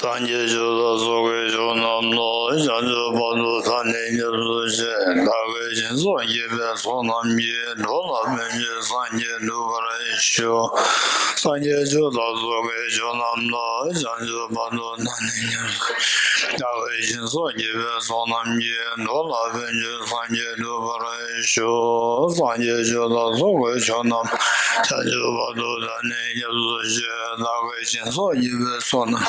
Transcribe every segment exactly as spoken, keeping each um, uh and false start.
སངས་རྒྱས་ཆོས་དང་ཚོགས་ཀྱི་མཆོག་རྣམས་ལ། བྱང་ཆུབ་བར་དུ་བདག་ནི་སྐྱབས་སུ་མཆི། བདག་གིས་སྦྱིན་སོགས་བགྱིས་པའི་ཚོགས་རྣམས་ཀྱིས། འགྲོ་ལ་ཕན་ཕྱིར་སངས་རྒྱས་འགྲུབ་པར་ཤོག་སངས་རྒྱས་ཆོས་དང་ཚོགས་ཀྱི་མཆོག་རྣམས་ལ། བྱང་ཆུབ་བར་དུ་བདག་ནི་སྐྱབས་སུ་མཆི། བདག་གིས་སྦྱིན་སོགས་བགྱིས་པའི་ཚོགས་རྣམས་ཀྱིས། འགྲོ་ལ་ཕན་ཕྱིར་སངས་རྒྱས་འགྲུབ་པར་ཤོག་སངས་རྒྱས་ཆོས་དང་ཚོགས་ཀྱི་མཆོག་རྣམས། བྱང་ཆུབ་བར་དུ་བདག་ནི་སྐྱབས་སུ་མཆི། བདག་གིས་སྦྱིན་སོགས་བགྱིས་པའི་ཚོགས་རྣམས།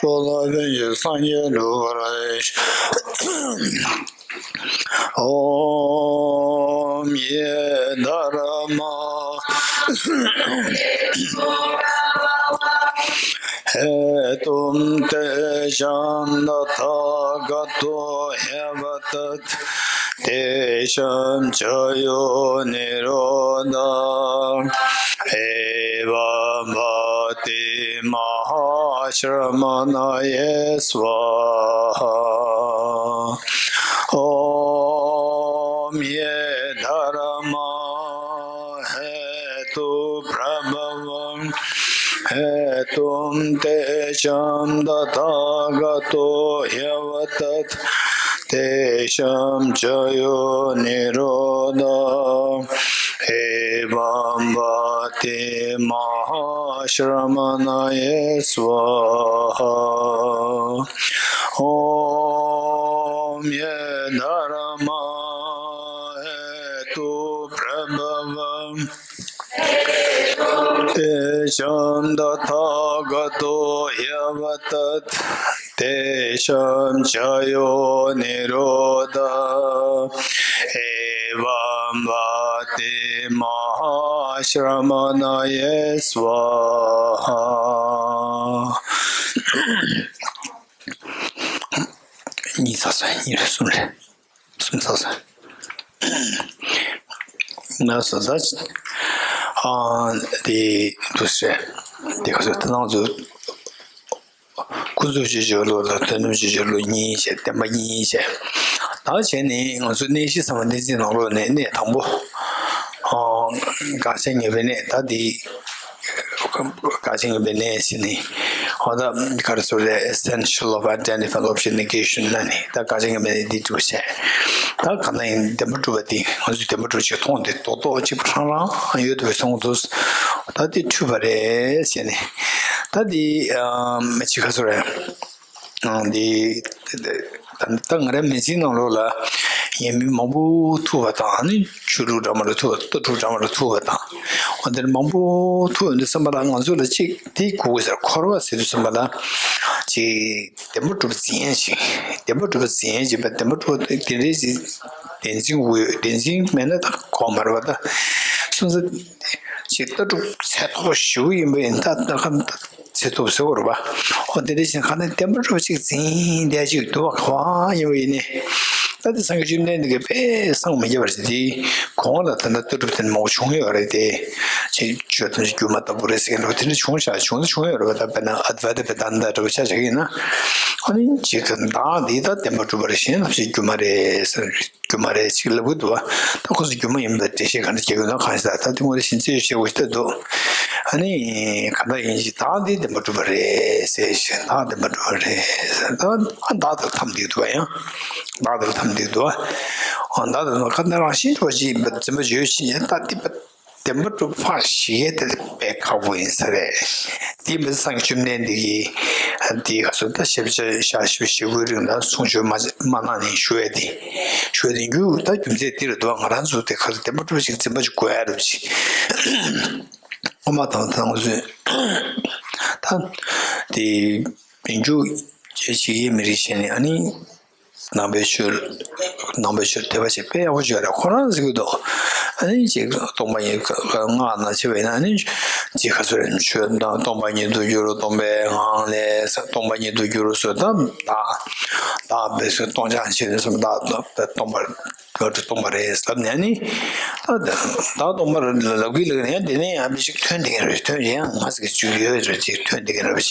འགྲོ་ལ་ཕན་ཕྱིར་སངས་རྒྱས་འགྲུབ་པར་ཤོག་ཨོཾ་ཡེ་དྷརྨཱ། ཧེ་ཏུ་ཏེ་ཤཱ་ཏ་ཐཱ་ག་ཏོ་ཧྱ་བ་ཏ། ཏེ་ཤཱ་ཙ་ཡོ་ནི་རོ་དྷ། ཨེ་བ་མ་ཏི་མ་ཧཱ་ཤྲ་མ་ཎ་ཡེ་སྭཱ་ཧཱ། ཨོཾ་ཡེ་དྷརྨཱ་ཧེ་ཏུ་པྲ་བྷ་ཝ། ཧེ་ཏུ་ཏེ་ཤཱ་ཏ་ཐཱ་ག་ཏོ་ཧྱ་བ་ཏ། ཏེ་ཤཱ་ཙ་ཡོ་ནི་རོ་དྷ། ཨེ་བ་མ་ཏི་མ་ཧཱ་ཤྲ་མ་ཎ་ཡེ་སྭཱ་ཧཱ། ཨོཾ་ཡེ་དྷརྨཱ་ཧེ་ཏུ་པྲ་བྷ་ཝ། ཏེ་ཤཱ་ཏ་ཐཱ་ག་ཏོ་ཧྱ་བ་ཏ། ཏེ་ཤཱ་ཙ་ཡོ་ནི་རོ་དྷ། ཨེ་བ་མ་ཏི་མ་ཧཱ་ཤྲ་མ་ཎ་ཡེ་སྭཱ་ཧཱ། གཉིས་ཚར་སོང་། གཉིས་རེད། གསུམ་རེད། གསུམ་ཚར་སོང་། ང་སོ་ད། ཨ། དེ་འདུག་སེ། དེ་ག་ཚོད་ད་ནང་ཚོ། ཀུན་རྫོབ་ཆོས་ཅན་ལུགས་དང་དོན་དམ་ཆོས་ཅན་ལུགས་གཉིས་བྱས། བདེན་པ་གཉིས་བྱས། ད་བྱས་ནས་ང་ཚོ་གནས་བཞི་ཚང་མ་གནས་ཚིག་ནང་ལོགས་ནས་གནས་དང་པོ། ཨ། དགག་བྱ་ངེས་པའི་གནས། ད་འདི། དགག་བྱ་ངེས་པའི་གནས་ཟེར་ནས། འོ་ད་ག་རེ་ཟེར་རེད། Essential of Identification Objection Negation ལབ་ནས། ད་དགག་བྱ་ངེས་པའི་གནས་འདི་འགྲོ་བྱས། ད་གང་ལྟར་ཡང་བདེན་པར་གྲུབ་པ་འདི་ང་ཚོས་བདེན་པར་གྲུབ་ཅིག་མཐོང་སྟེ། རྡོག་རྡོག་གཅིག་པ་རང་རང་ཡོད་པའི་མཐོང་དུས། ད་འདི་འཁྲུལ་པ་རེད་ཟེར་ནས། ད་འདི། ཨ། མི་གཅིག་ག་ཚོད་རེད། ཨ། འདི། ད་ད་ང་རའི་མི་ཚེའི་ནང་ལོགས་ལ་ཡང་མི་མང་པོ་ཐུག་པ་དང་། ཨ་ནི་ཆོས་ལུགས་འདྲ་མི་འདྲ་ཐུག་པ། ལྟ་གྲུབ་འདྲ་མི་འདྲ་ཐུག་པ་དང་། འོ་དེ་འདྲ་མང་པོ་ཐུག་ཡོང་དུས་ཙམ་པ་ལ། ང་ཚོ་ལ་གཅིག་དེ་དགོས་ཀྱི་ཟེར། འཁོར་བ་ཟེར་དུས་ཙམ་པ་ལ་གཅིག་བདེན་པར་གྲུབ་པ་འཛིན་ཡས་ཅིག་བདེན་པར་གྲུབ་པ་འཛིན་ཡས་ཅིག་བདེན་པར་གྲུབ་པ་དེ་འདྲའི་ཅིག་བདེན་འཛིན་དགོས་ཡོད། བདེན་འཛིན་མེད་ན་ད་གོ་མ་རེད་པ། ད་སོང་ཙང་ཅིག་ལྟ་གྲུབ་ཚད་མཐོ་ཞེ་པོ་ཡིན་པ་ཡིན་ན། ད་ད་ག་ཚད་མཐོ་ཟེར་དགོས་རེད་པ། འོ་དེ་འདྲ་བྱས་ན་གང་ལྟར་བདེན་པར་གྲུབ་པ་ཅིག་འཛིན་བསྡད་ཅིག་འདུག་པ། གང་ཡིན་པ་ཡིན་ནའི། ད་དེ་སངས་རྒྱས་བཅོམ་ལྡན་འདས་ཀྱིས་དཔེ་སངས་མི་རྒྱས་པ་རེད་དེ། གོང་ལ་ད་ལྟ་ལྟ་གྲུབ་དེ་འདྲ་མང་པོ་བྱུང་ཡོད་རེད་དེ། ཅིག་ཆོས་ཐམས་ཅད་སྒྱུ་མ་ལྟ་བུ་རེད་ཟེར་མཁན་འདྲ་པོ་དེ་འདྲ་བྱུང་ཤག་བྱུང་ད་བྱུང་ཡོད་རེད་པ། ད་དཔེར་ན་ཨ་ཏི་ཝ་ཏ་བེ་དཱ་ནནྡ་འདྲ་པོ་ཆ་བཞག་གི་ཡིན་ན། ཨ་ནི་ཅིག་གི་བདག་འདི་ད་བདེན་པར་གྲུབ་པ་རེད། གཞན་ཐམས་ཅད་སྒྱུ་མ་རེད་ཟེར། སྒྱུ་མ་རེད་ཅིག་ལབ་གི་འདུག་པ། ད་ཁོ་ཚོ་སྒྱུ་མ་ཡིན་པའི་འགྲེལ་བཤད་ག་འདྲ་རྒྱག་གི་ཡོད་ན་གང་ཤེས། ད་ད་དེ་ངོ་རེ་བཞིན་རྩད་གཅོད་བྱེད་དགོས་ཤེས་འདུག་ཨ་ནི་ག་འདྲ་ཡིན་ཞིག་བདག་འདི་བདེན་པར་གྲུབ་པ་རེད་ཟེར་ཞིག་བདག་བདེན་པར་གྲུབ་པ་རེད་ཟེར། ད་ཨ་བདག་དེར་འཐམས་བསྡད་འདུག་པ། ཡང་བདག་དེར་འཐམས་བསྡད་འདུག་པ། ཨ་བདག་དེར་ག་འདྲ་རང་བཞིན་འགྲོ་ཞིག་འཛིན་པ་བརྗོད་ཕྱིན། ད་འདི་བདེན་པར་གྲུབ་པ་ཞིག་ཡེ་དེ་དཔེ་ཁག་པོ་ཡིན་ས་རེད། དེ་མི་སངས་རྒྱས་བཅོམ་ལྡན་འདས་ཀྱིས་དེའི་སྐབས་སུ་ད་ཞིབ་ཆ་ཞག་བཞི་བཅུ་ཞེ་དགུའི་རིང་ལ་གསུང་ཆོས་མ་མ་གནང་ནས་ཞུ་ཡས་དེ། ཞུ་ཡས་དེ་རྒྱུ་ད་རྒྱུ་མཚན་འདི་རེད་འདུག་ང་རང་ཚོ་དེ་ག་རེ་བདེན་པར་གྲུབ་ཅིག་འཛིན་པ་ཅིག་དགོས་ཡ་རེད་ཅིག་ཨོ་མ་དང་ད་ང་ཚོས་ད་དེ་མི་འཇུག་ཅིག་ཡེ་མི་རིགས་བྱས་ནས། ཨ་ནི། ནང་པའི་ཆོས། ནང་པའི་ཆོས་དད་པ་ཅིག་དཔེ་ཡག་པོ་བྱོས་རེད། ཁོ་རང་ཟེར་གི་འདུག་ཨ་ནི་ཅིག་སྟོང་པ་ཉིད་སྔགས་ནང་བྱས་པ་ཡིན་ན། ཨ་ནི་ཅིག་ག་ཚོད་རེད། ཆོས་དང་སྟོང་པ་ཉིད་དུ་འགྱུར་རོ། སྟོང་པའི་ངང་ལས། སྟོང་པ་ཉིད་དུ་འགྱུར་རོ་ཟེར། ད་བདག་བདག་བས་སྟོང་ཆ་ཆེ་ནས་སོང་། བདག་སྟོང་པ་སྟོང་པ་རེད་ལབ་ནས། ཨ་ནི་ད་བདག་སྟོང་པ་རེད་ལབ་གི་ལབ་ནས། དེ་ནས་ཡང་ཅིག་ཐོན་བསྡད་མཁན་རེད། ཐོན་ཡང་ང་ཟེར་གི་ཅིག་ཡོད་རེད། ཅིག་ཐོན་བསྡད་མཁན་རེད།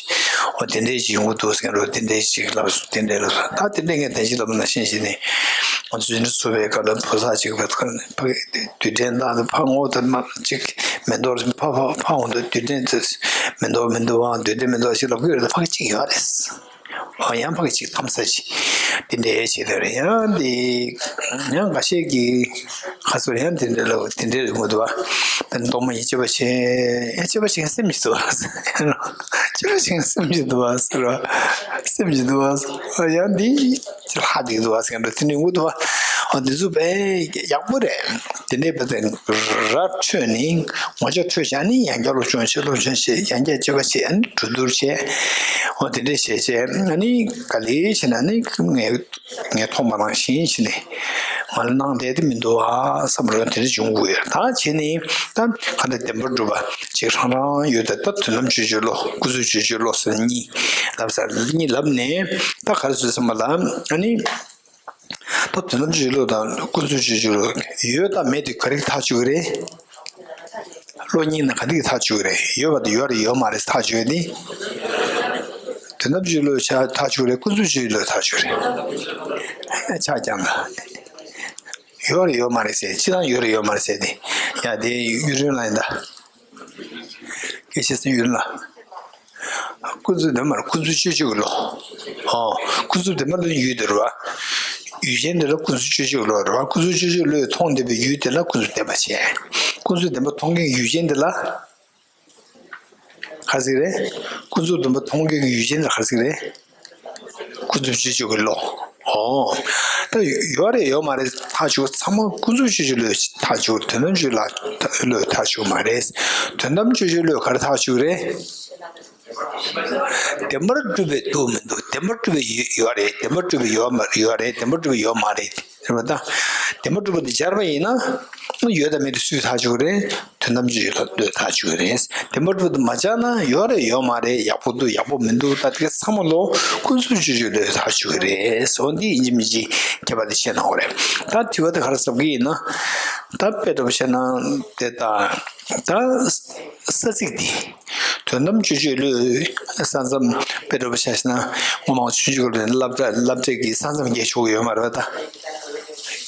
འོ་དེ་འདྲའི་ཅིག་ཡོང་གི་འདུག་ཟེར་མཁན་རེད། དེ་འདྲའི་ཅིག་ལབ་སོང་། དེ་འདྲའི་ལབ་སོང་། ད་དེ་འདྲའི་ངས་ད་ཅི་ལབ་ན་ཤེས་ཤེས་ནས། ང་ཚོ་འཛིན་གྲྭ་ཚུགས་པའི་སྐབས་ལ་བུ་ཚ་ཅིག་ཕ་གི་རྡུལ་ཕྲན་དང་ཕ་ངོ་ད་མ་ཅིག་མེ་ཏོག་ཕ་ཕ་ཕ་འོང་དུས་རྡུལ་ཕྲན་ཚོས་མེ་ཏོག་མེ་ཏོག་ཨང་རྡུལ་ཕྲན་མེ་ཏོག་ཅིག་ལབ་གི་ཡོད་རེད། ད་ཕ་གི་ཅིག་ཡོད་རེད། ཨོ་ཡང་ཕ་གི་ཅིག་ཐམ་ས་ཅིག་དེ་འདྲའི་བྱེད་དེ་རེད། ཡང་དེ་ཡང་འགའ་ཤས་ཀྱིས་ཁ་སོར་ཡང་དེ་འདྲ་ལ་དེ་འདྲའི་རེད་མོ་འདུག་བ། ད་གཏོར་མ་ཡི་སྤྱོད་པ་བྱེད་ཡང་སྤྱོད་པ་བྱེད་སེམས་ཀྱི་འདུག་བ། སྤྱོད་པ་བྱེད་སེམས་ཀྱི་འདུག་བ་ཟེར་བ། སེམས་ཀྱི་འདུག་བ་ཟེར་བ། ཡང་འདི་ཅི་ལྷག་དེ་འདུག་བ་ཟེར་འགྲོ་དེ་འདྲའི་མོ་འདུག་བ། ཨོ་འདི་ཚོ་དཔེ་ཡག་པོ་རེད། དེ་འདྲའི་བ་དེ་ར་འཕྲོད་ནས་ངོ་ཅག་འཕྲོད་བྱས་ནས་ཡང་བསྐྱར་སློབ་སྦྱོང་བྱེད། སློབ་སྦྱོང་བྱེད། ཡང་བསྐྱར་སྤྱོད་པ་བྱེད། ཨ་ནི་གྲོས་བསྡུར་བྱེད། འོ་དེ་འདྲས་བྱས་བྱས་ཨ་ནི་ག་ལེ་བྱས་ན་ནི་ངས་ངས་མཐོང་པ་ནང་བཞིན་བྱས་ནས་ང་ལ་གནང་བསྡད་དེ་མི་འདུག་ཨ་བསམ་རོགས་དེ་འདྲས་བྱུང་དགོས་ཡོད། ད་བྱས་ནས་ད་ག་འདྲ་བདེན་པར་གྲུབ་པ་ཅིག་རང་རང་ཡོད་དེ། ད་དོན་དམ་སྤྱོད་བརྗོད་བློ། ཀུན་རྫོབ་སྤྱོད་བརྗོད་བློ་ཟེར་གཉིས་ལབ་ས་གཉིས་ལབ་ནས་ད་ག་རེ་བཟོས་ཟེར་བ་ལ་ཨ་ནི། ད་དོན་དམ་སྤྱོད་བྱེད་ལུགས་དང་ཀུན་རྫོབ་སྤྱོད་བྱེད་ལུགས་ཡོད་དང་མེད་དེ་ག་རེ་ཐག་གཅོད་ཀྱི་རེད། བློ་གཉིས་ནང་ག་འདི་ཐག་གཅོད་ཀྱི་རེད། ཡོད་པ་དེ་ཡོད་རེད་ཡོད་མ་རེད་ཐག་གཅོད་ཀྱི་རེད། དོན་དམ་སྤྱོད་བྱེད་ལུགས་ཆ་ཐག་གཅོད་ཀྱི་རེད། ཀུན་རྫོབ་སྤྱོད་བྱེད་ལུགས་ཐག་གཅོད་ཀྱི་རེད། ཆ་རྐྱང་ལ་ཡོད་རེད་ཡོད་མ་རེད་ཟེར། སྤྱིར་བཏང་ཡོད་རེད་ཡོད་མ་རེད་ཟེར་ཏེ། ཡ་དེ་ཡུན་རིང་ལ་ཡིན་ད། སྐད་ཆ་སེམས་ཡུལ་ལ། ཀུན་རྫོབ་བདེན་པར་ཀུན་རྫོབ་སྤྱོད་བྱེད་ཀྱི་བློ། ཨོ། ཀུན་རྫོབ་བདེན་པར་ལ་ཡུལ་དེ་རེད་བ། ཡུལ་ཅན་དེ་ལ་ཀུན་རྫོབ་སྤྱོད་བྱེད་ཀྱི་བློ་རེད་བ། ཀུན་རྫོབ་སྤྱོད་བྱེད་བློས་མཐོང་བསྡད་པའི་ཡུལ་དེ་ལ་ཀུན་རྫོབ་བདེན་པ་བྱས། ཀུན་རྫོབ་བདེན་པ་མཐོང་མཁན་གྱི་ཡུལ་ཅན་དེ་ལ། ག་ཟིག་རེད། ཀུན་རྫོབ་བདེན་པ་མཐོང་མཁན་གྱི་ཡུལ་ཅན་དེ་ག་ཟིག་རེད། ཀུན་རྫོབ་སྤྱོད་བྱེད་ཀྱི་བློ། ཨོ། ད་ཡོད་རེད་ཡོད་མ་རེད་ཐག་ཆོད། ཚང་མ་ཀུན་རྫོབ་སྤྱོད་བྱེད་ལུགས་ཐག་ཆོད། དོན་དམ་སྤྱོད་ལ་ལུགས་ཐག་ཆོད་མ་རེད། དོན་དམ་སྤྱོད་བྱེད་ལུགས་ག་རེ་ཐག་ཆོད་རེད། བདེན་པར་གྲུབ་པའི་འདུག་མི་འདུག་བདེན་པར་གྲུབ་པའི་ཡོད་ཡོད་རེད། བདེན་པར་གྲུབ་པའི་ཡོད་མ་ཡོད་རེད། བདེན་པར་གྲུབ་པའི་ཡོད་མ་རེད། རེད་པ། ད་བདེན་པར་གྲུབ་པ་འདི་སྦྱར་བ་ཡིན་ན་ཡོད་དང་མེད་དུ་སུས་ཐག་ཆོད་རེད། དོན་དམ་སྤྱོད་བྱེད་ལུགས་ཐག་ཆོད་རེད། བདེན་པར་གྲུབ་པ་འདི་མ་སྦྱར་ན་ཡོད་རེད་ཡོད་མ་རེད། ཡག་པོ་འདུག་ཡག་པོ་མི་འདུག་ད་དེ་ཚང་མ་ལོ་ཀུན་རྫོབ་སྤྱོད་བྱེད་ལུགས་ཐག་ཆོད་རེད། སོ་འདི་ཡིན་གཅིག་མིན་གཅིག་ཁྱད་པར་དེ་ཤེས་གནང་བ་རེད། ད་དྲི་བ་དེ་ག་རེ་ཟེར་གི་ཡིན་ན། ད་དཔེ་འདྲ་པོ་བཤད་ན་དེ་ད་ད་ས་ཚིགས་འདི། དོན་དམ་སྤྱོད་བྱེད་ལུགས་ས་མཚམས་དཔེ་འདྲ་པོ་ཆ་བཞག་ན་སྔོན་མ་ཆུང་ཆུང་སྐབས་ནས་སློབ་གྲྭ་སློབ་གྲྭ་གི་ས་མཚམས་རྒྱག་ཆོག་གི་ཡོད་མ་རེད་པ། ད་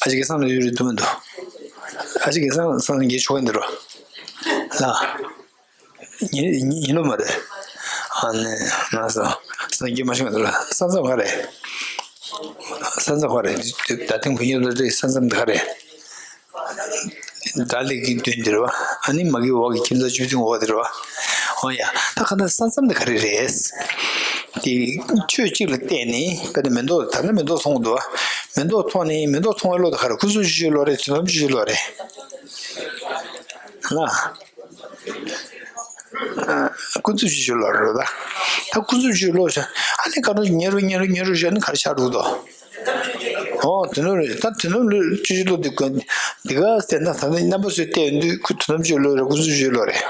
ཨ་ཅག་གི་ས་མཚམས་ཡོད་རེད་འདུག་མི་འདུག་ཨ་ཅག་གི་ས་མཚམས་རྒྱག་ཆོག་གི་འདུག་རོ། ལ། ཡིན་ཡིན་ནོ་མ་རེད། ཨ་ནི་ང་ཚོ་ས་མཚམས་རྒྱག་མ་ཆོག་གི་འདུག་རོ། ས་མཚམས་ག་རེད། ས་མཚམས་ག་རེད། ད་ཐེངས་བོད་ཡིག་སློབ་གྲྭའི་ས་མཚམས་དེ་ག་རེད། སྒྲ་ལས་ཀྱི་མདུན་དེ་རེད་བ། ཨ་ནི་མ་གི་འོག་གི་ཁྱིམ་ཚང་བཅུ་བདུན་འོག་དེ་རེད་བ། འོ་ཡ། ད་ག་ན་ས་མཚམས་དེ་ག་རེ་རེད། དེ་ཆོས་གཅིག་ལ་བལྟས་ནས་དཔེར་ན་མེ་ཏོག་ད་ནི་མེ་ཏོག་མཐོང་གི་འདུག་བ། མེ་ཏོག་མཐོང་ནས་མེ་ཏོག་མཐོང་བའི་བློ་དེ་ག་རེ། ཀུན་རྫོབ་སྤྱོད་བྱེད་བློ་རེད། དོན་དམ་སྤྱོད་བྱེད་བློ་རེད། ལ། ཀུན་རྫོབ་སྤྱོད་བྱེད་བློ་རེད་ད། ད་ཀུན་རྫོབ་སྤྱོད་བྱེད་བློ་ཞེས་ཨ་ནི་ག་རེ་ཉེ་རུ་ཉེ་རུ་ཉེ་རུ་ཞེས་ཨ་ནི་ག་རེ་ཆགས་འགྲོ་གི་འདུག་ཨོ་དོན་དམ་རེད། ད་དོན་དམ་སྤྱོད་བྱེད་བློ་འདི་ཀུན་འདི་ག་ཟེར་ན་ད་ནི་རྣམ་པ་ཚོས་བལྟས་ཡོང་དུས་ཁོ་དོན་དམ་སྤྱོད་བློ་རེད། ཀུན་རྫོབ་སྤྱོད་བློ་རེད།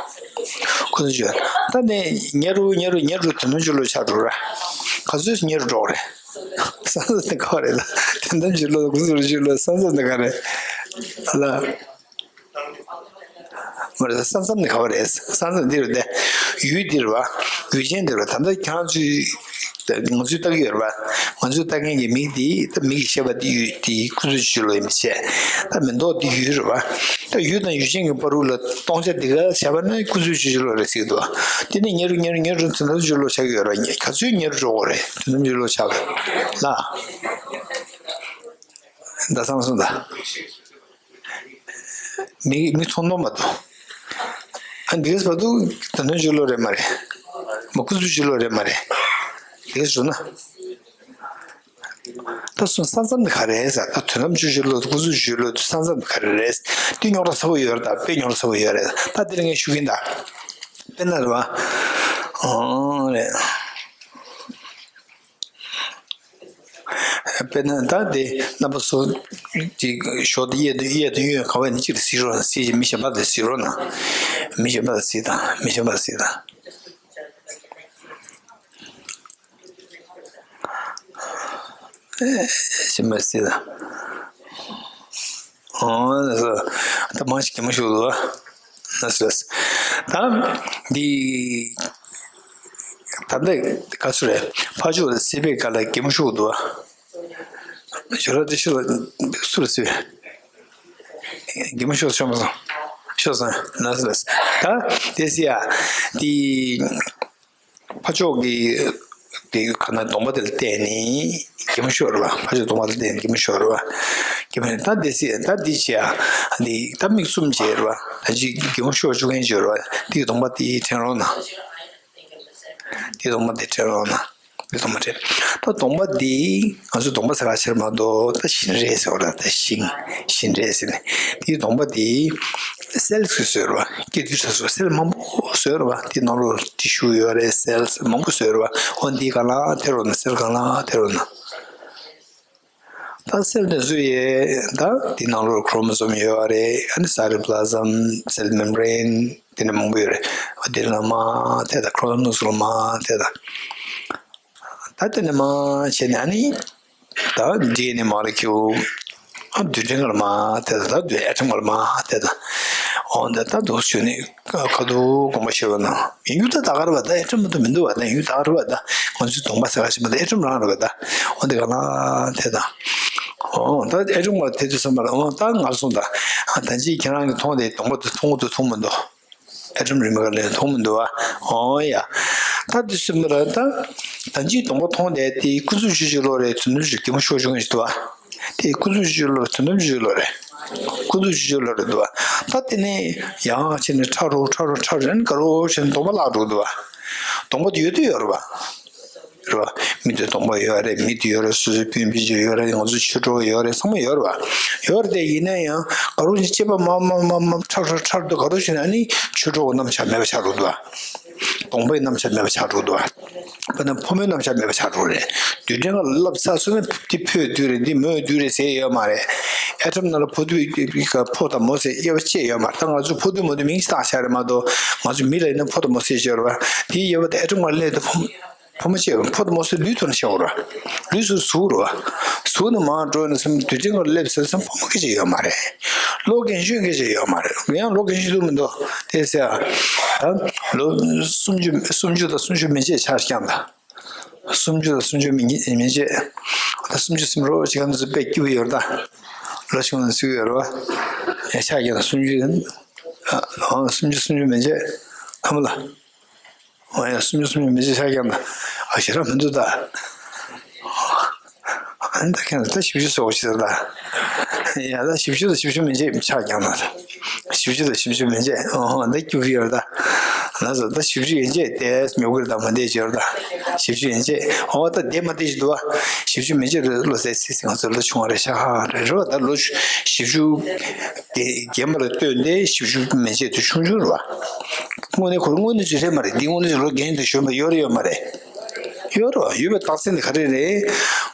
ཀུན་རྫོབ་སྤྱོད་ད་ནི་ཉེ་རུ་ཉེ་རུ་ཉེ་རུ་དོན་དམ་སྤྱོད་བློ་ཆགས་འགྲོ་ར། ག་ཚོད་ཉེ་རུ་འགྲོ་རེད། ས་མཚམས་དེ་ག་བ་རེད་ལ། དོན་དམ་སྤྱོད་བློ་ཀུན་རྫོབ་སྤྱོད་བློ་ས་མཚམས་དེ་ག་རེད་ལ། མ་རེད། ས་མཚམས་ནི་ག་བ་རེད། ས་མཚམས་འདི་རུ་བསྡད། ཡུལ་འདི་རུ་བ། ཡུལ་ཅན་འདི་རུ་ད་ལྟ་ཁྱེད་རང་ཚོས་ང་ཚོས་ལྟ་གི་ཡོད་རེད་བ། ང་ཚོས་ལྟ་མཁན་གྱི་མིག་འདི་ད་མིག་གིས་ཤེས་པ་འདི་ཡུལ་འདི་ཀུན་རྫོབ་སྤྱོད་བློ་ཡིན་པ་བྱས། ད་མེ་ཏོག་འདི་ཡུལ་རེད་བ། ད་ཡུལ་དང་ཡུལ་ཅན་གྱི་བར་དུ་ལ་སྟོང་ཆ་འདི་ག་བྱས་པ་ནི་ཀུན་རྫོབ་སྤྱོད་བློ་རེད་ཟེར་གི་འདུག་དེ་ནི་ཉེ་རུ་ཉེ་རུ་ཉེ་རུ་དོན་དམ་སྤྱོད་བློ་ཆགས་ཀྱི་ཡོད་རེད། ག་ཚོད་ཉེ་རུ་འགྲོ་དགོས་རེད་དོན་དམ་སྤྱོད་བློ་ཆགས་པ་ལ། ད་བསམ་སོང་ད། མི་མི་ཚོང་ནོར་མ་གཏོགས། ཨ་འདི་གས་བར་དུ་ད་དོན་སྤྱོད་བློ་རེད་མ་རེད། མ་ཀུན་རྫོབ་སྤྱོད་བློ་རེད་མ་རེད། འདི་གས་བཟོ་ན། ད་སོང་ས་མཚམས་འདི་ག་རེད་ཟེར། ད་དོན་དམ་སྤྱོད་བྱེད་བློ་ཀུན་རྫོབ་སྤྱོད་བློ་ས་མཚམས་འདི་ག་རེ་རེད། འདི་རྙོག་དྲ་ཚ་པོ་ཡོད་རེད། ད་དཔེ་རྙོག་དྲ་ཚ་པོ་ཡོད་རེད། ད་འདི་ལ་ངས་ཞུ་གིན་ད། དཔེར་ན་རེད་བ། ཨང་རེད། དཔེར་ན་ད་དེ་རྣམ་པ་ཚོ་གཅིག་ཞོགས་དུས་གཡས་དུ་གཡས་དུ་གཡོན་ག་བ་ནས་གཅིག་ལ་གཟིགས་རོགས་གནང་། གཟིགས་མི་གཞན་པ་དེ་གཟིགས་རོགས་གནང་། མི་གཞན་པ་དེ་གཟིགས་དང་མི་གཞན་པ་གཟིགས་དང་། གཞན་པ་གཟིགས་དང་། ཨོ་ད་མང་ཞིག་གད་མོ་ཤོར་འདུག་ལགས་སོ། ད་འདི་ད་ལྟ་ག་ཚོད་རེད། ཕར་ཕྱོགས་ལ་སྲིད་པའི་སྒང་ལ་གད་མོ་ཤོར་འདུག་ཞོར་དེ་ཤོར་སུ་ལ་སྲིད་པའི་གད་མོ་ཤོར་ཤོར་མ་སོང་། ཤོར་སོང་ལགས་སོ། ད་དེ་སྲིད་ཡ་འདི། ཕར་ཕྱོགས་ཀྱི་ དེ་ག་ན་གདོང་པ་དེ་ལ་བལྟས་ནས་གད་མོ་ཤོར་བ། ཕར་ཕྱོགས་གདོང་པ་དེ་ལ་བལྟས་ནས་གད་མོ་ཤོར་བ། གད་མོ་ཤོར། ད་དེ་སྲིད་ད་འདི་བྱས་ཨ་འདི་ད་མིག་བཙུམ་བྱས་ར་བ། ད་ཅིག་གད་མོ་ཤོར་བཅུག་མཁན་ཅིག་ཡོད་ར་བ། དེ་གདོང་པ་དེ་དྲན་རོགས་གནང་། དེ་གདོང་པ་དེ་དྲན་རོགས་གནང་། དེ་གདོང་པ་དྲན། ད་གདོང་པ་དེ་ང་ཚོ་གདོང་པ་ཟེར་ག་ཕྱིར་མ་གཏོགས་ད་བཞིན་རས་ཟེར་བ་ར། ད་བཞིན་བཞིན་རས་ཟེར་ནས་དེ་གདོང་པ་དེ། སེལ་སི་གིས་བཟོས་ར་བ། སྐྱེ་དུས་ས་སུ་སེལ་མང་པོ་བཟོས་ར་བ། དེ་ནང་ལོགས་ཊི་ཤུ་ཡོད་རེད། སེལ་སི་མང་པོ་བཟོས་ར་བ། འོ་འདི་གང་ལ་ཐེ་རོ་ན། སེལ་གང་ལ་ཐེ་རོ་ན། ད་སེལ་དེ་ཚོ་ཡས་ད་དེ་ནང་ལོགས་ཁྲོ་མོ་སོམ་ཡོད་རེད། ཨ་ནི་སའི་ཊོ་པི་ལ་ཟམ། སེལ་མེམ་བྷི་རེན། དེ་འདྲ་མང་པོ་ཡོད་རེད། འོ་དེ་ལ་མ་ཐེ་ད། ཁྲོ་མོ་སོམ་ལ་མ་ཐེ་ད། ད་དེ་ནས་མ་བྱས་ནས་ཨ་ནི། ད་ཌི་ཨེན་ཨེ་མོ་ལེ་ཁིའུལ། ཨ་རྡུལ་ཕྲན་སྒང་ལ་མ་དེ་ད། ད་རྡུལ་ཨེ་ཊམ་སྒང་ལ་མ་དེ་ད། འོ་ད་ད་འདུག་བྱས་ནས་ཁ་ཐུག་དགོངས་པ་བཞེས་པ་ན་ཡིན་རྒྱུ་ད་ད་ག་རེད་བ། ད་ཨེ་ཊམ་མ་གཏོགས་མི་འདུག་བ། ད་ཡིན་རྒྱུ་ད་ག་རེད་བ། ད་ང་ཚོའི་གདོང་པ་ཟེར་ག་ཞིག་མ་ད་ཨེ་ཊམ་རང་རེད་བ། ད་འོ་འདི་ག་ལ་དེ་ད། འོ་ད་ཨེ་ཊམ་སྒང་དེ་དུས་ཙམ་པ་ལ་འོ་ད་ངར་སོང་ད། ད་ཅིག་ཁྱེད་རང་གིས་མཐོང་དེ་གདོང་པ་དེ་མཐོང་གི་འདུག་མཐོང་མི་འདུག་ཨེ་ཊམ་རིང་མོ་ག་ལས་མཐོང་མི་འདུག་བ། འོ་ཡ། ད་དེ་སེམས་པ་ལ་ད། ད་ཅིག་གདོང་པ་མཐོང་དེ་དེ་ཀུན་རྫོབ་ཆོས་ཅན་ལོག་རེད། དོན་དམ་ཆོས་ཅན། གད་མོ་ཤོར་ཤོར་མཁན་ཞིག་འདུག་བ། དེ་ཀུན་རྫོབ་ཆོས་ཅན་ལོག་རེད། དོན་དམ་ཆོས་ཅན་ལོག་རེད། ཀུན་རྫོབ་ཆོས་ཅན་ལོག་རེད་འདུག་བ། ད་དེ་ནས་ཡང་བྱས་ནས་ཕྲ་རུ་ཕྲ་རུ་ཕྲ་རུ་ཨ་ནི་དགའ་རོགས་བྱས་ནས་གདོང་པ་བརླག་འགྲོ་འདུག་བ། གདོང་པ་དེ་ཡོད་དུ་ཡོད་རེད་བ། རེད་བ། མི་དེ་གདོང་པ་ཡོད་རེད། མི་དེ་ཡོད་རེད། སོ་སོའི་སྤུན་སྤུན་མཆེད་ཡོད་རེད། ང་ཚོ་ཆོས་གྲོགས་ཡོད་རེད། ཚང་མ་ཡོད་རེད་བ། ཡོད་རེད་དེ་ཡིན་ན་ཡང་དགའ་རོགས་ཀྱི་སྐྱེས་པ་མ་མ་མ་མ་ཁྲག་ཁྲག་ཁྲག་དུ་དགའ་རོགས་བྱས་ན་ཨ་ནི་ཆོས་གྲོགས་རྣམ་གཞག་མེད་པ་ཆགས་འགྲོ་འདུག་བ། གདོང་པའི་རྣམ་གཞག་མེད་པ་ཆགས་འགྲོ་འདུག་བ། དཔེར་ན་ཕོ་མོའི་རྣམ་གཞག་མེད་པ་ཆགས་འགྲོ་རེད། རྡུལ་ཕྲན་སྒང་ལ་བསླབ་ཚར་སོང་ན་དེ་ཕོ་བདུད་རེད། འདི་མོ་བདུད་རེད་ཟེར་ཡོད་མ་རེད། ཨེ་ཊམ་ནང་ལ་ཕོ་བདུད་ཕོ་དང་མོ་ཟེར་དབྱེ་བ་ཕྱེ་ཡོད་མ་རེད། ད་ང་ཚོ་ཕོ་བདུད་མོ་བདུད་མིང་ཅིག་བཏགས་བཞག་རེད་མ་གཏོགས་ང་ཚོ་མི་ལ་ཡིན་ན་ཕོ་དང་མོ་ཟེར་ཤེས་རེད་བ། དེའི་དབྱེ་བ་དེ་ཨེ་ཊམ་སྒང་ལ་སླེབས་དུས་ཕོ་ཕོ་མོ་ཅེས་ཕོ་དང་མོ་ཟེར་ལུས་ཐོག་ནས་བཤད་དགོས་རེད། ལུས་སུ་གཟུགས་རེད་བ། གཟུགས་ནས་མར་འགྲོ་ནས་སེམས་རྡུལ་ཕྲན་སྒང་ལ་སླེབས་ཟེར་སེམས་ཕོ་མོ་སྐད་ཆ་ཡོད་མ་རེད། ལོ་རྒན་གཞོན་སྐད་ཆ་ཡོད་མ་རེད། ཡང་ལོ་རྒན་གཞོན་འདུག་མི་འདུག་དེ་ཟེར་ཨ། ད་ལོ་སུམ་ཅུ་སུམ་ཅུ་དང་སུམ་ཅུ་མན་ཆད་ཆགས་ཀྱང་ད། སུམ་ཅུ་དང་སུམ་ཅུ་མན་མན་ཆད། ད་སུམ་ཅུ་ཟིན་རོགས་བྱེད་མཁན་ཚོ་དཔེ་སྐྱིད་པོ་ཡོད་རེད་ད། ལོ་ཆུང་ནས་ཚུགས་ཡོད་རེད་བ། ཡ་ཆགས་ཀྱང་ད་སུམ་ཅུ། ཨ་སུམ་ཅུ་སུམ་ཅུ་མན་ཆད། ཐ་མ་ལ། ཨོ་ཡ། སུམ་ཅུ་སུམ་ཅུ་མན་ཆད་ཆགས་ཀྱང་ན། ཨ་ཞེ་དྲག་མི་འདུག་ད། ཨ་ནི་ད་ཁྱེད་ད་བཞི་བཅུ་སོགས་ཤིག་ད། ཡ་ད་བཞི་བཅུ་དང་བཞི་བཅུ་མན་ཆད་ཆགས་ཀྱང་ན། བཞི་བཅུ་དང་བཞི་བཅུ་མན་ཆད། ཨོ་ད་སྐྱིད་པོ་ཡོད་ད། ལགས་སོ། ད་བཞི་བཅུ་ཡན་ཆད་དེ་ཉོ་གི་རེད་ད། མ་བསྡད་ཅོར་ད། བཞི་བཅུ་ཡན་ཆད། ཨོ་ད་བསྡད་མ་བསྡད་ཅིག་འདུག་བ། བཞི་བཅུ་མན་ཆད་རེད། བློ་ཟད་སི་སི་ང་ཚོ་ལོ་ཆུང་བ་རེད་ཤག་རེད་རོ། ད་ལོ་བཞི་བཅུ་དེ་རྒན་པ་ལ་ལྟོས་ཏེ་བཞི་བཅུ་མན་ཆད་དུ་ཆུང་ཆུང་རེད་བ། དངོས་གནས་ཁོ་རང་དངོས་གནས་ཅིག་རེད་མ་རེད། འདི་དངོས་གནས་ཅིག་ལོ་རྒན་དུ་གཞོན་པ་ཡོད་རེད་ཡོད་མ་རེད། ཡོད་རེད་བ། ཡོད་པའི་རྟགས་མཚན་དེ་ག་རེ་རེད།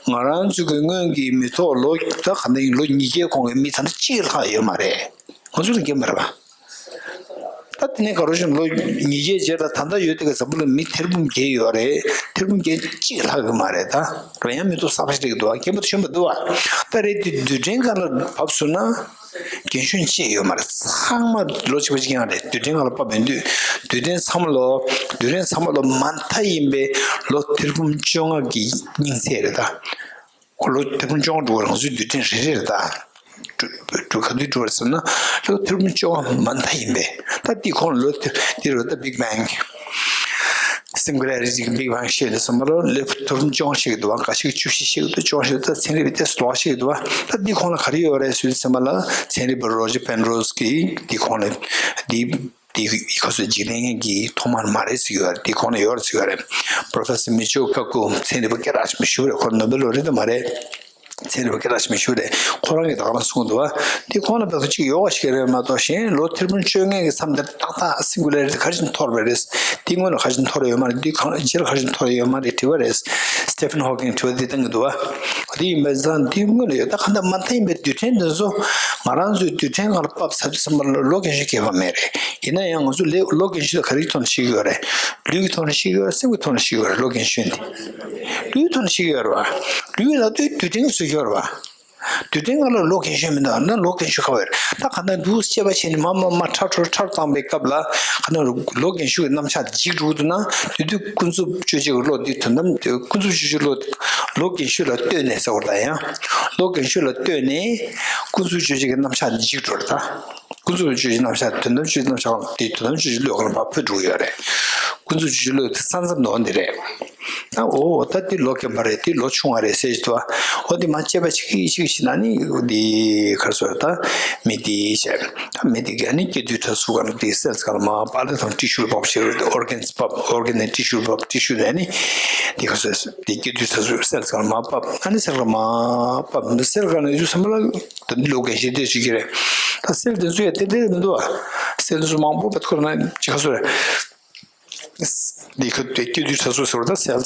ང་རང་ཚོ་གི་སྔོན་གྱི་མི་ཐོག་ལོ་ད་ག་འདྲ་ཡིན། ལོ་ཉིས་བརྒྱའི་གོང་གི་མི་ད་ལྟ་གཅིག་ལྷག་ཡོད་མ་རེད། ང་ཚོ་ལ་རྒན་པ་རེད་བ། ད་དེ་ནས་དགའ་རོགས་ཞིག་ལོ་ཉིས་བརྒྱའི་རྗེས་ལ་ད་ལྟ་ཡོད་དེ་ག་འཛམ་བུ་གླིང་མི་ཐེར་འབུམ་བརྒྱད་ཡོད་རེད། ཐེར་འབུམ་བརྒྱད་གཅིག་ལྷག་གི་མ་རེད་ད། རོ་ཡང་མི་ཐོག་གསར་པ་ཞིག་རེད་འདུག་བ། རྒན་པ་དང་གཞོན་པ་འདུག་བ། ད་རེད་དེ་རྡུལ་ཕྲན་སྒང་ལ་བབས་སོང་ན། རྒན་གཞོན་གཅིག་ཡོད་མ་རེད། ཚང་མ་ལོ་གཅིག་པ་གཅིག་རྐྱང་རེད། རྡུལ་ཕྲན་སྒང་ལ་བབས་ཡོང་དུས་རྡུལ་ཕྲན་ཚང་མ་ལོ་རྡུལ་ཕྲན་ཚང་མ་ལོ་མ་མཐའ་ཡིན་པའི་ལོ་ཐེར་འབུམ་བཅོ་ལྔ་གི་སྙིང་ཚད་རེད་ད། ཁོ་ལོ་ཐེར་འབུམ་བཅོ་ལྔ་འགྲོ་བར་ང་ཚོའི་རྡུལ་ཕྲན་རེ་རེ་རེད་ད། གྲུ་གྲུ་ག་དུས་འགྲོ་བར་ཟེར་ན་ལོ་ཐེར་འབུམ་བཅོ་ལྔ་མ་མཐའ་ཡིན་པས། ད་འདི་ཁོང་ལ་ལོ་ཐེར་འདི་རུ་ད་Big Bang Singularity གི་Big Bang བཤད་ནས་སོང་མ་ལོ་ལོ་ཐེར་འབུམ་བཅོ་ལྔ་ཞིག་འདུག་བ། འགའ་ཞིག་བཅུ་བཞི་ཞིག་འདུག་བཅོ་ལྔ་ཞིག་འདུག་ད་ཚན་རིག་པའི་ཏོག་ཙམ་ལོགས་ཤིག་འདུག་བ། ད་འདི་ཁོང་ལ་ག་རེ་ཡོད་རེད་ཟེར་དུས་ཙམ་པ་ལ་ཚན་རིག་པ་Roger Penrose གིས་འདི་ཁོང་ལ་འདི། དེ་ཁོ་ཚོས་འཇིག་རྟེན་གྱི་ཐོག་མར་མ་རེད་ཟེར་གྱི་ཡོད་རེད། དེ་ཁོང་ལ་ཡོད་རེད་ཟེར་གྱི་ཡོད་རེད། Professor Michio Kaku ཚན་རིག་པ་སྐད་གྲགས་ཆེན་པོ་ཞིག་རེད། ཁོ་ནོ་བེལ་ལོ་རེད་དམ་མ་རེད། ཚན་རིག་པ་སྐད་གྲགས་ཆེན་པོ་ཞིག་རེད། ཁོ་རང་གིས་ད་ག་རང་གསུངས་འདུག་བ། དེ་ཁོང་ལ་བབས་ཚུལ་གཅིག་ཡོད་པ་ཞིག་རེད་མ་གཏོགས་གཞན་ལོ་ཐེར་འབུམ་བཅོ་ལྔའི་མཚམས་དེར་ཏག་ཏག་Singularity ག་རེ་བྱས་ནས་འཐོར་བ་རེད། དེ་སྔོན་ལ་ག་རེ་བྱས་ནས་འཐོར་ཡོད་མ་རེད། དེ་གང་རྗེས་ལ་ག་རེ་བྱས་ནས་འཐོར་ཡོད་མ་རེད་དྲི་བ་རེད། Stephen Hawking དྲི་བ་དེ་བཏང་གི་འདུག་བ། དེ་ཡིན་པ་ཙང་དེ་སྔོན་ལ་ཡོད། ད་ག་འདྲ་མ་མཐའ་ཡིན་པའི་རྡུལ་ཕྲན་འདི་ཚོ་ང་རང་ཚོའི་རྡུལ་ཕྲན་སྒང་ལ་བབས་ཚར་དུས་ཙམ་པ་ལ་ལོ་རྒན་གཞོན་ཁྱད་པར་མེད་རེད། ཡིན་ན་ཡང་ང་ཚོ་ལོ་ལོ་རྒན་གཞོན་ལ་ག་རེའི་ཐོག་ནས་ཤེས་ཀྱི་ཡོད་རེད། ལུས་ཀྱི་ཐོག་ནས་ཤེས་ཀྱི་ཡོད་རེད། སེམས་ཀྱི་ཐོག་ནས་ཤེས་ཀྱི་ཡོད་རེད། ལོ་རྒན་གཞོན་དེ་ལུས་ཐོག་ནས་ཤེས་ཀྱི་ཡོད་རེད་བ། ལུས་ལ་ལྟོས་རྡུལ་ཕྲན་གྱིས་བཟོས་ཀྱི་ཡོད་རེད་བ། རྡུལ་ཕྲན་སྒང་ལ་ལོ་རྒན་གཞོན་མི་འདུག་ན་ལོ་རྒན་གཞོན་ག་བ་ཡོད་རེད། ད་ག་ན་འདུག་སྐྱེས་པ་བྱས་ནས་མ་མ་མ་ཁྲག་ཁྲོ་ཁྲག་བཏང་པའི་སྐབས་ལ་ག་ན་ལོ་རྒན་གཞོན་གྱི་རྣམ་གཞག་འཇིག་འགྲོ་གི་འདུག་ན། དེ་དུས་ཀུན་རྫོབ་དཔྱོད་བྱེད་ཀྱི་བློ་འདི་དོན་དམ་ཀུན་རྫོབ་དཔྱོད་བྱེད་བློ་ལོ་རྒན་གཞོན་ལ་ལྟོས་ནས་ཟེར་བ་དང་ཡང་། ལོ་རྒན་གཞོན་ལ་ལྟོས་ནས་ཀུན་རྫོབ་དཔྱོད་བྱེད་ཀྱི་རྣམ་གཞག་འཇིག་འགྲོ་རེད་ད། ཀུན་རྫོབ་དཔྱོད་བྱེད་རྣམ་གཞག་དོན་དམ་དཔྱོད་བྱེད་རྣམ་གཞག་དེ་དོན་དམ་དཔྱོད་བྱེད་བློ་གང་ལ་བབས་འཕོས་འགྲོ་གི་ཡོད་རེད། ཀུན་རྫོབ་བཅུ་གཅིག་བློ་དེ་ས་མཚམས་ནང་འདི་རེད། ད་འོ་ད་འདི་ལོ་རྒན་པ་རེད། འདི་ལོ་ཆུང་བ་རེད་ཟེར་གྱི་འདུག་བ། འོ་འདི་མ་དཔྱད་པ་ཅིག་གིས་ཅིག་བྱས་ན་ནི་འདི་ག་རེ་ཟེར། ད་མི་འདི་བྱས། ད་མི་འདི་ག་ནི་སྐྱེ་དུས་ཚ་གཟུགས་ག་ནི་འདི་སེལ་ག་ལ་མར་བབས། ཨ་ལས་དང་ཊི་ཤུ་ལ་བབས་ཤེས་རེད། ཨོར་གན་བབས། ཨོར་གན་ནས་ཊི་ཤུ་ལ་བབས། ཊི་ཤུ་ནས་ནི་འདི་ག་རེ་ཟེར། འདི་སྐྱེ་དུས་ཚ་གཟུགས་སེལ་ག་ལ་མར་བབས། ཨ་ནི་སེལ་ག་ལ་མར་བབས། འདི་སེལ་ག་ནས་ཡུལ་ཚང་མ་ལ་ད་འདི་ལོ་རྒན་ཤོས་དེ་ཞིག་གི་རེད། ད་སེལ་དེ་ཚོ་ཡང་ཏན་ཏན་མི་འདུག་བ། སེལ་དེ་ཚོ་མང་པོ་བབས་ཁོ་ན་ཅི་ག་ཚོད་རེད། འདི་ཁ་དེ་སྐྱེ་དུས་ཚ་གཟུགས་ཟེར་བ་ད་སེལ།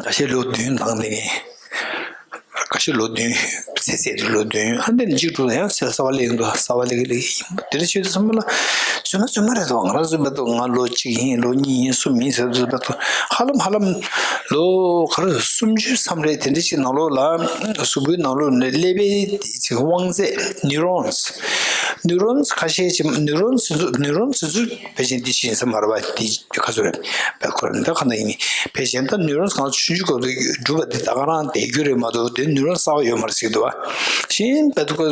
ཁ་ཤས་ལོ་བདུན་དང་ནི། ཁ་ཤས་ལོ་བདུན། ཚེ་ཚད་དུ་ལོ་བདུན། ཨ་འདི་ནི་གཅིག་འགྲོ་ན་ཡང་སེལ་གསར་པ་སླེབས་འདུག་གསར་པ་སླེབས་ཀྱི་སླེབས་ཀྱི་ཡིན། དེ་འདྲ་བྱེད་དུས་ཙམ་པ་ལ་རྫུན་མ་རྫུན་མ་རེད་དོ། ང་རང་ཚོའི་བར་དུ་ང་ལོ་གཅིག་ཡིན། ལོ་གཉིས་ཡིན། གསུམ་ཡིན་ཟེར་དུས་བར་དུ་ཧ་ལམ་ཧ་ལམ་ལོ་ག་རེ་སུམ་ཅུ་མཚམས་རེ་དེ་འདྲ་ཞིག་ནང་ལོགས་ལ་གཟུགས་པོའི་ནང་ལོགས་ནས་སླེབས་པའི་དབང་རྩ་neurons neurons ཁ་ཤས་ཀྱི་neurons ཟེར་ཚུལ neurons ཟེར་ཚུལ་ཕལ་ཆེར་འདི་ཕྱིན་ས་མ་རེད་པ། འདི་ག་ཚོད་རེད་པས། ཁོ་རེ་འདི་ག་འདྲ་ཡིན། ཕལ་ཆེར་ད་neurons གང་ཆུང་ཆུང་སྐབས་དུ་གྲུབ་པ་འདི་ད་ག་རང་བསྡད་རྒྱུ་རེད་མ་གཏོགས་དེ་neurons གསར་པ་ཡོད་མ་རེད་ཟེར་གྱི་འདུག་བ། གཞན་པས་ཁོ་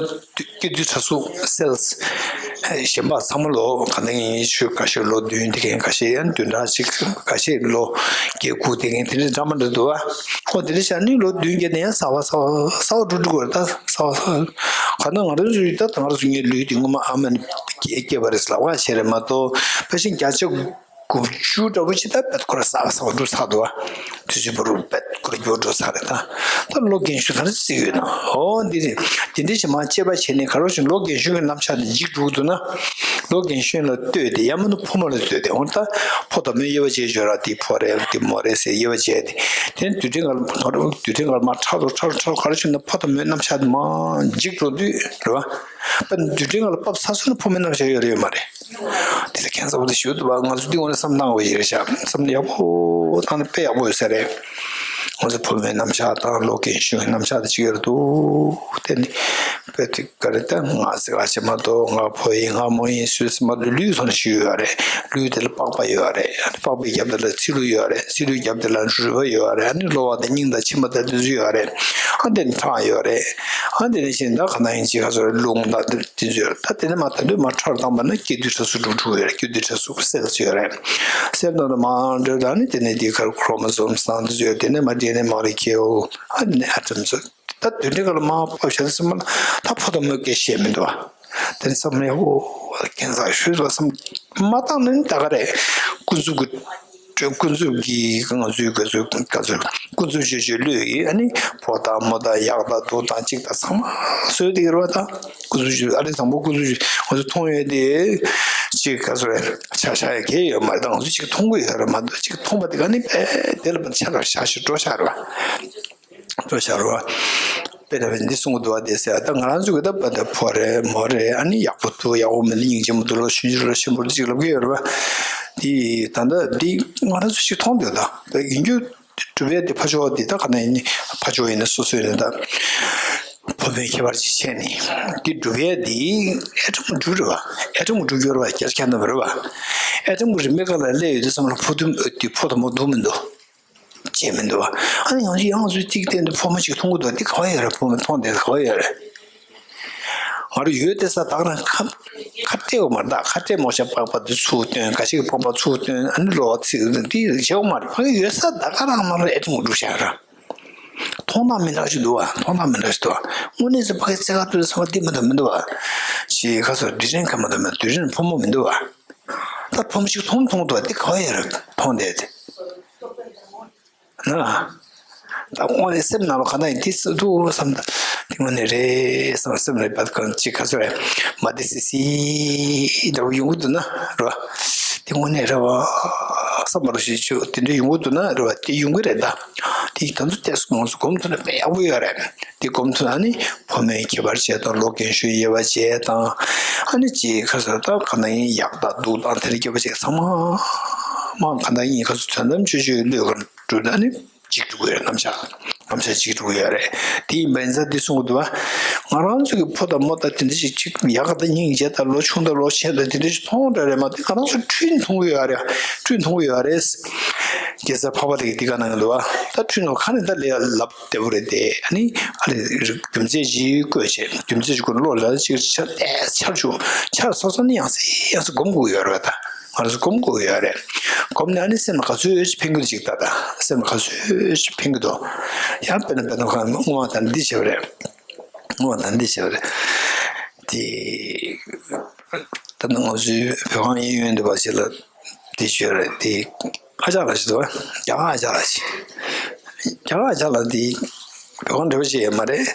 སྐྱེ་དུས་ཚ་གཟུགས་སེལ་གཞན་པ་ཚང་མ་ལོ་ག་འདྲ་ཡིན། ཆུ་ཁ་ཤས་ལོ་བདུན་བསྡད་མཁན། ཁ་ཤས་ཡང་བདུན་ཕྲག་གཅིག་ཁ་ཤས་ལོ་བརྒྱད་དགུ་བསྡད་མཁན་དེ་འདྲ་འདྲ་མི་འདྲ་འདུག་བ། ཁོ་དེ་འདྲ་བྱས་ནས་ལོ་བདུན་བརྒྱད་ནས་ཡང་གསར་པ་གསར་པ་གསར་པ་འགྲོ་འགྲོ་གི་རེད། ད་གསར་པ་གསར་པ་ག་འདྲ་ང་རང་ཚོའི་ད་ང་རང་ཚོ་ངའི་ལུས་དེ་སྔོན་མ་ཨ་མ་ནས་སྐྱེས་པ་རེད་ལབ་པ་བྱས་རེད་མ་གཏོགས་ཕལ་ཆེར་བརྒྱ་ཆ་དགུ་བཅུ་འདྲ་པོ་ཅིག་ད་བེད་ཁོ་ར་གསར་པ་གསར་པ་འགྲོ་ཚར་འདུག་བ། དུས་ཚོད་བར་དུ་བེད་ཁོ་ར་འགྱུར་འགྲོ་ཚར་རེད། ད་ད་ལོ་རྒན་གཞོན་ག་རེ་བརྩི་ཡོད་ན། འོ་འདི་རེད། དེ་འདྲ་ཞིག་མར་དཔྱད་པ་བྱས་ནས་ག་རེ་ཞིག་ལོ་རྒན་གཞོན་གྱི་རྣམ་གཞག་དེ་འཇིག་འགྲོ་གི་འདུག་ན། ལོ་རྒན་གཞོན་ལ་ལྟོས་ཏེ་ཡང་མིན་ན་ཕོ་མོ་ལ་ལྟོས་ཏེ། འོ་ད་ཕོ་དང་མོའི་དབྱེ་བ་འབྱེད་ཡོད་ར། དེ་ཕོ་རེད་དེ་མོ་རེད་ཟེར་དབྱེ་བ་འབྱེད་དེ། དེ་ནས་དུས་དྲན་སྒང་ལ་དུས་དྲན་སྒང་ལ་མར་ཁྲ་རུ་ཁྲ་རུ་ཁྲ་རུ་ག་རེ་བྱུང་ན་ཕོ་དང་མོའི་རྣམ་གཞག་དེ་མར་འཇིག་འགྲོ་དུས་རེད་བ། དཔེར་ན་དུས་དྲན་སྒང་ལ་བབས་ཚར་སོང་ན་ཕོ་མོའི་རྣམ་གཞག་ཡོད་རེད་ཡོད་མ་རེད། དེ་ལ་ཁྱད་མཚར་པོ་དེ་ཞིག་འདུག་བ། ང་ཚོ་འདི་དངོས་གནས་བསམ་བཏང་དགོས་ཡག་རེད་ཤག་བསམ་བློ་ཡག་པོ་བཏང་ན་དཔེ་ཡག་པོ་ཡོད་ས་རེད། ང་ཚོ་ཕོ་མོའི་རྣམ་གཞག་དང་ལོ་རྒན་གཞོན་གྱི་རྣམ་གཞག་དེ་གཅིག་ཡོད་རེད་འདུག་དེ་ནི་དཔེ་དེ་ག་རེ་ད་ང་ཟེར་བ་ཞིག་མ་གཏོགས་ང་ཕོ་ཡིན་ང་མོ་ཡིན་སུས་མ་གཏོགས་ལུས་ཚོ་ནས་ཞིག་ཡོད་རེད། ལུས་དེ་ལ་པགས་པ་ཡོད་རེད། ཨ་ནི་པགས་པའི་རྒྱབ་དེ་ལ་ཚིལ་ལུ་ཡོད་རེད། ཚིལ་ལུའི་རྒྱབ་དེ་ལ་རུས་པ་ཡོད་རེད། ཨ་ནི་གློ་བ་དང་སྙིང་དང་མཆིན་པ་དང་དེ་ཚོ་ཡོད་རེད། ཨ་དེ་ནི་ཁྲག་ཡོད་རེད། ཨ་དེ་ནི་ཞིང་ད་ག་ན་ཡིན་ཅིག་ག་ཚོད་རེད། རླུང་དང་དེ་ཚོ་ཡོད་རེད། ད་དེ་ནི་མ་ད་དུས་མ་ཁྲག་བཏང་པ་ན་སྐྱེ་དུས་ཚ་གཟུགས་འགྲོ་འགྲོ་ཡོད་རེད། སྐྱེ་དུས་ཚ་གཟུགས་སེལ་ཚོ་ཡོད་རེད། སེལ་ནང་ལ་མ་འགྲོ་ད་ནི་དེ་ནི་དེ་གར་ཁྲོ་མོ་སོམ་སང་དེ་ཚོ་ཡོད། དེ་ནི་མ་དེ་ནི་མ་རེད་ཁེའོ། ཨ་དེ་ནི་ཨ་ཊམ་ཚོ། ད་དུས་དྲན་སྒང་ལ་མར་བབས་བྱས་ཙམ་པ་ལ་ད་ཕོ་དང་མོའི་སྐད་བཤད་མི་འདུག་བ། དེ་ནི་བསམ་ཡག་པོ་ཁྱད་མཚར་ཤོས་ལ་བསམ་མ་བཏང་ནས་ད་ག་རེད། ཀུན་རྫོབ་ཀྱི་ཀུན་རྫོབ་ཀྱི་ང་ཚོའི་ག་ཚོད་ག་ཚོད་ཀུན་རྫོབ་ཅེས་བྱའི་བློས་ཀྱིས་ཨ་ནི་ཕོ་དང་མོ་དང་ཡག་དང་སྡུག་དང་གཅིག་དང་ཚང་མ་བཟོས་ཏེ་ཡོད་རེད་བ། ད་ཀུན་རྫོབ་ཅེས་ཨ་རི་དང་པོ་ཀུན་རྫོབ་ཅེས་ང་ཚོ་མཐོང་ཡོད་དེ་གཅིག་ག་ཚོད་རེད། ཆ་བཞག་ཡག་གང་ཡང་ཡོད་མ་རེད། ད་ང་ཚོ་གཅིག་མཐོང་གི་ཡོད་རེད་མ་གཏོགས་གཅིག་མཐོང་བ་དེ་ག་ནི་དཔེ་དེ་ལ་ཆ་ལ་བཞག་ཞིག་འགྲོ་བཞག་རེད་བ། འགྲོ་བཞག་རོ། དཔེར་ན་འདི་གསུང་གི་འདུག་བ། དེ་ཟེར་ད་ང་རང་ཚོ་གི་ད་པ་ད་ཕོ་རེད་མོ་རེད། ཨ་ནི་ཡག་པོ་འདུག་ཡག་པོ་མི་འདུག་སྙིང་རྗེ་མོ་འདུག་ལོ་ཆུང་ཆུང་ལོ་ཆེན་པོ་འདུག་ཅིག་ལབ་ཀྱི་ཡོད་རེད་བ། དེ་ད་ལྟ་འདི་ང་རང་ཚོ་ཞིག་མཐོང་འདུག་ད་ད་ཡིན་རྒྱུ་གྲུབ་པའི་དེ་ཕ་ཕྱོགས་འདི་ད་ག་ན་ཡིན་ནི་ཕ་ཕྱོགས་ཡིན་ན་སོ་སོ་ཡིན་ན་ད་ཕོ་མོའི་ཁྱད་པར་ཅིག་བྱས་ནི་འདི་གྲུབ་པའི་འདི་ཨེ་ཊམ་གྲུབ་ཡོད་རེད་བ། ཨེ་ཊམ་གྲུབ་ཡོད་རེད་བ། བརྒྱ་ཆ་ཁྱད་མེད་རེད་བ། ཨེ་ཊམ་རིམ་པའི་སྒང་ལ་སླེབས་ཡོད་དུས་ཙམ་ལ་ཕོ་དུ་འདི་ཕོ་དང་མོ་འདུག་མི་འདུག་བྱས་མི་འདུག་བ། ཨ་ནི་ཡང་ཅིག་ཡང་ཚུལ་གཅིག་བསྟན་ཏེ་ཕོ་མོ་གཅིག་མཐོང་གི་འདུག་འདི་ག་བ་ཡོད་རེད། ཕོ་མོ་མཐོང་བསྡད་ག་བ་ཡོད་རེད། ང་རང་ཡོད་དེ་ས་ད་ག་རང་ཁ་ཁ་སྤྲད་ཡོད་མ་རེད། ད་ཁ་སྤྲད་མོ་ཤ་པགས་པ་འདི་ཚུར་སྟོན། ཁ་ཤས་ཀྱི་པགས་པ་ཚུར་སྟོན། ཨ་ནི་གློ་བ་ཚིག་འདི་བྱེད་ཡོད་མ་རེད། ཕ་གི་ཡོད་ས་ད་ག་རང་མ་རེད། ཨེ་ཊམ་འགྲུབ་ཤག་ར། མཐོང་སྟངས་མི་འདྲ་ཞིག་འདུག་བ། མཐོང་སྟངས་མི་འདྲ་ཞིག་འདུག་བ། དངོས་གནས་སུ་ཕ་གི་རྩེད་ག་ཐུག་ས་བ་འདི་མི་འདུག་མི་འདུག་བ། ཞེས་ཁ་སོ་དུས་དྲན་ཁ་མ་འདུག་མི་དུས་དྲན་ཕོ་མོ་མི་འདུག་བ། ད་ཕོ་མོ་ཞིག་མཐོང་མཐོང་འདུག་བ། འདི་ག་བ་ཡོད་རེད་མཐོང་བསྡད་དེ། ན། ད་དངོས་གནས་སེམས་ནང་ལ་ག་ན་ཡིན་དེ་སུ་འདུག་བསམ། ད་དེ་དངོས་གནས་རེད་བསམ། སེམས་རེད་པ་གང་ཅི་ག་ཚོད་རེད། མ་དེ་སི་སི་འདྲ་བོ་ཡོང་གི་འདུག་ན་རེད་བ། དེ་དངོས་གནས་རེད་བ་བསམ་པ་རུ་ཞིག་ཆུ་དེ་འདྲ་ཡོང་གི་འདུག་ན་རེད་བ། དེ་ཡོང་གི་རེད། ད་དེ་ད་ཚོ་ཏེ་སུ་ང་ཚོ་གོམས་ཐུབ་ན་དཔེ་ཡག་པོ་ཡོད་རེད། དེ་གོམས་ཐུབ་ན་ནི་ཕོ་མོའི་ཁྱད་པར་བྱས་དང་ལོ་རྒན་གཞོན་དབྱེ་བ་བྱས་དང་། ཨ་ནི་ཅི་ག་ཚོད་ད་ག་ན་ཡིན་ཡག་དང་སྡུག་དང་དེ་འདྲ་ཁྱད་པར་བྱས་ཚང་མ་མ་ག་ན་ཡིན་ག་ཚོད་དོན་དམ་ཆོས་ཆོས་ལུས་ག་གྲུབ་ན་ནི་གཅིག་གྲུབ་ཡོད་རྣམ་གཞག་རྣམ་གཞག་གཅིག་གྲུབ་ཡོད་རེད། དེ་ཡིན་པ་ཡིན་ཙང་འདི་གསུང་གི་འདུག་བ། ང་རང་ཚོ་གི་ཕོ་དང་མོ་དང་དེ་འདྲ་ཞིག་གཅིག་ཡག་དང་སྙིང་རྗེ་དང་ལོ་ཆུང་དང་ལོ་ཆེ་དང་དེ་འདྲ་ཞིག་མཐོང་འདྲ་རེད་མ་གཏོགས་ང་རང་ཚོ་འཁྲུལ་མཐོང་གི་ཡོད་རེད། འཁྲུལ་མཐོང་གི་ཡོད་རེད། རྒྱལ་སྲས་འཕགས་པ་ལྷ་གིས་འདི་ག་གནང་གི་འདུག་བ། ད་འཁྲུལ་ནོ་ཁ་ནས་ད་ལས་ལབ་བདེ་པོ་རེད་དེ། ཨ་ནི་ཨ་ལས་རྒྱུ་མཚན་ཅིག་བཀོད་བྱས་རྒྱུ་མཚན་ཅིག་བཀོད་ནས་བློ་ལ་ཅིག་འཆར་ཏེ་འཆར་བྱུང་འཆར་སོང་ཙང་ནི་ཡང་སེ་ཡང་སེ་སྒོམ་དགོས་ཡོད་རེད་བ། ད་ ང་རང་ཚོ་སྒོམ་དགོས་ཀྱི་ཡོད་རེད། སྒོམ་ནས་ཨ་ནི་སེམས་ལ་ག་ཚོད་ཅིག་ཕན་གྱི་འདུག་ཅིག་ལྟ་ད། སེམས་ལ་ག་ཚོད་ཅིག་ཕན་གྱི་འདུག་ཡང་དཔེར་ན་དཔེར་ན་ཁོ་རང་བསྔོ་བ་དང་འདི་བྱས་པ་རེད། བསྔོ་བ་དང་འདི་བྱས་པ་རེད། དེ་ད་ནི་ང་ཚོའི་བོད་ཁང་གཡས་གཡོན་དུ་བ་ཞིག་ལ་དེ་བྱོས་རེད། དེ་ཨ་ཅག་ལགས་ཤིག་འདུག་རྒྱ་གར་ཨ་ཅག་ལགས་ཤིག་རྒྱ་གར་ཨ་ཅག་ལགས་འདི་བོད་ཁང་འབྲེལ་བ་བྱེད་ཡོད་མ་རེད།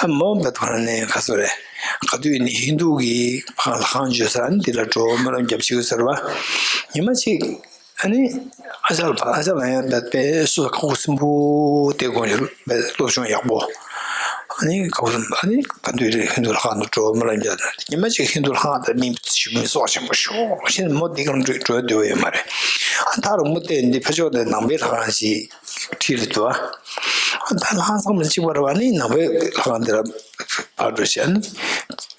ཨ་མོ་བོད་ཁང་ནས་ག་ཚོད་རེད། ག་དུས་ནི་ཧིན་དུ་གི་ཕ་ལྷ་ཁང་བྱོས་ས་ཨ་ནི་འདི་ལ་འགྲོ་སྨོན་ལམ་རྒྱབ་བྱེད་དགོས་ཟེར་བ། ཉི་མ་གཅིག་ཨ་ནི་ཨ་ཅག་ལགས་ཨ་ཅག་ལགས་ཡང་བོད་པའི་སུ་ཁ་ཁུ་སིམ་པོ་དེ་དགོངས་ཡོད་པའི་སློབ་སྦྱོང་ཡག་པོ། ཨ་ནི་ཁ་ཁུ་སིམ་ཨ་ནི་ག་དུས་རེད་ཧིན་དུ་ལྷ་ཁང་དུ་འགྲོ་སྨོན་ལམ་རྒྱབ། ཉི་མ་གཅིག་ཧིན་དུ་ལྷ་ཁང་དུ་མི་མི་ཚོགས་ཆེན་པོ་ཤོག་ཤེས་ནས་མོ་འདི་གང་འགྲོ་འགྲོ་འདོད་ཡོད་མ་རེད། ཨ་ད་རུང་མོ་བལྟས་འདི་ཕ་ཕྱོགས་ནས་ནང་པའི་ལྷ་ཁང་ཞིག་ཁྲིད་རེད་འདུག་ཨ་ད་ལྷ་ཁང་ཚང་མ་གཅིག་པ་རེད་བ། ཨ་ནི་ནང་པའི་ལྷ་ཁང་འདི་ལ་ཕར་འགྲོ་བྱས་ནས་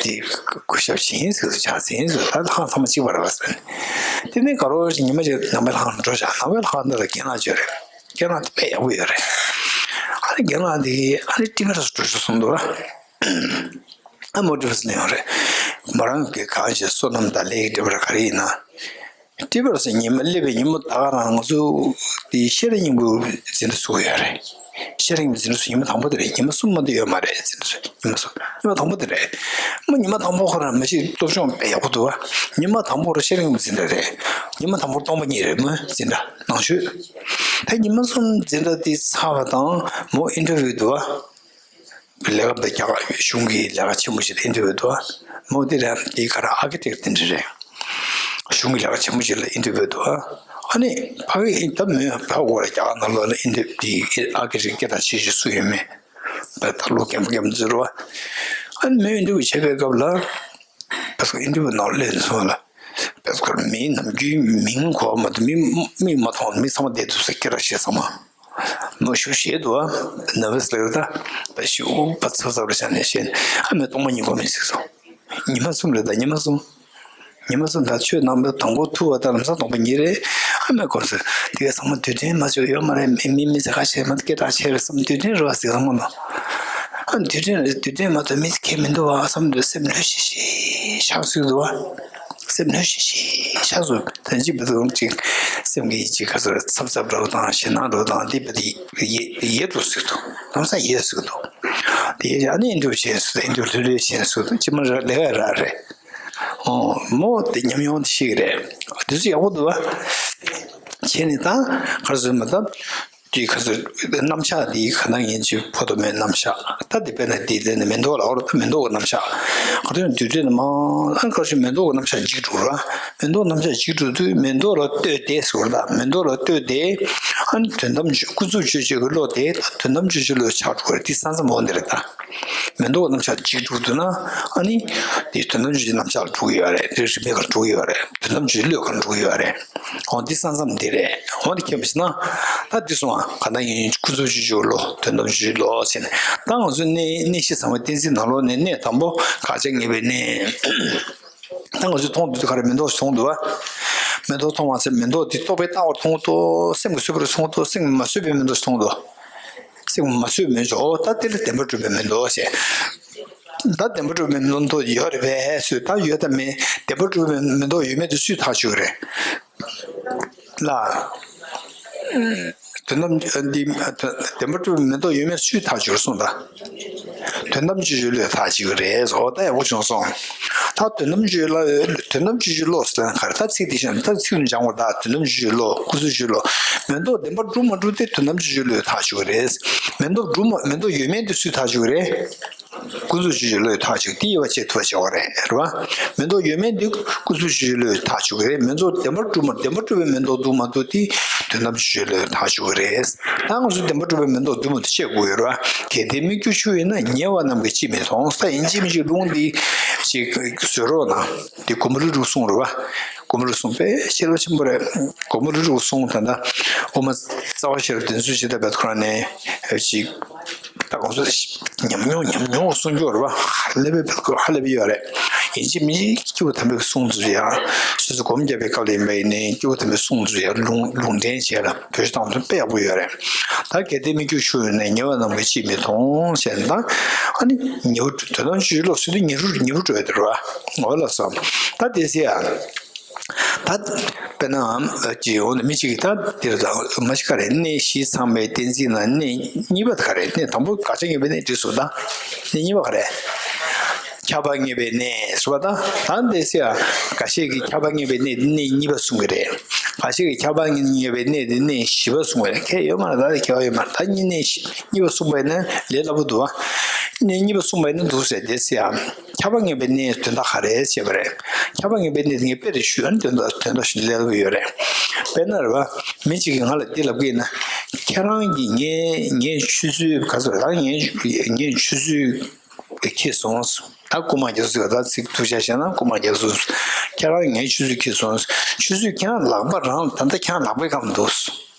དེ་གུས་ཞབས་བྱེད་ཟེར་ཕྱག་འཚལ་ཟེར། ད་ལྷ་ཁང་ཚང་མ་གཅིག་པ་རེད་བ་ཟེར་ནས། དེ་ནས་དགའ་རོགས་ཤིག་ཉི་མ་ཅིག་ནང་པའི་ལྷ་ཁང་འགྲོ་བྱས། ནང་པའི་ལྷ་ཁང་འདི་ལ་རྒན་ལགས་ཅིག་ཡོད་རེད། རྒན་ལགས་དེ་དཔེ་ཡག་པོ་ཡོད་རེད། ཨ་ནི་རྒན་ལགས་དེ་ཨ་ནི་ཊི་བི་ལ་སུ་འགྲོ་ཤོག་གསུངས་འདུག་ཨ། ཨ་མོ་ཊི་བི་ལ་སླེབས་ཡོང་རེད། མོ་རང་གི་གང་ཞིག་བསོད་ནམས་དང་ལས་ཀྱི་འབྲེལ་བ་ག་རེ་ཡིན་ན། ཊི་བི་ལ་སླེབས་ཉི་མ་སླེབས་པའི་ཉིན་མོ་ད་ག་རང་ང་ཚོ་དེ་ཤེས་རབ་སྙིང་པོ་འཛིན་གྲྭ་ཚུགས་ཡོད་རེད། ཤེས་རབ་སྙིང་པོ་འཛིན་གྲྭ་ཚུགས་ཉི་མ་དང་པོ་དེ་རེད། ཉི་མ་གསུམ་མ་གཏོགས་ཡོད་མ་རེད་འཛིན་གྲྭ་ཚུགས་ཉི་མ་གསུམ། ཉི་མ་དང་པོ་དེ་རེད། མོ་ཉི་མ་དང་པོ་ཁོ་རང་མ་གཞི་སློབ་སྦྱོང་དཔེ་ཡག་པོ་འདུག་བ། ཉི་མ་དང་པོ་རུ་ཤེས་རབ་སྙིང་པོ་འཛིན་གྲྭ་རེད། ཉི་མ་དང་པོ་སྟོང་པ་ཉིད་རེད་མོ་འཛིན་གྲྭ་ནང་ཆོས། ད་ཉི་མ་གསུམ་འཛིན་གྲྭ་དེ་ཚར་བ་དང་མོ་ཨིན་ཊར་བིའུ་འདུག་བ། ལས་ཀ་དཔེ་རྒྱ་གཞུང་གི་ལས་ཀ་ཆེན་པོ་ཞིག་ལ་ཨིན་ཊར་བིའུ་འདུག་མོ་དེ་རང་དེ་ག་རང་ཨར་ཀི་ཊེག་དེ་འདྲ་རེད། གཞུང་གི་ལས་ཀ་ཆེན་པོ་ཞིག་ལ་ཨིན་ཊར་བིའུ་འདུག་ཨ་ནི་ཕ་གི་ཨིན་ད་མོས་ཕ་གོ་ར་རྒྱ་གར་ནང་ལོགས་ལ་ཨིན་ཊར་དེ་ཨར་ཀི་ཊེག་སྐད་གྲགས་ཆེ་ཤོས་སུ་ཡོད་མེད། ད་ལོ་རྒན་པོ་རྒན་པོ་ཟེར་བ། ཨ་ནི་མོས་ཨིན་ཊར་བིའུ་བྱེད་པའི་སྐབས་ལ་ཕ་གི་ཨིན་ཊར་བིའུ་ནང་སླེབས་སོང་ལ། བེད་སྐོར་མིའི་ནམ་རྒྱུན་མིང་གོ་བ་མ་གཏོགས་མི་མིག་མ་མཐོང་མི་ཚང་མ་བསྡད་འདུག་ཟེར་སྐད་གྲགས་ཆེ་ཚང་མ། མོ་ཤུགས་ཤེས་འདུག་ཨ། ནར་བེ་སི་ལེགས་ད། པ་ཤུ་པ་ཚབ་ཚབ་རེ་བྱ་ནས་བཤད་ནས་ཨ་མས་སྟོང་པ་ཉིད་གོ་མི་ཟིག་སོང་། ཉི་མ་གསུམ་རེད་ད་ཉི་མ་གསུམ། ཉི་མ་གསུམ་ད་ཆོས་ནང་པའི་དང་པོ་ཐུག་པ་ད་ལམ་སང་སྟོང་པ་ཉིད་རེད། ཨ་མས་གོ་ཟེར་དེ་ག་ཚང་མ་དུས་མཐུན་མ་བྱུང་ཡོད་མ་རེད། མི་མི་མི་ཟེར་ཁ་ཤས་མ་སྐད་གྲགས་ཆེ་རེད་བསམ་དུས་མཐུན་རེད་བ་ཟིག་ཚང་མ་ལ། ཨ་དུས་མཐུན་རེད་དུས་མཐུན་མ་གཏོགས་མི་ཁྱད་མི་འདུག་བ་བསམ་དུས་སེམས་ལྷོད་ཤིག་ཤིག་ཤག་ཟིག་འདུག་བ། སེམས་ནུས་ཤིག་ཤིག་ཤ་ཟུ་ཐན་ཅིག་བི་དུང་ཅིག་སེམས་ཀྱི་ཅིག་ག་ཚོད་ཚབ་ཚབ་འདྲ་བོ་དང་ཞེད་སྣང་འདྲ་བོ་དང་དེ་བི་དེ་ཡེ་ཡེ་འདུག་ཟེར་འདུག་ལམ་སང་ཡེ་ཟེར་འདུག་དེ་ཡེ་ཨ་ནི་ཨིན་དྲུ་བྱས་ཟེར་ཨིན་དྲུ་ལྷོད་ལྷོད་བྱས་ཟེར་འདུག་ཅི་མ་ར་ལས་ཀ་ར་རེད། ཨོ་མོ་དེ་ཉམས་མྱོང་དེ་ཤེས་ཀྱི་རེད། དུས་ཚོད་ཡག་པོ་འདུག་བ། བྱས་ནས་ད་ག་རེ་ཟེར་མ་ད། དེ་ག་ཚོད་རྣམ་གཞག་འདི་ག་ན་ཡིན་ཅིག་ཕོ་དོ་མའི་རྣམ་གཞག་ད་འདི་དཔེར་ན་འདི་ལས་ནི་མེ་ཏོག་ལ་འོར་ད་མེ་ཏོག་གི་རྣམ་གཞག་ག་དུས་དུས་དྲན་ནི་མང་ཨ་ག་ཞིག་མེ་ཏོག་གི་རྣམ་གཞག་འཇིག་འགྲོ་ར་མེ་ཏོག་རྣམ་གཞག་འཇིག་འགྲོ་དུས་མེ་ཏོག་ལ་ལྟོས་ཏེ་ཟེར་བ་ད་མེ་ཏོག་ལ་ལྟོས་ཏེ་ཨ་ནི་དོན་དམ་ཆོས་ཀུན་རྫོབ་ཆོས་ཅན་གྱི་བློ་དེ་ད་དོན་དམ་ཆོས་ཅན་བློ་ཆགས་འགྲོ་བ་རེད། འདི་ས་མཚམས་འོག་འདི་རེད་ད། མེ་ཏོག་རྣམ་གཞག་འཇིག་འགྲོ་འདུག་ན་ཨ་ནི་དེ་དོན་དམ་ཆོས་ཅན་རྣམ་གཞག་ལ་འགྲོ་གི་ཡོད་རེད། དེ་རིགས་མེད་ཀར་འགྲོ་གི་ཡོད་རེད། དོན་དམ་ཆོས་ཅན་བློས་ཀར་འགྲོ་གི་ཡོད་རེད། འོ་འདི་ས་མཚམས་འདི་རེད། འོ་འདི་མཁྱེན་པ་ཞིག་ན་ད་འདི་སོང་ཨ་ག་ན་ཡིན་ཀུན་རྫོབ་ཆོས་ཅན་བློ་དོན་དམ་ཆོས་ཅན་བློ་ཟེར་ནས་ད་ང་ཚོའི་གནས་གནས་བཤད་ཚང་མའི་གཏན་ཚིགས་ནང་ལོགས་ནས་གནས་དང་པོ་དགག་བྱ་ངེས་པའི་གནས། ད་ང་ཚོས་མཐོང་དུས་ག་རེ་མེ་ཏོག་ཞིག་མཐོང་འདུག་བ། མེ་ཏོག་མཐོང་བ་ཚེ་མེ་ཏོག་འདི་རྟོག་པས་བལྟ་བར་མཐོང་འདུག་སེམས་ཀྱིས་གསོད་པར་མཐོང་འདུག་སེམས་ཀྱིས་མ་གསོད་པའི་མེ་ཏོག་ཞིག་མཐོང་འདུག་སེམས་མ་བཟོད་མི་འཇོག་ད་དེ་ལ་བདེན་པར་གྲུབ་པའི་མེ་ཏོག་ཞེས། ད་བདེན་པར་གྲུབ་པའི་མེ་ཏོག་ཡོད་རེད་པས་སུས་ད་ཡོད་དམ་མེད་བདེན་པར་གྲུབ་པའི་མེ་ཏོག་ཡོད་མེད་དུ་སུས་ཐག་གཅོད་རེད། ལ། དོན་དམ་འདི་བདེན་པར་གྲུབ་པའི་མེ་ཏོག་ཡོད་མེད་སུས་ཐག་གཅོད་གསུངས་ད། དོན་དམ་ཆོས་ཅན་བློས་ཐག་གཅོད་ཀྱི་རེད་ཟེར་ད་ཡག་པོ་བྱུང་སོང་། ད་དོན་དམ་ཆོས་ཅན་བློ་དོན་དམ་ཆོས་ཅན་བློ་ཟེར་ན་ག་རེ་ད་ཚིག་འདི་བཞིན་ད་ཚིག་འདི་སྦྱང་བར་ད་དོན་དམ་ཆོས་ཅན་བློ་ཀུན་རྫོབ་ཆོས་ཅན་བློ། མེ་ཏོག་བདེན་པར་གྲུབ་མ་གྲུབ་དེ་དོན་དམ་ཆོས་ཅན་བློས་ཐག་གཅོད་ཀྱི་རེད། མེ་ཏོག་གྲུབ་མ་མེ་ཏོག་ཡོད་མེད་དེ་སུས་ཐག་གཅོད་ཀྱི་རེད། ཀུན་རྫོབ་ཆོས་ཅན་བློས་ཐག་གཅོད་དེ་དབྱེ་བ་ཕྱེ་ཐུབ་པ་བྱ་བ་རེད་རེད་བ། མེ་ཏོག་ཡོད་མེད་དེ་ཀུན་རྫོབ་ཆོས་ཅན་བློས་ཐག་གཅོད་ཀྱི་རེད། མེ་ཏོག་བདེན་པར་གྲུབ་མ་བདེན་པར་གྲུབ་པའི་མེ་ཏོག་འདུག་མ་འདུག་དེ་དོན་དམ་ཆོས་ཅན་བློས་ཐག་གཅོད་ཀྱི་རེད། ད་ང་ཚོ་བདེན་པར་གྲུབ་པའི་མེ་ཏོག་འདུག་མ་འདུག་དཔྱད་དགོས་ཡོད་རེད་བ། གལ་ཏེ་སྨིག་རྒྱུ་ཆུ་ཡིན་ན་ཉེ་བ་རྣམས་ཀྱིས་ཅིས་མི་མཐོང་། ད་ཡིན་གཅིག་མིན་གཅིག་ལུང་འདི་ཅིག་བཟོས་རོགས་གནང་། འདི་གོ་མ་ལི་རུ་གསུངས་རེད་བ། གོ་མ་ལི་གསུངས་དཔེ་ཤེས་རབ་ཆེན་པོ་རེད། གོ་མ་ལི་རུ་གསུངས་ད་ལྟ་དབུ་མ་རྩ་བ་ཤེས་རབ་བདེན་མཚོན་ཇི་ལྟ་བའི་ཁོ་རང་ནས་ཅིག་ད་གོང་ས་ཉམས་མྱོང་ཉམས་མྱོང་གསུང་རྒྱུ་རེད་བ། ཧ་ལས་པའི་ཧ་ལས་པའི་ཡོད་རེད། ཡིན་གཅིག་མིན་གཅིག་སྐྱེས་བུ་དམ་པའི་གསུང་ཚུལ་ཡང་སོ་སོ་སྒོམ་རྒྱབ་པའི་སྐབས་ལ་ཡིན་པ་ཡིན་ནའི་སྐྱེས་བུ་དམ་པའི་གསུང་ཚུལ་ཡང་ལུང་ལུང་འདྲེན་བྱས་ལ་བེད་སྤྱོད་བཏང་ཚུལ་དཔེ་ཡག་པོ་ཡོད་རེད། ད་གལ་ཏེ་སྨིག་རྒྱུ་ཆུ་ཡིན་ན་ཉེ་བ་རྣམས་ཀྱིས་ཅིས་མི་མཐོང་ཞེས་ན། ཨ་ནི་ཉེ་བ་དོན་དམ་ཆོས་ཅན་བློ་ཟེར་དུས་ཉེ་རུ་ཉེ་རུ་འགྲོ་ཡ་དེ་རེད་བ། འོ་ལགས་སོ། ད་དེ་ཟེར་ཡ། ད་དཔེར་ན་ཅི་འོ་ན་མི་གཅིག་གིས་ད་འདིར་ད་མ་གཞི་ག་རེ། གནས་བཞི་ཚང་བའི་གཏན་ཚིགས་ན་གནས་གཉིས་པ་ག་རེ། གནས་དང་པོ་དགག་བྱ་ངེས་པའི་གནས་འགྲིག་སོང་། ད་གནས་གཉིས་པ་ག་རེ། ཁྱབ་པ་ངེས་པའི་གནས་ཟེར་བ། ད་ད་འདི་སེ་ཡ་འགའ་ཤས་ཀྱིས་ཁྱབ་པ་ངེས་པའི་གནས་འདི་གནས་གཉིས་པ་གསུང་གི་རེད། འགའ་ཤས་ཀྱིས་ཁྱབ་པ་ངེས་པའི་གནས་འདི་གནས་བཞི་པ་གསུང་གི་རེད། ཁྱད་ཡོད་མ་རེད། ད་ཁྱད་པར་ཡོད་མ་རེད། ད་གནས་གཉིས་པ་གསུངས་པ་ཡིན་ན་ལས་སླ་པོ་འདུག་བ། གནས་གཉིས་པ་གསུངས་པ་ཡིན་ན་འདུག་ཟེར། འདི་སེ་ཡ། ཁྱབ་པ་ངེས་པའི་གནས་དོན་དག་ག་རེ་བྱས་པ་རེད། ཁྱབ་པ་ངེས་པའི་གནས་དེ་ངས་དཔེ་རེ་ཞུས། ཨ་ནི་དོན་དག་དོན་དག་ཞིག་ལས་སླ་པོ་ཡོད་རེད། དཔེར་ན་རེད་བ། མི་གཅིག་གིས་ང་ལ་འདི་ལབ་ཀྱི་ཡིན་ན། ཁྱེད་རང་གིས་ངའི་ངའི་ཆུ་ཚོད་ག་ཚོད་རེད། ད་ངའི་ངའི་ཆུ་ཚོད་ཁེལ་སོང་། ད་རྐུ་མ་རྒྱག་སོང་། ད་ཚིག་ཐུག་ཆ་བཤད་ན་རྐུ་མ་རྒྱག་སོང་། ཁྱེད་རང་ངའི་ཆུ་ཚོད་ཁེལ་སོང་། ཆུ་ཚོད་ཁྱེད་རང་ལག་པ་རང་ད་ལྟ་ཁྱེད་རང་ལག་པའི་སྒང་འདུག་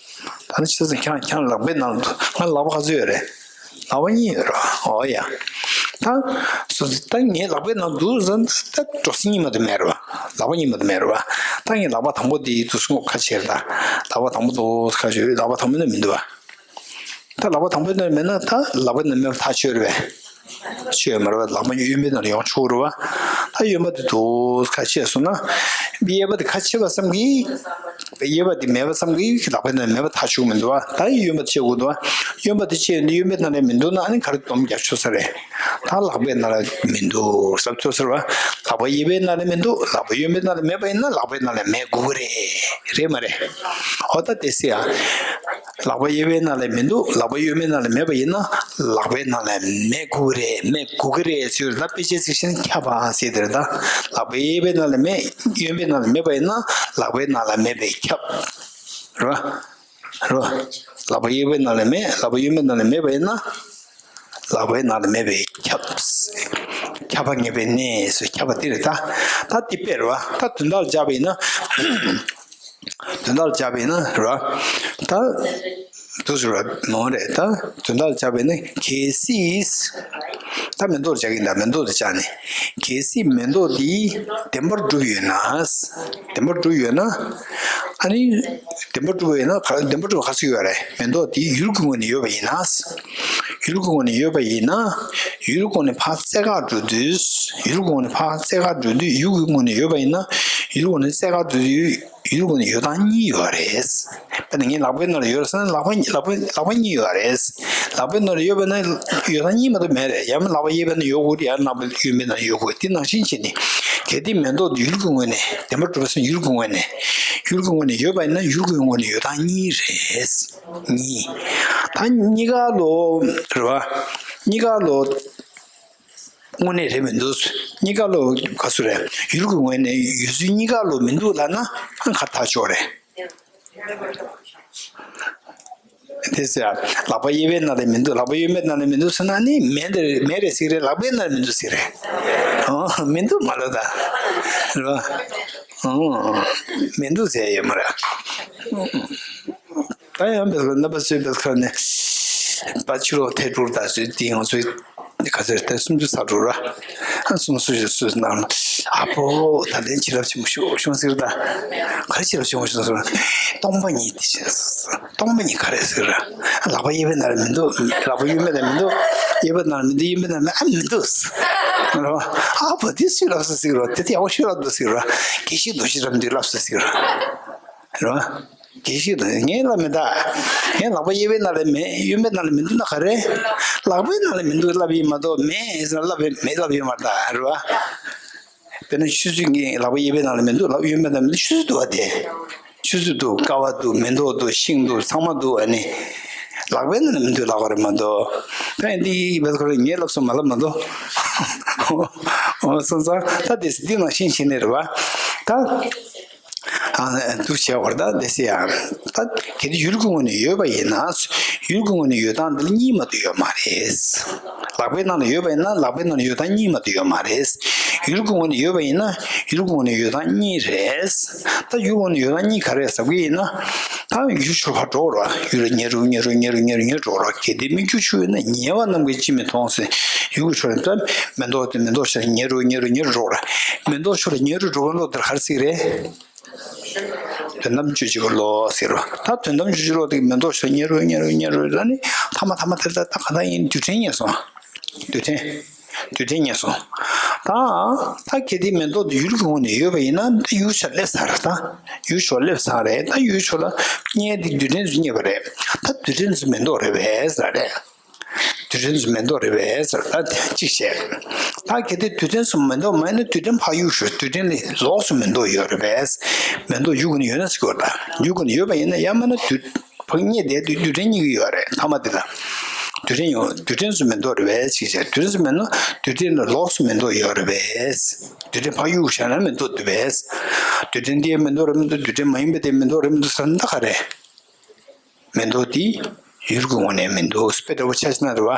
ད་ནི་ཆུ་ཚོད་ཁྱེད་རང་ཁྱེད་རང་ལག་པའི་ནང་འདུག་ང་ལག་པ་ག་ཚོད་ཡོད་རེད། ལག་པ་གཉིས་ཡོད་རེད་བ། ཨོ་ཡ། ད་སོ་ད་ངའི་ལག་པའི་ནང་འདུག་ཟེར་ན་ད་འགྲོ་སོང་གཉིས་མ་གཏོགས་མེད་རེད་བ། ལག་པ་གཉིས་མ་གཏོགས་མེད་རེད་བ། ད་ངའི་ལག་པ་དང་པོ་དེ་འདུག་སོང་། ཁ་ཕྱེ་རེད། ད་ལག་པ་དང་པོ་འདུག་ཁ་ཕྱེ། ལག་པ་དང་པོ་ནི་མི་འདུག་བ། ད་ལག་པ་དང་པོའི་ནང་མེད་ན་ད་ལག་པའི་ནང་མེད་པ་ཐག་ཆོད་རེད་པས། ཆོད་མ་རེད་པས། ལག་པ་གཡོན་པའི་ནང་ལ་ཡོང་ཆོག་རེད་པ། ད་གཡོན་པ་དེ་འདུག་ཁ་ཕྱེ་སོང་ན། གཡས་པ་དེ་ཁ་ཕྱེ་བ་ཙམ་གྱིས། གཡས་པ་དེ་མེད་པ་ཙམ་གྱིས་ལག་པའི་ནང་མེད་པ་ཐག་ཆོད་མི་འདུག་པ། ད་གཡོན་པ་ཕྱེ་དགོས་འདུག་པ། གཡོན་པ་དེ་ཕྱེ་ཡོང་དུས་གཡོན་པའི་ནང་ལ་མི་འདུག་ན། ཨ་ནི་ག་རེ་སྡོམ་རྒྱག་ཆོག་ས་རེད། ད་ལག་པའི་ནང་ལ་མི་འདུག་ཟེར་ཆོག་ས་རེད་པ། ལག་པ་གཡས་པའི་ནང་ལ་མི་འདུག་ལག་པ་གཡོན་པའི་ནང་ལ་མེད་པ་ཡིན་ན་ལག་པའི་ནང་ལ་མེད་དགོས་ཀྱི་རེད། རེད་མ་རེད། འོ་ད་དེ་སེ་ཡ། ལག་པ་གཡས་པའི་ནང་ལ་མི་འདུག་ལག་པ་གཡོན་པའི་ནང་ལ་མེད་པ་ཡིན་ན་ལག་པའི་ནང་ལ་མེད་དགོས་རེད། མེད་དགོས་ཀྱི་རེད་ཟེར་ད་དཔེ་ཆའི་ཚིག་བཞིན་ཁྱབ་པ་ཟེར་དེ་རེད། ད་ལག་པ་གཡས་པའི་ནང་ལ་མེད། གཡོན་པའི་ནང་ལ་མེད་པ་ཡིན་ན་ལག་པའི་ནང་ལ་མེད་པས་ཁྱབ། རེད་པ། རེད་པ། ལག་པ་གཡས་པའི་ནང་ལ་མེད། ལག་པ་གཡོན་པའི་ནང་ལ་མེད་པ་ཡིན་ན། ལག་པའི་ནང་ལ་མེད་པས་ཁྱབ། ཁྱབ་པ་ངེས་པའི་གནས་སུ་ཁྱབ་པ་དེ་རེད། ད་ད་དེ་དཔེ་རེད་པ། ད་དོན་དག་ལ་སྦྱར་བ་ཡིན་ན། དོན་དག་ལ་སྦྱར་བ་ཡིན་ན་རེད་པ། ད་དུ་ཟེར་བ་མང་རེད། ད་དོན་དག་ལ་སྦྱར་བ་ཡིན་ན། གལ་སྲིད། ད་མེ་ཏོག་སྦྱར་གྱི་ཡིན། ད་མེ་ཏོག་དེ་སྦྱར་ནས། གལ་སྲིད་མེ་ཏོག་འདི་བདེན་པར་གྲུབ་ཡོད་ན། བདེན་པར་གྲུབ་ཡོད་ན། ཨ་ནི་བདེན་པར་གྲུབ་ཡོད་ན་ག་བདེན་པར་གྲུབ་ག་ཚོད་ཡོད་རེད། མེ་ཏོག་འདི་ཡུལ་གྱི་ངོས་ནས་ཡོད་པ་ཡིན་ན། ཡུལ་གྱི་ངོས་ནས་ཡོད་པ་ཡིན་ན། ཡུལ་གྱི་ངོས་ནས་ཕར་རྩེ་གར་འགྲོ་དུས། ཡུལ་གྱི་ངོས་ནས་ཕར་རྩེ་གར་འགྲོ་དུས་ཡུལ་གྱི་ངོས་ནས་ཡོད་པ་ཡིན་ན། ཡུལ་གྱི་ངོས་ནས་རྩེ་གར་འགྲོ་དུས་ཡུལ་གྱི་ངོས་ནས་ཡོད་སྟངས་གཉིས་ཡོད་རེད། དཔེར་ན་ངའི་ལག་པའི་ནང་ལ་ཡོད་རེད་ཟེར་ན་ལག་པ་ལག་པ་ལག་པ་གཉིས་ཡོད་རེད། ལག་པའི་ནང་ལ་ཡོད་པ་ན་ཡོད་སྟངས་གཉིས་མ་གཏོགས་མེད་རེད། ཡང་མིན་ལག་པ་གཡས་པའི་ནང་ཡོད་དགོས། ཡང་ལག་པ་གཡོན་པའི་ནང་ཡོད་དགོས། དེ་ནང་བཞིན་བྱས་ནས་གལ་ཏེ་མེ་ཏོག་ཡུལ་གྱི་ངོས་ནས་བདེན་པར་གྲུབ་པ་ཟེར་ན་ཡུལ་གྱི་ངོས་ནས་ཡུལ་གྱི་ངོས་ནས་ཡོད་པ་ཡིན་ན་ཡུལ་གྱི་ངོས་ནས་ཡོད་སྟངས་གཉིས་རེད། གཉིས། ད་གཉིས་ཀ་ལོ་རེད་པ། གཉིས་ཀ་ལོ་དངོས་གནས་རེད་མི་འདུག་གཉིས་ཀ་ལོ་ག་ཚོད་རེད། ཡུལ་གྱི་ངོས་ནས་ཡོད་ཚུལ་གཉིས་ཀ་ལོ་མི་འདུག་ལབ་ན་ཨ་ག་ཐག་ཆོད་རེད། དེ་ཟེར། ལག་པ་གཡས་པའི་ནང་ལ་མི་འདུག་ལག་པ་གཡོན་པའི་ནང་ལ་མི་འདུག་ཟེར་ན་ནི་མེད་དེ་མེད་རེད་ཟེར་གྱི་རེད། ལག་པའི་ནང་ལ་མི་འདུག་ཟེར་རེད། ཨོ་མི་འདུག་མ་ལབ་ད། རེད་པ། ཨོ་མི་འདུག་ཟེར་ཡོད་མ་རེད། ད་ཡང་བེད་ཁོ་རྣམ་པ་ཚོས་བེད་ཁོ་ནས་པ་ཕྱི་ལོགས་ཐད་འགྲོ་ད་ཚོས་དེ་ཡང་ཚོས། ག་ཚོད་དེ་སུམ་ཅུ་ཚར་འགྲོ་ར། ཨ་སུམ་ཅུ་སུམ་ཅུ་ནང་ཨ་ཕོ་ད་ལན་བྱིན་རླབས་ཆེན་པོ་ཞུ་བྱུང་ཟེར་ད། ག་རེ་བྱིན་རླབས་ཆེན་པོ་ཞུ་ཟེར། སྟོང་པ་ཉིད་དེ་བྱིན། སྟོང་པ་ཉིད་ག་རེ་ཟེར། ལག་པ་གཡས་པའི་ནང་ལ་མི་འདུག་ལག་པ་གཡོན་པའི་ནང་ལ་མི་འདུག་གཡས་པའི་ནང་ལ་མི་འདུག་གཡོན་པའི་ནང་ལ་ཨ་མི་འདུག་རོ། ཨ་ཕོ་དེ་སུས་ལབ་སོང་ཟེར་རོ། དེ་དེ་ཡག་པོ་ཤོད་ལབ་འདུག་ཟེར་རོ། དགེ་བཤེས་རྡོ་རྗེ་རབ་འདུས་ལབ་སོང་ཟེར་རོ། རོ། དགེ་བཤེས་དང་ངས་ལབ་མེད་ད། ངས་ལག་པ་གཡས་པའི་ནང་ལ་མེད། གཡོན་པའི་ནང་ལ་མི་འདུག་ན་ག་རེ། ལག་པའི་ནང་ལ་མི་འདུག་ལབ་ཡིན་མ་གཏོགས་མེད་ཟེར་ལབ་ཡིན་མེད་ལབ་ཡོད་མ་རེད་ད་རེད་བ། དཔེར་ན་ཆུ་ཚོད་ངས་ལག་པ་གཡས་པའི་ནང་ལ་མི་འདུག་ལག་གཡོན་པའི་ནང་ལ་མི་འདུག་ཆུ་ཚོད་འདུག་བ་དེ། ཆུ་ཚོད་འདུག་ཀ་བ་འདུག་མེ་ཏོག་འདུག་ཤིང་འདུག་ཚང་མ་འདུག་ཨ་ནི། ལག་པའི་ནང་ལ་མི་འདུག་ལབ་པ་རེད་མ་གཏོགས། ད་ཡིན་དེ་བེད་ཁོ་རེ་ངས་ལབ་སོང་མ་ལབ་མ་གཏོགས། འོ་སོང་ཙང་ད་དེ་འདི་ནང་བཞིན་བྱས་ནས་རེད་བ། ད། ཨ་འདུག་བྱས་པར་ད་དེ་སེ་ཡང་། ད་གལ་ཏེ་ཡུལ་གྱི་ངོས་ནས་ཡོད་པ་ཡིན་ན། ཡུལ་གྱི་ངོས་ནས་ཡོད་སྟངས་འདི་ལ་གཉིས་མ་གཏོགས་ཡོད་མ་རེད། ལག་པའི་ནང་ལ་ཡོད་པ་ཡིན་ན་ལག་པའི་ནང་ལ་ཡོད་སྟངས་གཉིས་མ་གཏོགས་ཡོད་མ་རེད། ཡུལ་གྱི་ངོས་ནས་ཡོད་པ་ཡིན་ན་ཡུལ་གྱི་ངོས་ནས་ཡོད་སྟངས་གཉིས་རེད། ད་ཡུལ་ངོས་ནས་ཡོད་སྟངས་གཉིས་ག་རེ་ཟེར་གྱི་ཡིན་ན། ད་ཡུལ་ཕྱོགས་ཕར་འགྲོ་རོགས། ཡུལ་ལ་ཉེ་རུ་ཉེ་རུ་ཉེ་རུ་ཉེ་རུ་ཉེ་རུ་འགྲོ་རོགས། གལ་ཏེ་སྨིག་རྒྱུ་ཆུ་ཡོད་ན་ཉེ་བ་རྣམས་ཀྱིས་ཅི་མི་མཐོང་ཟེར། ཡུལ་གྱི་ཕྱོགས་ནས་ད་མེ་ཏོག་དེ་མེ་ཏོག་ཕྱོགས་ལ་ཉེ་རུ་ཉེ་རུ་ཉེ་རུ་འགྲོ་རོགས། མེ་ཏོག་ཕྱོགས་ལ་ཉེ་རུ་འགྲོ་མཁན་བློ་དེར་ག་རེ་ཟེར་གྱི་རེད། དོན་དམ་དཔྱོད་བྱེད་ཀྱི་བློ་ཟེར་བ། ད་དོན་དམ་དཔྱོད་བྱེད་བློ་དེ་མེ་ཏོག་ཕྱོགས་ཉེ་རུ་ཉེ་རུ་ཉེ་རུ་ལ་ནི་ཐ་མ་ཐ་མ་དེ་ལ་ད་ག་ད་ཡིན་རྡུལ་ཕྲན་རྙེད་སོང་། རྡུལ་ཕྲན། རྡུལ་ཕྲན་རྙེད་སོང་། ད་ད་གལ་ཏེ་མེ་ཏོག་དེ་ཡུལ་གྱི་ངོས་ནས་ཡོད་པ་ཡིན་ན། ད་ཡུལ་ཕྱོགས་སླེབས་ཚར། ད་ཡུལ་ཕྱོགས་སླེབས་ཚར་རེད། ད་ཡུལ་ཕྱོགས་ལ་རྙེད་དེ་རྡུལ་ཕྲན་ཚོ་རྙེད་པ་རེད། ད་རྡུལ་ཕྲན་ཚོ་མེ་ཏོག་རེད་པས་ཟེར་རེད། རྡུལ་ཕྲན་ཚོ་མེ་ཏོག་རེད་པས་ཟེར། ད་དེ་གཅིག་བཤད། ད་གལ་ཏེ་རྡུལ་ཕྲན་ཚོ་མེ་ཏོག་མ་ཡིན་ན། རྡུལ་ཕྲན་ཕར་གཡུག་ཞོག། རྡུལ་ཕྲན་ལས་ལོགས་སུ་མེ་ཏོག་ཡོད་རེད་པས། མེ་ཏོག་ཡུལ་གྱི་ནང་ཡོད་ན་ཟེར་གྱི་ཡོད་རེད། ད་ཡུལ་གྱི་ནང་ཡོད་པ་ཡིན་ན། ཡང་མིན་ན་རྡུལ་ཕར་རྙེད་བསྡད་དུས་རྡུལ་ཕྲན་རྙེད་ཀྱི་ཡོད་རེད། མཐའ་མ་དེ་ལ་རྡུལ་ཕྲན་ཡོད། རྡུལ་ཕྲན་ཚོ་མེ་ཏོག་རེད་པས་ཅེས་བཤད། རྡུལ་ཕྲན་ཚོ་མེད་ན་རྡུལ་ཕྲན་ལ་ལོགས་སུ་མེ་ཏོག་ཡོད་རེད་པས། རྡུལ་ཕྲན་ཕར་གཡུག་བཞག་ན་མེ་ཏོག་འདུག་པས། རྡུལ་ཕྲན་དེ་མེ་ཏོག་རེད་མི་འདུག། རྡུལ་ཕྲན་མ་ཡིན་པ་དེ་མེ་ཏོག་རེད་མི་འདུག་ཟེར་ན། ད་ག་རེ། མེ་ཏོག་དེ་ཡུལ་གྱི་ངོས་ནས་མི་འདུག། དཔེ་འདྲ་པོ་ཆ་བཞག་ན་རེད་བ།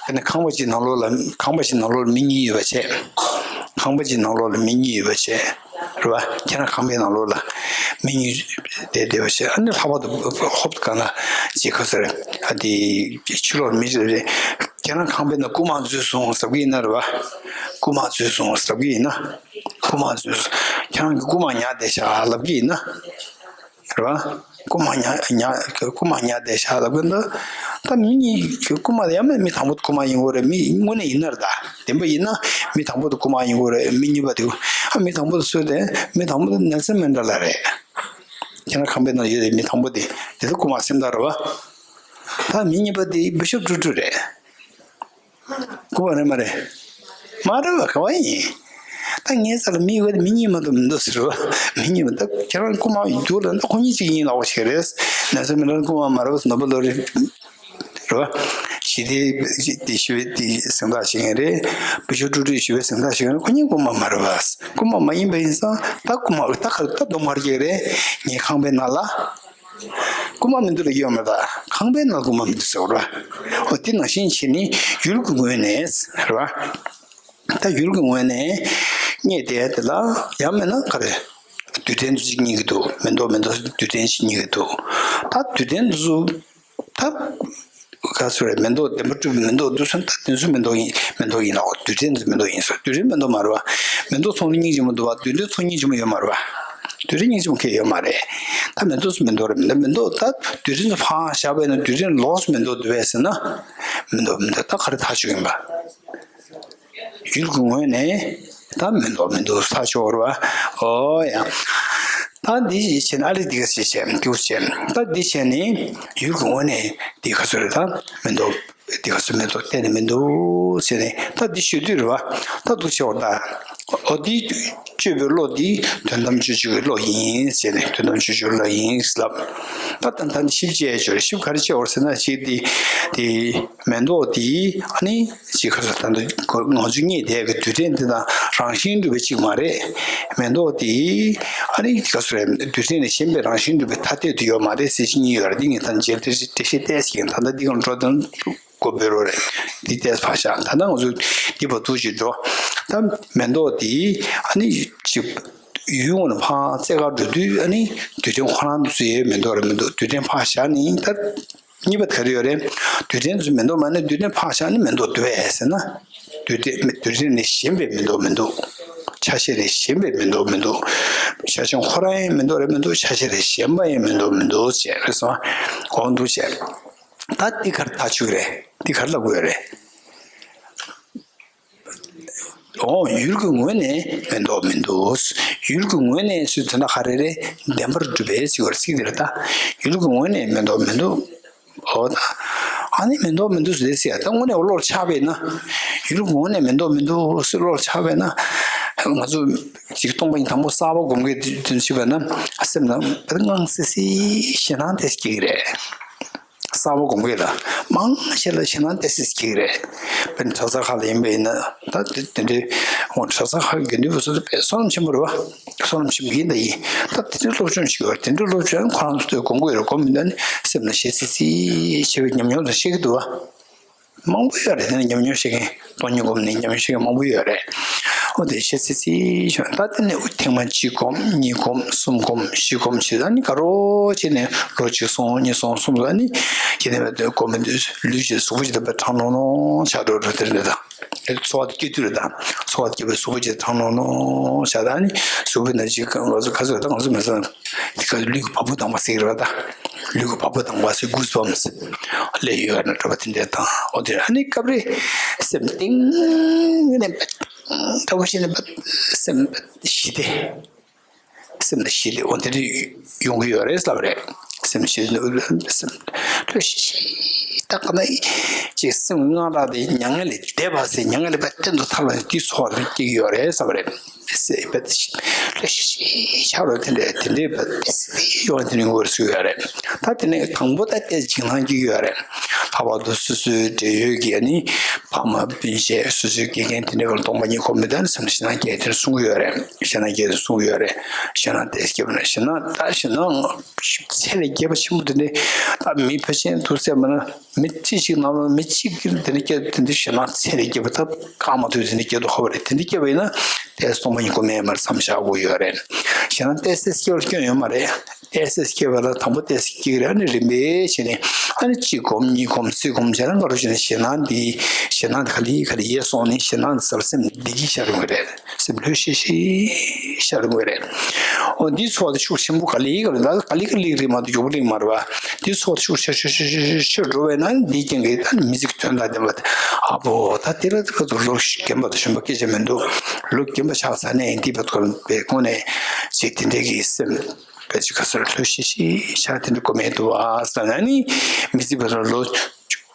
དཔེར་ན་ཁང་པ་གཅིག་ནང་ལོགས་ལ། ཁང་པ་གཅིག་ནང་ལོགས་ལ་མི་གཉིས་ཡོད་པ་བྱས། ཁང་པ་གཅིག་ནང་ལོགས་ལ་མི་གཉིས་ཡོད་པ་བྱས། རེད་བ། ཁྱེད་རང་ཁང་པའི་ནང་ལོགས་ལ་མི་གཉིས་བསྡད་བསྡད་པ་བྱས། ཨ་ནི་ལྷག་པར་དུ་ཧོབ་ཏེ་གང་ལ་ཅིག་ཁ་ཟེར། ཨ་དེ་ཕྱི་ལོགས་མི་ཞིག་རེད། ཁྱེད་རང་ཁང་པའི་ནང་རྐུ་མ་འཛུལ་སོང་ཟེར་གྱི་ཡིན་ན་རེད་བ། རྐུ་མ་འཛུལ་སོང་ཟེར་གྱི་ཡིན་ན། རྐུ་མ་འཛུལ། ཁྱེད་རང་གིས་རྐུ་མ་ཉར་བསྡད་ཤག་ལབ་ཀྱི་ཡིན་ན། རེད་བ། རྐུ་མ་ཉར་ཉར་རྐུ་མ་ཉར་བསྡད་ཤག་ལབ་ཀྱི་འདུག། ད་མི་གཉིས་ཀྱི་རྐུ་མ་དེ་ཡང་མིན། མི་དང་པོ་དེ་རྐུ་མ་ཡིན་དགོས་རེད། མི་དངོས་གནས་ཡིན་ན་རེད། ད་བདེན་པ་ཡིན་ན་མི་དང་པོ་དེ་རྐུ་མ་ཡིན་དགོས་རེད། མི་གཉིས་པ་དེ། ཨ་མི་དང་པོ་དེ་སུ་རེད། མི་དང་པོ་དེ་ནེལ་སན་མན་ཌེ་ལ་རེད། ཁྱེད་རང་ཁང་པའི་ནང་ཡོད་རེད། མི་དང་པོ་དེ། དེ་ཚོ་རྐུ་མ་སེམས་ཐག་རེད་བ། ད་མི་གཉིས་པ་དེ་བི་ཤོབ་ཀྲུ་ཀྲུ་རེད། རྐུ་མ་རེད་མ་རེད། མ་རེད་བ། ག་བ་ཡིན། ད་ངའི་རྩ་ལ་མི་ཡོད་དེ་མི་གཉིས་མ་གཏོགས་མི་འདུག་ཟེར་བ། མི་གཉིས་མ་གཏོགས། ཁྱེད་རང་རྐུ་མ་འདུག་ལབ་ན་ཁོ་གཉིས་གཅིག་ཡིན་ལབ་པ་ཞིག་རེད། ནེལ་སན་མན་ཌེ་ལ་རྐུ་མ་མ་རེད་བ། ནོ་བེལ་ལོ་རི་རེད་བ། ཞི་བདེ་དེ་ཞི་བའི་དེ་གཟེངས་རྟགས་ཞིག་ཡིན་རེད། བི་ཤོབ་ཀྲུ་ཀྲུ་ཞི་བའི་གཟེངས་རྟགས་ཞིག་ཡིན་རེད། ཁོ་གཉིས་རྐུ་མ་མ་རེད་བ། རྐུ་མ་མ་ཡིན་པ་ཡིན་ཙང་། ད་རྐུ་མ་ད་ག་རེ། ད་སྡོམ་པ་རྒྱག་རེད། ངའི་ཁང་པའི་ནང་ལ་རྐུ་མ་མི་འདུག་ལབ་ཡོད་མ་རེད། ད་ཁང་པའི་ནང་རྐུ་མ་མི་འདུག་ཟེར་བ་རེད་བ། འོ་དེ་ནང་བཞིན་བྱས་ནས་ཡུལ་གྱི་ངོས་ནས་རེད་བ། ད་ཡུལ་གྱི་ངོས་ནས་རྙེད་བསྡད་དེ་ལ་ཡང་མིན་ན་ག་རེ། རྡུལ་ཕྲན་ཚོ་གཅིག་རྙེད་ཀྱི་འདུག། མེ་ཏོག་མེ་ཏོག་རྡུལ་ཕྲན་ཞིག་རྙེད་ཀྱི་འདུག། ད་རྡུལ་ཕྲན་ཚོ་ད་ག་ཚོད་རེད། མེ་ཏོག་བདེན་པར་གྲུབ་པའི་མེ་ཏོག་འདུག་ཟེར་ན། ད་དེ་ཚོ་མེ་ཏོག་ཡིན། མེ་ཏོག་ཡིན་ལབ། རྡུལ་ཕྲན་ཚོ་མེ་ཏོག་ཡིན་ཟེར། རྡུལ་ཕྲན་མེ་ཏོག་མ་རེད་བ། མེ་ཏོག་ཚོགས་ནི་སྙིང་རྗེ་མོ་འདུག་བ། རྡུལ་ཕྲན་ཚོགས་ནི་སྙིང་རྗེ་མོ་ཡོད་མ་རེད་བ། རྡུལ་ཕྲན་སྙིང་རྗེ་མོ་གང་ཡང་ཡོད་མ་རེད། ད་མེ་ཏོག་ཚོ་མེ་ཏོག་རེད། མེ་ཏོག་མེ་ཏོག་ད་རྡུལ་ཕྲན་ཚོ་ཕར་བཞག་པ་ཡིན་ན། རྡུལ་ཕྲན་ལོགས་སུ་མེ་ཏོག་འདུག་པས་ཟེར་ན། མི་འདུག། མི་འདུག། ད་ག་རེ་ཐག་གཅོད་ཡིན་པ། ཡུལ་གྱི་ངོས་ནས་ད་མི་འདུག། མི་འདུག། ཐག་ཆོད་རེད་བ། ཨོ་ཡ། ད་འདི་བྱས་ནས། ཨ་ལས་འདི་ག་བྱས་བྱས། འདི་བྱས། ད་འདི་བྱས་ནས་ཡུལ་གྱི་ངོས་ནས་འདི་ག་ཚོད་རེད། ད་མི་འདུག། འདི་ག་ཚོད་མི་འདུག། གཏན་ནས་མི་འདུག་ཟེར་ནས། ད་འདི་ཞུ་དུས་རེད་བ། ད་འདུག་བྱས་པ་རེད། ད་འོ་འདི་དཔྱོད་པའི་བློ་འདི་དོན་དམ་དཔྱོད་བྱེད་ཀྱི་བློ་ཡིན་ཟེར་ནས། དོན་དམ་དཔྱོད་བྱེད་ཀྱི་བློ་ཡིན་ལབ། ད་ད་ད་འདི་ཞིབ་དཔྱད་བྱས། ཞིབ་ག་རེ་བྱས་པ་རེད་ཟེར་ན། ཞིབ་འདི་དེ། མེ་ཏོག་དེ་ཨ་ནི་ཅིག་ག་ཚོད། ད་ལྟ་ཁོ་ང་ཚོས་རྙེད་བསྡད་ཀྱི་རྡུལ་ཕྲན་དེ་དང་རང་བཞིན་གྲུབ་པའི་གཅིག་མ་རེད། མེ་ཏོག་དེ་ཨ་ནི་ག་ཚོད་རེད། རྡུལ་ཕྲན་ལས་གཞན་པའི་རང་བཞིན་གྲུབ་པའི་ཐ་དད་དུ་ཡོད་མ་རེད་ཟེར་གྱི་གཉིས་ཡོད་རེད། འདི་ངས་ད་རྗེས་ལ་འགྲེལ་བཤད་ཏོག་ཙམ་བྱེད་ཀྱི་ཡིན། ད་ལྟ་འདི་གང་འགྲོ་དོན་མགོ་འབོད་རོགས་རེད། འདི་ཏོག་ཙམ་ཕར་བཞག། ད་ལྟ་ང་ཚོ་འདི་བར་དུ་ཅིག་འགྲོ། ད་མེ་ཏོག་དེ་ཨ་ནི་ཅིག་ཡུལ་ངོས་ནས་ཕར་རྩེ་གར་འགྲོ་དུས། ཨ་ནི་རྡུལ་ཕྲན་ཁོ་རང་ཚོ་ཡི་མེ་ཏོག་རེད་མི་འདུག། རྡུལ་ཕྲན་ཕར་བཞག་ནས། ད་གཉིས་པ་ག་རེ་ཡོད་རེད། རྡུལ་ཕྲན་ཚོ་མེ་ཏོག་མ་ནི། རྡུལ་ཕྲན་ཕར་བཞག་ནས་མེ་ཏོག་འདུག་པས་ཟེར་ན། རྡུལ་ཕྲན་རྡུལ་ཕྲན་ལས་གཞན་པའི་མེ་ཏོག་མི་འདུག། ཆ་ཤས་ལས་གཞན་པའི་མེ་ཏོག་མི་འདུག། ཆ་ཤས་ཁོ་རང་ཡང་མེ་ཏོག་རེད་མི་འདུག། ཆ་ཤས་ལས་གཞན་པ་ཡང་མེ་ཏོག་མི་འདུག་ཅེས་རེད་སོང་། འོ་འདུག་ཅེས། ད་འདི་ག་རེ་ཐག་ཆོད་རེད། འདི་ག་རེ་ལབ་དགོས་རེད། འོ་ཡུལ་གྱི་ངོས་ནས་མེ་ཏོག་མི་འདུག། ཡུལ་གྱི་ངོས་ནས་ཟེར་དུས་ད་ག་རེ་རེད། བདེན་པར་གྲུབ་པའི་ཅིག་བར་ཚིག་དེ་རེད། ད་ཡུལ་གྱི་ངོས་ནས་མེ་ཏོག་མི་འདུག། འོ་ད་ཨ་ནི་མེ་ཏོག་མི་འདུག་ཟེར་ཟེར་ཡ། ད་དངོས་གནས་བློར་ཆགས་པས་ན། ཡུལ་གྱི་ངོས་ནས་མེ་ཏོག་མི་འདུག་ཟེར་བློར་ཆགས་པས་ན། ང་ཚོ་ཅིག་སྟོང་པ་ཉིད་དང་པོ་གསར་པ་སྒོམ་མཁན་དེ་ཚོ་བྱས་པས་ན། སེམས་ནང་དངངས་སི་སི་ཞེད་སྣང་དེ་སྐྱེ་གི་རེད། གསར་པ་སྒོམ་མཁན་ལ་མང་ཆེ་ལ་ཞེད་སྣང་ཏོག་ཙམ་སྐྱེ་གི་རེད། དཔེར་ན་གྲྭ་ཚང་ཁག་ལ་ཡིན་པ་ཡིན་ན། ད་དེ་དེ་འདྲའི་འོ་གྲྭ་ཚང་ཁག་གི་དགེ་འདུན་པ་ཚོ་དཔེ་བསོད་ནམས་ཆེན་པོ་རེད་བ། བསོད་ནམས་ཆེན་པོ་ཡིན་ད་ཡིན། ད་དེ་འདྲའི་སློབ་སྦྱོང་བྱེད་ཀྱི་ཡོད་རེད། དེ་འདྲའི་སློབ་སྦྱོང་ཁོ་རང་ཚོ་དེ་སྒོམ་གྱི་ཡོད་རེད། སྒོམ་མི་འདུག་ནི་སེམས་ལ་ཞེད་སི་སི་བྱེད་པའི་ཉམས་མྱོང་དང་ཤེས་ཀྱི་འདུག་བ། མང་པོ་ཡོད་རེད། དེ་ནས་ཉམས་མྱོང་ཤེས་མཁན། སྟོང་ཉིད་སྒོམ་ནས་ཉམས་མྱོང་ཤེས་མཁན་མང་པོ་ཡོད་རེད། འོ་དེ་ཤེས་ཚེ་ཚེ་ཤོད། ད་དེ་ནས་ཐེངས་མ་གཅིག་སྒོམ། གཉིས་སྒོམ། གསུམ་སྒོམ། བཞི་སྒོམ་བྱས། ཨ་ནི་དགའ་རོགས་བྱས་ནས་ལོ་གཅིག་སོང་། གཉིས་སོང་། གསུམ་སོང་། ཨ་ནི་ཁྱེད་ནས་སྒོམ་མི་འདུག། ལུས་ཀྱི་གཟུགས་པོ་ཅིག་ད་དཔེ་གྲང་ནོང་ནོང་ཆགས་འགྲོ་འགྲོ་དེ་རེད་ད། ཚོར་བ་དེ་སྐྱེ་དུས་རེད་ད། ཚོར་བ་སྐྱེ་བའི་གཟུགས་པོ་ཅིག་གྲང་ནོང་ནོང་ཆགས། ད་ཨ་ནི་གཟུགས་པོའི་ནང་ཅིག་ང་ཚོ་ག་ཚོད་ད་ང་ཚོ་མི་ཚང་། དེ་ག་ལུས་ཀྱི་བ་སྤུ་ལྡང་བ་ཟེར་གྱི་རེད་པ། ད་ལུས་ཀྱི་བ་སྤུ་ལྡང་བ་ཟེར། གུས་པའམ་ཟེར་ལས་ཡོད་ན་འདྲ་བ་དེ་འདྲ་དང་། འོ་དེ་ཨ་ནི་སྐབས་རེ་སེམས་གཏིང་ནས་ ལྟ་བུ་ཞིག་ནི་སེམས་ཞི་བདེ། སེམས་ལ་ཞི་བདེ་འོ་དེ་འདྲ་ཡོང་གི་ཡོད་རེད་ལབ་རེད། སེམས་ཞི་བདེ་སེམས་ལྷོད་ཤིག་ཤིག་ད་ག་ན་ཅིག་སེམས་སྔགས་ལ་དེ་མྱ་ངན་ལས་འདས་པ་ཟེར་མྱ་ངན་ལས་པ་གཏན་དུ་ཐར་བ་ནི་དེའི་ཚོར་བ་སྐྱེ་གི་ཡོད་རེད་ལབ་རེད། སེམས་ལྷོད་ཤིག་ཤིག་ཆགས་རོགས་དེ་འདྲ་དེ་འདྲའི་པ་ཡོང་དེ་ནི་ངོ་སུ་ཡོད་རེད། ད་དེ་ནས་དང་པོ་ད་ལྟའི་འཇིགས་སྣང་སྐྱེ་གི་ཡོད་རེད། ལྷག་པར་དུ་སོ་སོའི་འབྲེལ་ཡོད་ཀྱི་ནི་ཕ་མ་སྤུན་མཆེད་སོ་སོའི་དགེ་རྒན་དེ་འདྲའི་བར་སྟོང་པ་ཉིད་ཁོ་མི་ལྡན་སེམས་ཞེད་སྣང་སྐྱེ་དེར་གསུང་གི་ཡོད་རེད། ཞེད་སྣང་སྐྱེ་དེར་གསུང་གི་ཡོད་རེད། ཞེད་སྣང་དེ་སྐྱེ་བ་ན་ཞེད་སྣང་ད་ཞེད་སྣང་ཚད་ལས་བརྒལ་བ་ཆེན་པོ་དེ་འདྲའི་ད་མི་ཕལ་ཆེར་འདུག་ཟེར་མ་ན་མི་ཁྲི་གཅིག་ནང་ལ་མི་གཅིག་གིས་དེ་འདྲ་སྐྱེ་དེ་འདྲའི་ཞེད་སྣང་ཚད་ལས་བརྒལ་བ་ད་བཀག་མ་ཐུབ་དེ་འདྲ་སྐྱེ་དུ་ཧོ་བ་རེད། དེ་འདྲ་སྐྱེ་བ་ཡིན་ན་ཏོག་ཙམ་སྟོང་པ་ཉིད་ཁོ་མེད་མར་མཚམས་བཞག་དགོས་ཡོད་རེད། ཞེད་སྣང་ཏོག་ཙམ་སྐྱེ་བར་སྐྱོན་ཡོད་མ་རེད། ཏོག་ཙམ་སྐྱེ་བ་ལ་དང་པོ་ཏོག་ཙམ་སྐྱེ་གི་རེད། ཨ་ནི་རིམ་པས་བྱས་ནས་ཨ་ནི་གཅིག་སྒོམ་གཉིས་སྒོམ་གསུམ་སྒོམ་བྱས་ན་ག་རེ་བྱས་ནས་ཞེད་སྣང་འདི་ཞེད་སྣང་འདི་ག་ལེ་ག་ལེ་ཡལ་སོང་ནས་ཞེད་སྣང་འདི་ཟབ་སེམས་བདེ་སྐྱིད་ཤར་ཡོང་གི་རེད། སེམས་ལྷོད་ཤིག་ཤིག་ཤར་ཡོང་གི་རེད། འོ་འདིའི་ཚོགས་དེ་ཤུགས་ཆེན་པོ་ག་ལེ་ག་ལེ་ད་ག་ལེ་ག་ལེ་རེད་མ་གཏོགས་མགྱོགས་པོ་ལེགས་མ་རེད་བ། འདིའི་ཚོགས་དེ་ཤུགས་ཆེ་ཆེ་ཆེ་ཆེ་ཆེ་འགྲོ་བས་ན་འདིའི་རྐྱེན་གྱིས་ད་མི་ཚིག་དོན་དང་ལྡན་པ་དེ་ཨ་བོ་ད་དེ་ལ་དེ་ག་ཚོད་ལོ་རྒན་པ་དང་གཞོན་པ་སྐད་ཆ་མི་འདུག་ལོ་རྒན་པ་ཆགས་ཚར་ནས་འདི་བར་དུ་བའི་སྒོ་ནས་ཅིག་དེ་འདྲའི་གི་སེམས། པའི་ཅིག་ག་ཟེར་ལྷོད་ཤིག་ཤིག་ཤར་དེ་འདྲ་གོ་མེད་འདུག་ཨ་ཟེར་ན་ནི་མི་ཚེ་བར་ལོ་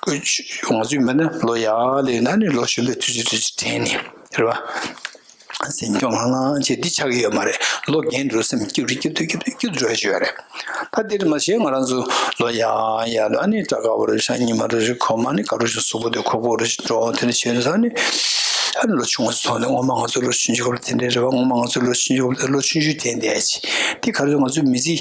ང་ཚོའི་མི་ནི་ལོ་ཡར་ལེན་ན་ནི་ལོ་གཞོན་པའི་དུས་ཚོད་དུས་ཚོད་དྲན་ནས་རེད་བ། སེམས་སྐྱོ་ལྷང་ལྷང་བྱས་འདི་ཆགས་ཀྱི་ཡོད་མ་རེད། ལོ་རྒན་འགྲོ་སེམས་སྐྱིད་རུ་སྐྱིད་དུ་སྐྱིད་དུ་སྐྱིད་དུ་འགྲོ་ཡ་ཅིག་ཡོད་རེད། ད་འདིར་མ་ཤེས་ང་རང་ཚོ་ལོ་ཡར་ཡར་ལ་ཨ་ནི་སྐྲ་དཀར་པོ་རེད་ཤག་ཉི་མ་རེ་རེ་གོམས་ཨ་ནི་དཀར་པོ་ཞིག་གཟུགས་པོ་དེ་ཁོག་པོ་རེ་ཞིག་འགྲོ་དེ་འདྲ་བྱས་ནས་ཨ་ནི་ཨ་ནི་ལོ་ཆུང་བ་ཚོ་ནས་ངོ་མ་ང་ཚོ་ལོ་ཆུང་ཆུང་སྐབས་ལ་དེ་འདྲ་རེད་བ། ངོ་མ་ང་ཚོ་ལོ་ཆུང་ཆུང་དེ་འདྲ་ཅིག་དེ་ག་རེ་ང་ཚོའི་མི་ཚེ་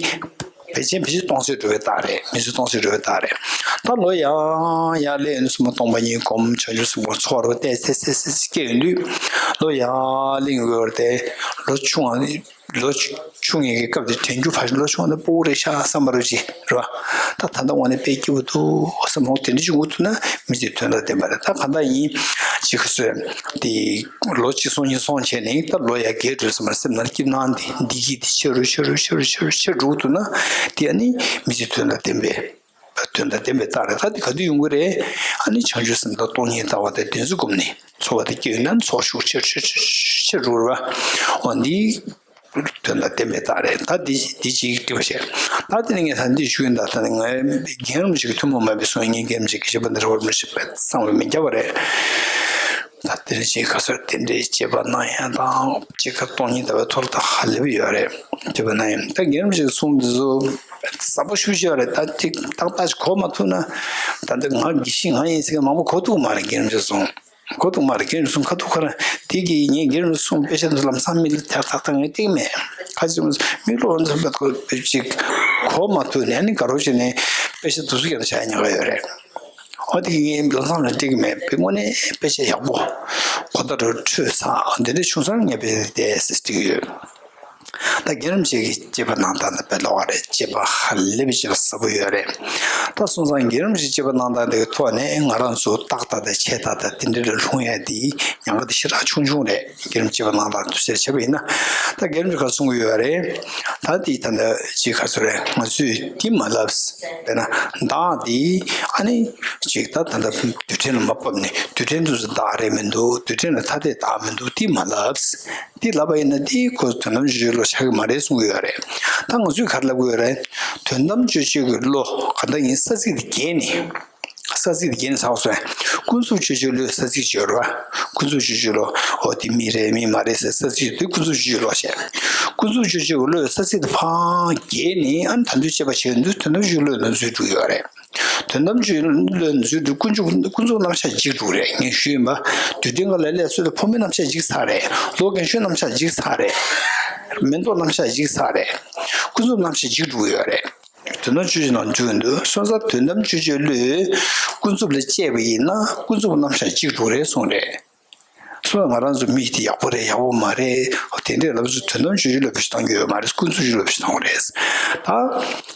བེད་ཅན་བེད་ཅན་སྟོང་ཟད་འགྲོ་བའི་རྟགས་རེད། མི་ཚེ་སྟོང་ཟད་འགྲོ་བའི་རྟགས་རེད། ད་ལོ་ཡང་ཡང་སླེབས་ཡོང་དུས་སུ་མ་སྟོང་པ་ཉིད་སྒོམ་བྱང་ཆུབ་སེམས་ཁོ་ཚོར་བ་ཏོག་ཙམ་ཏོག་ཙམ་ཏོག་ཙམ་སྐྱེ་ཡོང་དུས་ལོ་ཡང་གླེང་འོས་ཏེ་ལོ་ཆུང་བ་ནི་ལོ་ཆུང་ངེས་ཀྱི་སྐབས་དེ་དྲན་རྒྱུ་ཕར་ལོ་ཆུང་བ་ནི་སྤོ་བོ་རེད་ཤག་བསམ་པ་རུ་ཅི་རེད་བ། ད་ད་ལྟ་འོ་ནས་དཔེ་སྐྱིད་པོ་འདུག་བསམ་འོ་དེ་འདྲ་ཅིག་འུ་ཐུག་ན་མི་ཚེ་དོན་དང་ལྡན་པ་རེད། ད་གང་ལྟར་ཡིན་ཅིག་ག་ཚོད་དེ། ལོ་གཅིག་སོང་གཉིས་སོང་བྱས་ནས་ད་ལོ་ཡར་རྒས་འགྲོ་ཙམ་པ་སེམས་ནང་སྐྱིད་སྣང་འདི་འདི་གིས་འདི་ཆེ་རུ་ཆེ་རུ་ཆེ་རུ་ཆེ་རུ་ཆེ་རུ་འགྲོ་གི་འདུག་ན་དེ་ཨ་ནི་མི་ཚེ་དོན་དང་ལྡན་པའི་དོན་དང་ལྡན་པའི་རྟགས་རེད། ད་འདི་ག་དུས་ཡོང་གི་རེད། ཨ་ནི་བྱང་ཆུབ་སེམས་དང་སྟོང་ཉིད་ལྟ་བ་དང་བདེན་གཟུགས་སྒོམ་ནས་ཚོར་བ་དེ་སྐྱེ་ཡོང་ན་ཚོར་ཤུགས་ཆེ་ཆེ་ཆེ་ཆེ་རུ་རེད་བ། འོ་འདི། དོན་དང་ལྡན་པའི་རྟགས་རེད། ད་འདི་འདི་གཅིག་འདྲི་བ་བྱས། ད་དེ་ནས་ངས་ད་འདི་ཞུ་ཡིན། ད་ད་ནི་ངའི་རྒན་རིན་པོ་ཆེ་གི་ཐུན་མོང་མ་ཡིན་པའི་གསུང་ངའི་རྒན་རིན་པོ་ཆེ་གི་སྐྱེས་པ་འདི་རེ་བ་རིན་པོ་ཆེ་བས་གསང་བའི་མི་རྒྱ་བ་རེད། ད་དེ་རིན་ཆེན་ཁ་སོར་དེ་འདྲའི་སྐྱེས་པ་གནང་ཡ་དང་སྐྱེས་སྐར་སྟོང་ཉིད་ལྟ་བའི་ཐོག་ལ་ད་ཧ་ལས་པ་ཡོད་རེད། སྐྱེས་པ་གནང་ཡ་ད་རྒན་རིན་པོ་ཆེ་གི་གསུང་འདི་ཚོ་ཟབ་པོ་ཞེ་པོ་ཅིག་ཡོད་རེད། ད་ཅིག་ཏག་ཏག་ཅིག་གོ་མ་ཐུབ་ན་ད་འདི་ང་དགེ་བཤེས་ང་ཡིན་ཟེར་མཁན་མང་པོ་གོ་ཐུབ་མ་རེད། རྒན་རིན་པོ་ཆེ་གསུང་། གོ་ཐུབ་མ་རེད། རྒན་རིན་པོ་ཆེ་གསུང་ཁ་ཐུག་ཁ་རང་དེ་གི་ངས་རྒན་རིན་པོ་ཆེ་གསུང་དཔེ་ཆ་འདི་ལམ་སང་མིག་ལ་ཐག་ཐག་ཐག་ངས་བལྟས་མེད། ཁ་ཅིག་མིག་ལོག་འཛུམ་པ་ཁོ་ཅིག་གོ་མ་ཐུབ་ནས་ནི་དགའ་རོགས་བྱས་ནས་དཔེ་ཆ་འདུག་སུ་ཀྱང་བྱ་ཉག་ཡོད་རེད། འོ་དེ་གི་ངས་ལམ་སང་ལ་བལྟས་གི་མེད། དཔེ་དངོས་གནས་དཔེ་ཆ་ཡག་པོ་གོ་བརྡ་རུ་འཕྲོད་ཚར་འདི་འདྲ་བྱུང་སོང་ངས་དཔེ་ཆ་དེ་བལྟས་ཟེར་བལྟས་གི་ཡོད། ད་རྒན་རིན་པོ་ཆེ་གི་སྐྱེས་པ་གནང་སྟངས་དེ་དཔེ་ལོགས་ཀ་རེད། སྐྱེས་པ་ཧ་ལས་པའི་སྐྱེས་པ་ཟབ་པོ་ཡོད་རེད། ད་སོང་ཙང་རྒན་རིན་པོ་ཆེ་སྐྱེས་པ་གནང་སྟངས་དེ་གི་ཐོག་ནས་ང་རང་ཚོ་ཏག་ཏག་དང་ཆེ་ཏག་ཏག་དེ་འདྲ་ལ་ལྷུང་ཡ་དེ་ཉེན་ཁ་དེ་ཞེ་དྲག་ཆུང་ཆུང་རེད། རྒན་རིན་པོ་ཆེ་སྐྱེས་པ་གནང་སྟངས་དུ་ཟེར་བྱས་པ་ཡིན་ན། ད་རྒན་རིན་པོ་ཆེ་ག་གསུང་གི་ཡོད་རེད། ད་དེ་ད་ལྟ་ཅིག་ག་ཚོད་རེད། ང་ཚོས་དེ་མ་ལབ། དཔེར་ན་བདག་དེ་ཨ་ནི་ཅིག་ད་ད་ལྟ་རྡུལ་ཕྲན་ལ་མ་ཕབ་ནས་རྡུལ་ཕྲན་དུ་བདག་རེད་མི་འདུག་རྡུལ་ཕྲན་ལ་ཐ་དད་བདག་མི་འདུག་དེ་མ་ལབ། འདི་ལབ་པ་ཡིན་ན་འདི་ཁོ་དོན་དམ་ཆོས་ཅན་བློ་ཆགས་ཀྱི་མ་རེད་གསུང་གི་ཡོད་རེད། ད་ང་ཚོས་ག་རེ་ལབ་དགོས་ཡོད་རེད། དོན་དམ་ཆོས་ཅན་གྱི་བློ་ག་འདྲ་ཡིན་ས་ཚིགས་དེ་བརྒལ་ནས། ས་ཚིགས་དེ་བརྒལ་ནས་ཚར་བ་སོང་། ཀུན་རྫོབ་ཆོས་ཅན་བློའི་ས་ཚིགས་ཅིག་ཡོད་རེད་བ། ཀུན་རྫོབ་ཆོས་ཅན་བློ། འོ་དེ་མི་རེད་མི་མ་རེད་ཟེར་ས་ཚིགས་དེ་ཀུན་རྫོབ་ཆོས་ཅན་བློ་བྱས། ཀུན་རྫོབ་ཆོས་ཅན་གྱི་བློའི་ས་ཚིགས་དེ་ཕར་བརྒལ་ནས་ཨ་ནི་ད་དུང་དཔྱད་པ་བྱས་དུས་དོན་དམ་ཆོས་ཅན་བློའི་ནང་ཚུད་འགྲོ་གི་ཡོད་རེད། དོན་དམ་ཆོས་ལོན་ཚུལ་དུ་ཀུན་རྫོབ་ཀུན་རྫོབ་རྣམ་གཞག་འཇིག་འགྲོ་རེད། ངས་ཞུས་ཡིན་པ། རྡུལ་ཕྲན་ག་ལ་ལས་ཚུལ་དུ་ཕོ་མོའི་རྣམ་གཞག་འཇིག་ཚར་རེད། ལོ་རྒན་གཞོན་རྣམ་གཞག་འཇིག་ཚར་རེད། མེ་ཏོག་རྣམ་གཞག་འཇིག་ཚར་རེད། ཀུན་རྫོབ་རྣམ་གཞག་འཇིག་འགྲོ་ཡོད་རེད། དོན་དམ་ཆོས་ཅན་ནང་འཇུག་འདུག་སོང་ཙང་དོན་དམ་ཆོས་ཅན་བློས་ཀུན་རྫོབ་ལ་དཔྱད་པ་ཡིན་ན་ཀུན་རྫོབ་རྣམ་གཞག་འཇིག་འགྲོ་རེད་གསུངས་རེད། སོ་ང་རང་ཚོ་མི་དེ་ཡག་པོ་རེད་ཡག་པོ་མ་རེད། དེ་འདྲས་ལབ་ཚོ་དོན་དམ་ཆོས་ཅན་བློ་བེད་སྤྱོད་གཏང་རྒྱུ་ཡོད་མ་རེད། ཀུན་རྫོབ་ཆོས་ཅན་བློ་བེད་སྤྱོད་གཏང་དགོས་རེད། ད་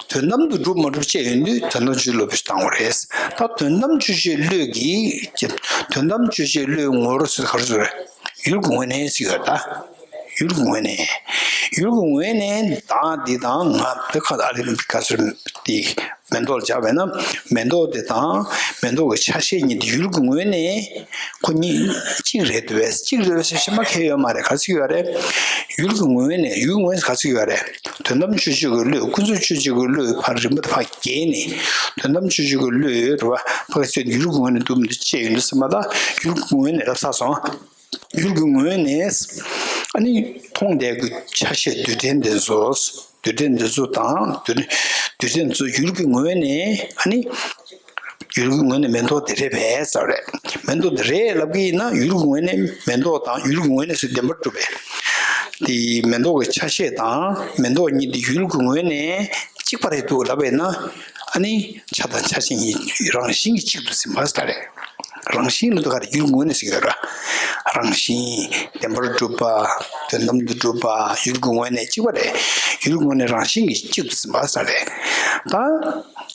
དོན་དམ་དུ་སྒྲུབ་མ་སྒྲུབ་བཅས་ཡོང་དུས་དོན་དམ་ཆོས་ཅན་བློ་བེད་སྤྱོད་གཏང་དགོས་རེད། ད་དོན་དམ་ཆོས་ཅན་བློ་གི་དོན་དམ་ཆོས་ཅན་བློའི་ངོ་བོར་ཟེར་ག་རེ་ཟེར་རེད། ཡུལ་གྱི་ངོས་ནས་ཟེར་ཡོད་ད། ཡུལ་གྱི་ངོས་ནས། ཡུལ་གྱི་ངོས་ནས་བདག་འདི་དང་ང་དེ་ཁ་ཨ་རི་ཁ་ཟེར་དེ། མེ་ཏོག་ལ་སྦྱར་བས་ན། མེ་ཏོག་དེ་དང་མེ་ཏོག་གི་ཆ་ཤས་གཉིས་དེ་ཡུལ་གྱི་ངོས་ནས་ཁོ་གཉིས་གཅིག་རེད་འདུག་བས། གཅིག་རེད་བས་ཞེས་མ་ཁེལ་ཡོད་མ་རེད། ག་ཚོད་ཡོད་རེད། ཡུལ་གྱི་ངོས་ནས་ཡུལ་ངོས་ག་ཚོད་ཡོད་རེད། དོན་དམ་ཆོས་སྤྱོད་ཀྱི་བློས། ཀུན་རྫོབ་ཆོས་སྤྱོད་ཀྱི་བློས་ཕར་རིམ་པ་དེ་ཕར་བརྒལ་ནས། དོན་དམ་ཆོས་སྤྱོད་ཀྱི་བློས་རེད་བ། ཕར་ཚུར་ཡུལ་གྱི་ངོས་ནས་འདུག་མི་འདུག་དཔྱད་ཡོང་དུས་ཙམ་པ་ད་ཡུལ་གྱི་ངོས་ནས་ལབ་ཚར་སོང་། ཡུལ་གྱི་ངོས་ནས་ཨ་ནི་མཐོང་བསྡད་ཀྱི་ཆ་ཤས་རྡུལ་ཕྲན་དེ་ཚོ། རྡུལ་ཕྲན་འདི་ཚོ་དང་རྡུལ་རྡུལ་ཕྲན་ཚོ་ཡུལ་གྱི་ངོས་ནས་ཨ་ནི། ཡུལ་གྱི་ངོས་ནས་མེ་ཏོག་དེ་རེད་པས་ཟེར་བ་རེད། མེ་ཏོག་དེ་རེད་ལབ་ཀྱི་ཡིན་ན་ཡུལ་གྱི་ངོས་ནས་མེ་ཏོག་དང་ཡུལ་གྱི་ངོས་ནས་སུ་བདེན་པར་གྲུབ་པས། དེ་མེ་ཏོག་གི་ཆ་ཤས་དང་མེ་ཏོག་གཉིས་དེ་ཡུལ་གྱི་ངོས་ནས་གཅིག་པ་རེད་འདུག་ལབ་པས་ན། ཨ་ནི་ཆ་དང་ཆ་ཤས་གཉིས་རང་བཞིན་གྱིས་གཅིག་ཏུ་ཟིན་པ་ཟེར་རེད། རང་བཞིན་ལ་འདུག་ག་རེ་ཡུལ་ངོས་ནས་ཟེར་གྱི་ཡོད་ར། རང་བཞིན། བདེན་པར་གྲུབ་པ། དོན་དམ་དུ་གྲུབ་པ། ཡུལ་གྱི་ངོས་ནས་གཅིག་པ་རེད། ཡུལ་ངོས་ནས་རང་བཞིན་གྱིས་གཅིག་ཏུ་ཟིན་པ་ཟེར་རེད། ད།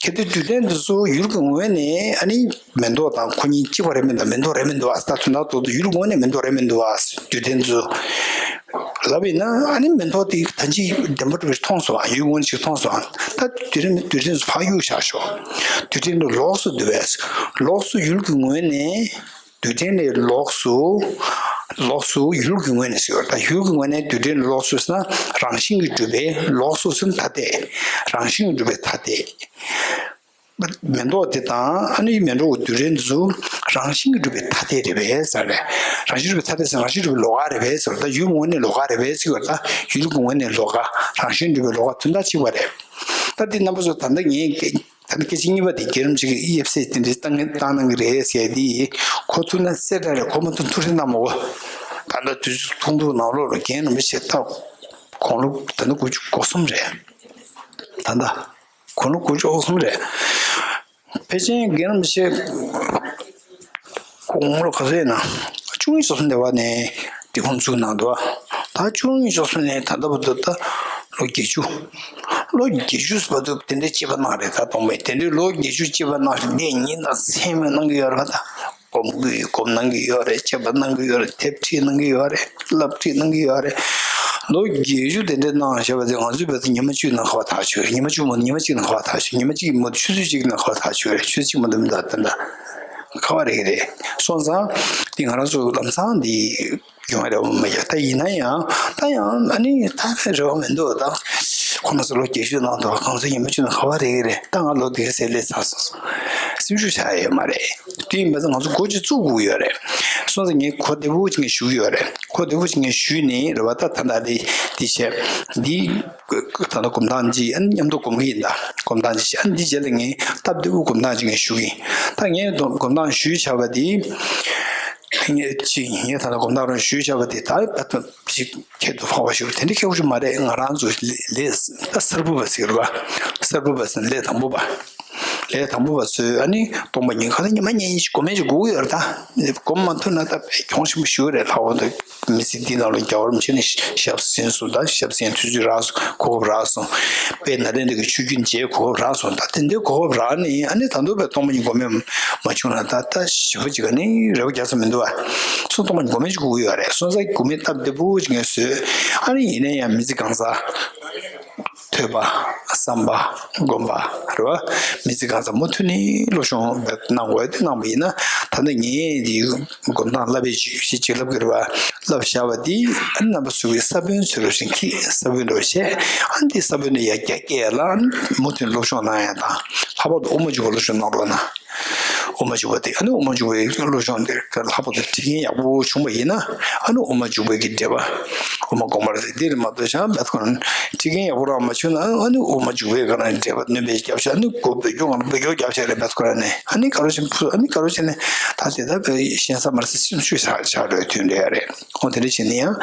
གལ་ཏེ་རྡུལ་ཕྲན་འདི་ཚོ་ཡུལ་གྱི་ངོས་ནས་ཨ་ནི་མེ་ཏོག་དང་ཁོ་གཉིས་གཅིག་པ་རེད་མིན་ད་མེ་ཏོག་རེད་མིན་འདུག་ཨ། ད་དོན་དག་ཏུ་ཡུལ་ངོས་ནས་མེ་ཏོག་རེད་མིན་འདུག་ཨ། རྡུལ་ཕྲན་ཚོ། ལབ་ཡིན་ན་ཨ་ནི་མེ་ཏོག་དེ་ད་ཅི་བདེན་པར་གྲུབ་པའི་མཐོང་སོང་ཨ། ཡུལ་ངོས་ནས་ཅིག་མཐོང་སོང་ཨ། ད་རྡུལ་ཕྲན་རྡུལ་ཕྲན་ཚོ་ཕར་གཡུག་བཞག་ཤོག་རྡུལ་ཕྲན་དེ་ལོགས་སུ་འདུག་བས། ལོགས་སུ་ཡུལ་གྱི་ངོས་ནས། རྡུལ་ཕྲན་ལས་ལོགས་སུ། ལོགས་སུ་ཡུལ་གྱི་ངོས་ནས་ཟེར་བ་དང་ཡུལ་གྱི་ངོས་ནས་རྡུལ་ཕྲན་ལོགས་སུ་ཟེར་ན་རང་བཞིན་གྱིས་གྲུབ་པའི་ལོགས་སུ་ཟེར་ན་ཐ་དད། རང་བཞིན་གྱིས་གྲུབ་པའི་ཐ་དད། མེ་ཏོག་དེ་དང་ཨ་ནི་མེ་ཏོག་གི་རྡུལ་ཕྲན་ཚོ་རང་བཞིན་གྱིས་གྲུབ་པའི་ཐ་དད་རེད་པས་ཟེར་རེད། རང་བཞིན་གྲུབ་པའི་ཐ་དད་ཟེར་རང་བཞིན་གྲུབ་པའི་ལོགས་ཀ་རེད་པས་ཟེར་བ་དང་ཡུལ་ངོས་ནས་ལོགས་ཀ་རེད་པས་ཟེར་བ་དང་ཡུལ་གྱི་ངོས་ནས་ལོགས་ཀ་རང་བཞིན་གྲུབ་པའི་ལོགས་ཀ་དོན་དག་གཅིག་པ་རེད། ད་འདི་རྣམ་པ་ཚོ་ད་ལྟ་ངས། ད་ནི་སྐད་ཆ་གཉིས་པ་དེ་རྒན་རིན་པོ་ཆེ་གིས་དབྱེ་བཤད་དེ་འདྲའི་བཏང་བཏང་གནང་གི་རེད་ཟེར་དེ་གོ་ཐུབ་ན་གསལ་བསྒྲགས་རེད། གོ་མ་ཐུབ་ཐུགས་རྗེ་གནང་མ་གོ། ད་ལྟ་དུས་ཚོད་ཐུང་ཐུང་ནང་ལོགས་ལ་རྒན་རིན་པོ་ཆེ་ད་དགུང་ལོ་ད་ནི་དགུ་བཅུ་གོ་གསུམ་རེད། ད་ལྟ་དགུང་ལོ་དགུ་བཅུ་གོ་གསུམ་རེད། ཕལ་ཆེར་རྒན་རིན་པོ་ཆེ་དགུང་ལོ་ག་ཚོད་ཡིན་ན་བཅུ་གཉིས་བཅུ་གསུམ་དེ་བ་ནས། དེ་ཁོང་ཚུགས་གནང་འདུག་ད་བཅུ་གཉིས་བཅུ་གསུམ་ནས་ད་ལྟ་བར་དུ་ད་ལོ་བརྒྱད་ཅུ། ལོ་བརྒྱད་ཅུ་བར་དུ་དེ་འདྲའི་སྐྱེས་པ་གནང་རེད། ད་གཏོང་མེད་དེ་འདྲའི་ལོ་བརྒྱད་ཅུ་སྐྱེས་པ་གནང་རེད། འདི་ཉིན་དང་མཚན་མོ་གནང་གི་ཡོད་རེད། ད་སྒོམ་གི་སྒོམ་གནང་གི་ཡོད་རེད། དཔྱད་པ་གནང་གི་ཡོད་རེད། དེབ་ཁྲིད་གནང་གི་ཡོད་རེད། བསླབ་ཁྲིད་གནང་གི་ཡོད་རེད། ལོ་བརྒྱད་ཅུ་དེ་འདྲའི་གནང་བཞག་པ་དེ་ང་ཚོའི་བར་དུ་ཉི་མ་གཅིག་ནང་ཁ་བ་ཐག་ཆོད་རེད། ཉི་མ་གཅིག་མ་ཉི་མ་གཅིག་ནང་ཁ་བ་ཐག་ཆོད། ཉི་མ་གཅིག་མ་ཆུ་ཚོད་གཅིག་ནང་ཁ་བ་ཐག་ཆོད་རེད། ཆུ་ཚོད་གཅིག་མ་འདུག་མི་འདུག་ད་ད། ཁ་བ་རེ་རེ། སོང་ཙང་། འདི་ང་རང་ཚོ་ལམ་སང་འདི་ཡོང་རེ་བ་མ་ཡོད། ད་ཡིན་ན་ཡང་ད་ཡང་ཨ་ནི་ད་རེ་བ་མི་འདུག་ད་ཁོ་ན་ཚོ་ལོ་བརྒྱད་ཅུ་གནང་འདུག་གང་ཚོ་ཡིན་པ་ཅུ་ན་ཁ་བ་རེ་རེ། ད་ང་ལོ་དེ་ག་ཚད་སླེབས་ཚར་སོང་། སེམས་ཤུགས་ཆག་ཡ་ཡོད་མ་རེད། དེ་ཡིན་པ་ཚོ་ང་ཚོ་འགོ་ཅིག་བཙུགས་དགོས་ཡོད་རེད། སོང་ཙང་ངས་གོ་བདེ་པོ་ཅིག་ངས་ཞུ་གི་ཡོད་རེད། གོ་བདེ་པོ་ཅིག་ངས་ཞུས་ནས་རེ་བ་ད་ད་ད་འདི་འདི་བྱས་འདི། ད་ལྟ་སྒོམ་སྟངས་ཅིག་ཨ་ནི་མཉམ་དུ་སྒོམ་གི་ཡིན་ད། སྒོམ་སྟངས་ཅིག་ཨ་ནི་འདི་རྗེས་ལ་ངས་སྟབས་བདེ་པོ་སྒོམ་སྟངས་ཅིག་ངས་ཞུ་གི་ཡིན། ད་ངས་སྒོམ་སྟངས་ཞུས་བྱ་བ་དེ། ངས་ཅིག་ངས་ད་ལྟ་སྒོམ་སྟངས་རང་ཞུས་བྱ་བ་དེ་ད་ད་ཅིག་ཁྱད་དུ་འཕགས་པ་ཞིག་དེ་འདྲ་ཁྱད་པར་ཞིག་མ་རེད། ང་རང་ཚོ་ལས་ད་གསར་བུ་བ་ཟེར་བ། གསར་བུ་བ་ཟེར་ལས་དང་པོ་བ། ལས་དང་པོ་བ་ཚོས་ཨ་ནི་སྟོང་པ་ཉིད་ཁ་ལ་ཉི་མ་ཉིན་ཞིག་སྒོམ་ཡས་ཅིག་དགོས་ཀྱི་ཡོད་རེད་ད། སྒོམ་མ་ཐུབ་ན་ད་དཔེ་གྱོང་ཆེན་པོ་ཞིག་རེད། ལྷག་པར་དུ་མི་ཚེ་འདི་ནང་ལ་རྒྱལ་བ་རིན་པོ་ཆེ་ནས་ཞབས་ཟིན་སོང་། ད་ཞབས་ཟིན་དུས་ཚོད་རག་སོང་། གོ་སྐབས་རག་སོང་། དཔལ་ནཱ་ལེནྡྲ་གི་ཆོས་བརྒྱུད་མཇལ་གོ་སྐབས་རག་སོང་། ད་དེ་འདྲའི་གོ་སྐབས་རག་ནས་ཨ་ནི་ད་དུང་དཔེ་སྟོང་པ་ཉིད་སྒོམ་ཡས་མ་བྱུང་ན་ད་ད་ཞེ་པོ་ཅིག་ག་ནི་རེ་བ་རྒྱག་ས་མི་འདུག་བ། སོང་སྟོང་པ་ཉིད་སྒོམ་ཡས་ཅིག་དགོས་ཀྱི་ཡོད་རེད། སོང་ཙང་སྒོམ་ཡས་སྟབས་བདེ་པོ་ཅིག་ངས་བཟོས། ཨ་ནི་ཡིན་ན་ཡང་མི་ཚེ་གང་ཟག་ཐོས་པ། བསམ་པ། སྒོམ་པ། རེད་བ། མི་ཚེ་གང་ཚང་མུ་མཐུད་ནས་སློབ་སྦྱོང་འབད་གནང་དགོས་དེ་གནང་བ་ཡིན་ན། ད་ནི་ངས་འདི་སྒོམ་སྟངས་བསླབ་པའི་ཇུས་གཞི་ཅིག་བསླབ་ཀྱི་རེད་བ། བསླབ་བཞག་པ་འདི་ཨ་ནི་རྣམ་པ་ཚོ་གི་ས་བོན་ཚོ་རུ་བཞིན་གྱིས་ས་བོན་རུ་བྱས། ཨ་ནི་འདི་ས་བོན་འདི་ཡར་རྒྱས་སྐྱེད་ལ་མུ་མཐུད་སློབ་སྦྱོང་གནང་ཡ་དང་། ལྷག་པར་དུ་དབུ་མ་འཇུག་པ་སློབ་སྦྱོང་གནང་རོགས་གནང་། དབུ་མ་འཇུག་པ་དེ་ཨ་ནི་དབུ་མ་འཇུག་པའི་སློབ་སྦྱོང་དེ་ལྷག་པར་དུ་ཁྲིད་མཁན་ཡག་པོ་བྱུང་བ་ཡིན་ན། ཨ་ནི་དབུ་མ་འཇུག་པའི་གི་འགྲེལ་པ། དབུ་མ་དགོངས་པ་རེད། འདི་རེད་མ་གཏོགས་གཞན་བེད་ཁོ་ན་ཁྲིད་མཁན་ཡག་པོ་རང་མ་བྱུང་ན་ཨ་ནི་དབུ་མ་འཇུག་པའི་ག་རང་འགྲེལ་པ་སྣོན་པའི་རྒྱབ་ཤ་ཨ་ནི་གོ་བོད་སྐྱོར་ག་རང་བོད་སྐྱོར་རྒྱབ་ཤ་རེད་བེད་ཁོ་ར་ནས་ཨ་ནི་ག་རོ་བྱས་ཕུ་ཨ་ནི་ག་རོ་བྱས་ནས་ད་དེ་ད་བོད་ཤེས་ས་མ་རེད་ཟེར་སེམས་ཤུགས་ཆག་ཆག་འགྲོ་དུས་འདྲ་ཡ་རེད། ཨོ་དེ་འདྲ་བྱས་ནས་ཡང་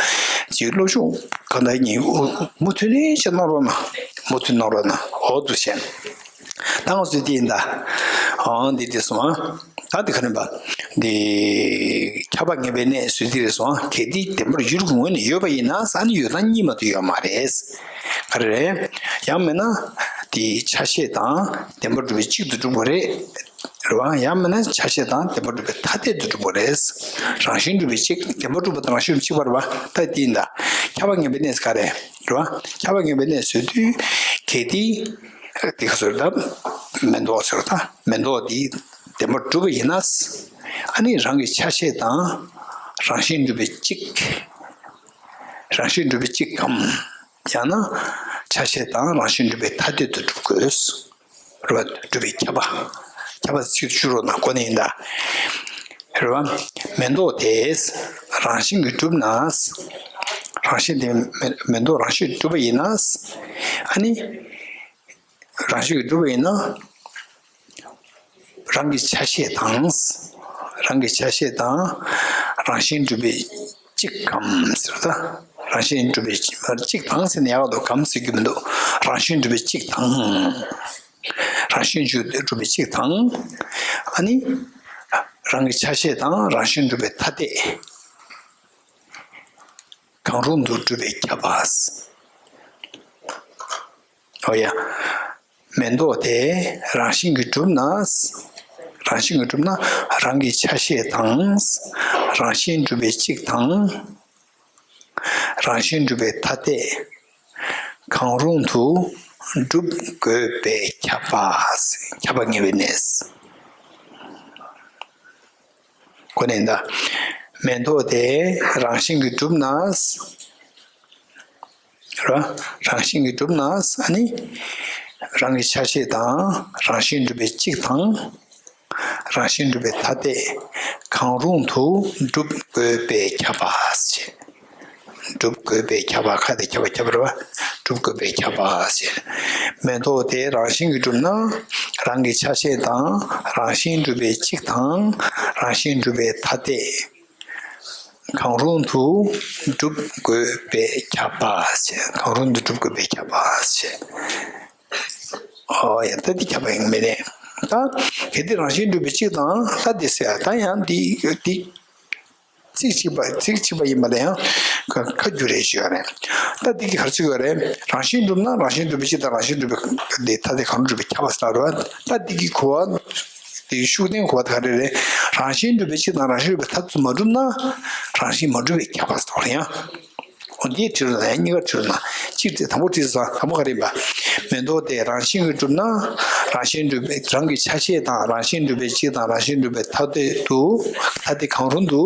ཅིག་སློབ་སྦྱོང་ག་འདྲ་ཡིན་མུ་མཐུད་ནས་བྱེད་གནང་རོགས་གནང་། མུ་མཐུད་གནང་རོགས་གནང་། འོ་འདུག་བྱས། ད་ང་ཚོས་འདི་ཡིན་ད། ཨང་འདི་འདི་སོང་ཨ། ད་འདི་ག་རེ་པ། འདི་ཁྱབ་པ་ངེས་པའི་གནས་ཟེར་འདི་རེད་སོང་ཨ། གལ་ཏེ་བདེན་པར་ཡུལ་གྱི་ངོས་ནས་ཡོད་པ་ཡིན་ན་ས་ནི་ཡོད་སྟངས་གཉིས་མ་གཏོགས་ཡོད་མ་རེད། ག་རེ་རེད། ཡང་མིན་ན་འདི་ཆ་ཤས་དང་བདེན་པར་གྲུབ་པའི་གཅིག་ཏུ་གྲུབ་པ་རེད། རེད་བ། ཡང་མིན་ན་ཆ་ཤས་དང་བདེན་པར་གྲུབ་པའི་ཐ་དད་དུ་གྲུབ་པ་རེད། རང་བཞིན་གྲུབ་པའི་གཅིག་བདེན་པར་གྲུབ་པ་དང་རང་བཞིན་གཅིག་པ་རེད་བ། ད་འདི་ཡིན་ད། ཁྱབ་པ་ངེས་པའི་གནས་ག་རེ། རེད་བ། ཁྱབ་པ་ངེས་པའི་གནས་ཟེར་དུས་གལ་ཏེ། དེ་ག་ཚོད་ད། མེ་ཏོག་ཟེར་བ་དང་མེ་ཏོག་འདི་བདེན་པར་གྲུབ་པ་ཡིན་ན། ཨ་ནི་རང་གི་ཆ་ཤས་དང་རང་བཞིན་གྲུབ་པའི་གཅིག་རང་བཞིན་གྲུབ་པའི་གཅིག་གམ། ཡང་ན་ཆ་ཤས་དང་རང་བཞིན་གྲུབ་པའི་ཐ་དད་དུ་གྲུབ་དགོས། རེད་བ། གྲུབ་པའི་ཁྱབ་པ། ཁྱབ་པ་ཚིག་ཏུ་བཅུག་རོགས་གནང་། གོ་ནི་ཡིན་ད། རེད་བ། མེ་ཏོག་དེ་རང་བཞིན་གྱིས་གྲུབ་ན། རང་བཞིན་དེ་མེ་མེ་ཏོག་རང་བཞིན་གྲུབ་པ་ཡིན་ན། ཨ་ནི། རང་བཞིན་གྱིས་གྲུབ་པ་ཡིན་ན། རང་གི་ཆ་ཤས་དང་། རང་གི་ཆ་ཤས་དང་། རང་བཞིན་གྲུབ་པའི་གཅིག་གམ་ཟེར་ད། རང་བཞིན་གྲུབ་པའི་གཅིག་དང་ཟེར་ན་ཡག་འདུག་གམ་ཟེར་རྒྱུ་མི་འདུག་རང་བཞིན་གྲུབ་པའི་གཅིག་དང་། རང་བཞིན་གྲུབ་པའི་གཅིག་དང་། ཨ་ནི། རང་གི་ཆ་ཤས་དང་རང་བཞིན་གྲུབ་པའི་ཐ་དད། གང་རུང་དུ་གྲུབ་པས་ཁྱབ་པ། འོ་ཡ། མེ་ཏོག་དེ་རང་བཞིན་གྱིས་གྲུབ་ན། རང་བཞིན་གྱིས་གྲུབ་ན་རང་གི་ཆ་ཤས་དང་། རང་བཞིན་གྲུབ་པའི་གཅིག་དང་། རང་བཞིན་གྲུབ་པའི་ཐ་དད། གང་རུང་དུ་གྲུབ་དགོས་པས་ཁྱབ་པ། ཁྱབ་པ་ངེས་པའི་གནས། གོ་ནས་ད། མེ་ཏོག་དེ་རང་བཞིན་གྱིས་གྲུབ་ན། ར། རང་བཞིན་གྱིས་གྲུབ་ན་ཨ་ནི། རང་གི་ཆ་ཤས་དང་རང་བཞིན་གྲུབ་པའི་གཅིག་དང་། རང་བཞིན་གྲུབ་པའི་ཐ་དད་གང་རུང་དུ་གྲུབ་དགོས་པས་ཁྱབ་པ་ཞེས། གྲུབ་དགོས་པས་ཁྱབ་པ། ཁ་དེ་ཁྱབ་པ་ཁྱབ་པ་རེད་བ། གྲུབ་དགོས་པས་ཁྱབ་པ་ཞེས། མེ་ཏོག་དེ་རང་བཞིན་གྱིས་གྲུབ་ན། རང་གི་ཆ་ཤས་དང་རང་བཞིན་གྲུབ་པའི་གཅིག་དང་རང་བཞིན་གྲུབ་པའི་ཐ་དད་གང་རུང་དུ་གྲུབ་དགོས་པས་ཁྱབ་པ་ཞེས། གང་རུང་དུ་གྲུབ་དགོས་པས་ཁྱབ་པ་ཞེས། ཨོ་ཡ། ད་འདི་ཁྱབ་པ་ཡིན་མིན་ནས། ད་གལ་ཏེ་རང་བཞིན་གྲུབ་པའི་གཅིག་དང་ད་འདི་ཟེར་ཡ། ད་ཡང་འདི་འདི། ཚིག་གཅིག་པ། ཚིག་གཅིག་པ་ཡིན་པ་ལ་ཡང་ཁ་ཁ་བསྒྱུར་རེ་ཞུ་ཡ་རེད། ད་འདི་གི་ག་རེ་ཚིག་ཡོད་རེད། རང་བཞིན་གྲུབ་ན་རང་བཞིན་གྲུབ་པའི་གཅིག་དང་རང་བཞིན་གྲུབ་པའི་འདི་ཐ་དད་གང་རུང་གྲུབ་པས་ཁྱབ་པ་ཟེར་རེད་བ། ད་འདི་གི་གོ་བ། འདི་གི་ཤུགས་བསྟན་གོ་བ་ད་ག་རེ་རེད། རང་བཞིན་གྲུབ་པའི་གཅིག་དང་རང་བཞིན་གྲུབ་པའི་ཐ་དད་དུ་མ་གྲུབ་ན། རང་བཞིན་མ་གྲུབ་པས་ཁྱབ་པ་ཟེར་རེད་ཡང་། འོ་འདི་བྲིས་རོགས་གནང་། གཉིས་ཀ་བྲིས་རོགས་གནང་། གཅིག་བྲིས། དང་པོ་བྲིས་སོང་། དང་པོ་ག་རེ་ཡིན་པ། མེ་ཏོག་དེ་རང་བཞིན་གྱིས་གྲུབ་ན། རང་བཞིན་གྲུབ་པའི། རང་གི་ཆ་ཤས་དང་རང་བཞིན་གྲུབ་པའི་གཅིག་དང་རང་བཞིན་གྲུབ་པའི་ཐ་དད་དུ། ཐ་དད་གང་རུང་དུ་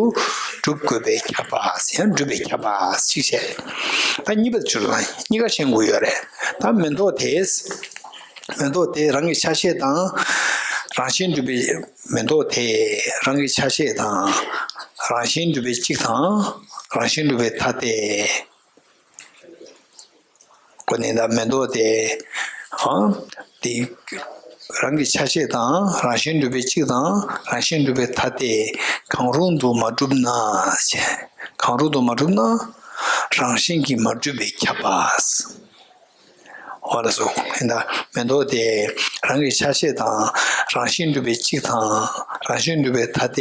གྲུབ་དགོས་པས་ཁྱབ་པ། ཡང་གྲུབ་པས་ཁྱབ་པ་ཞིག་བྱས། ད་གཉིས་པ་བྲིས་རོགས་གནང་། གཉིས་ཀ་ཤེས་དགོས་ཡོད་རེད། ད་མེ་ཏོག་དེ། མེ་ཏོག་དེ་རང་གི་ཆ་ཤས་དང་རང་བཞིན་གྲུབ་པའི། མེ་ཏོག་དེ་རང་གི་ཆ་ཤས་དང་རང་བཞིན་གྲུབ་པའི་གཅིག་དང་རང་བཞིན་གྲུབ་པའི་ཐ་དད། གོ་ནས་ད་མེ་ཏོག་དེ། ཨ། དེ། རང་གི་ཆ་ཤས་དང་རང་བཞིན་གྲུབ་པའི་གཅིག་དང་རང་བཞིན་གྲུབ་པའི་ཐ་དད་གང་རུང་དུ་མ་གྲུབ་ན། གང་རུང་དུ་མ་གྲུབ་ན། རང་བཞིན་གྱིས་མ་གྲུབ་པས་ཁྱབ་པ། འོ་ལགས་སོ། ཡིན་ད། མེ་ཏོག་དེ་རང་གི་ཆ་ཤས་དང་རང་བཞིན་གྲུབ་པའི་གཅིག་དང་རང་བཞིན་གྲུབ་པའི་ཐ་དད་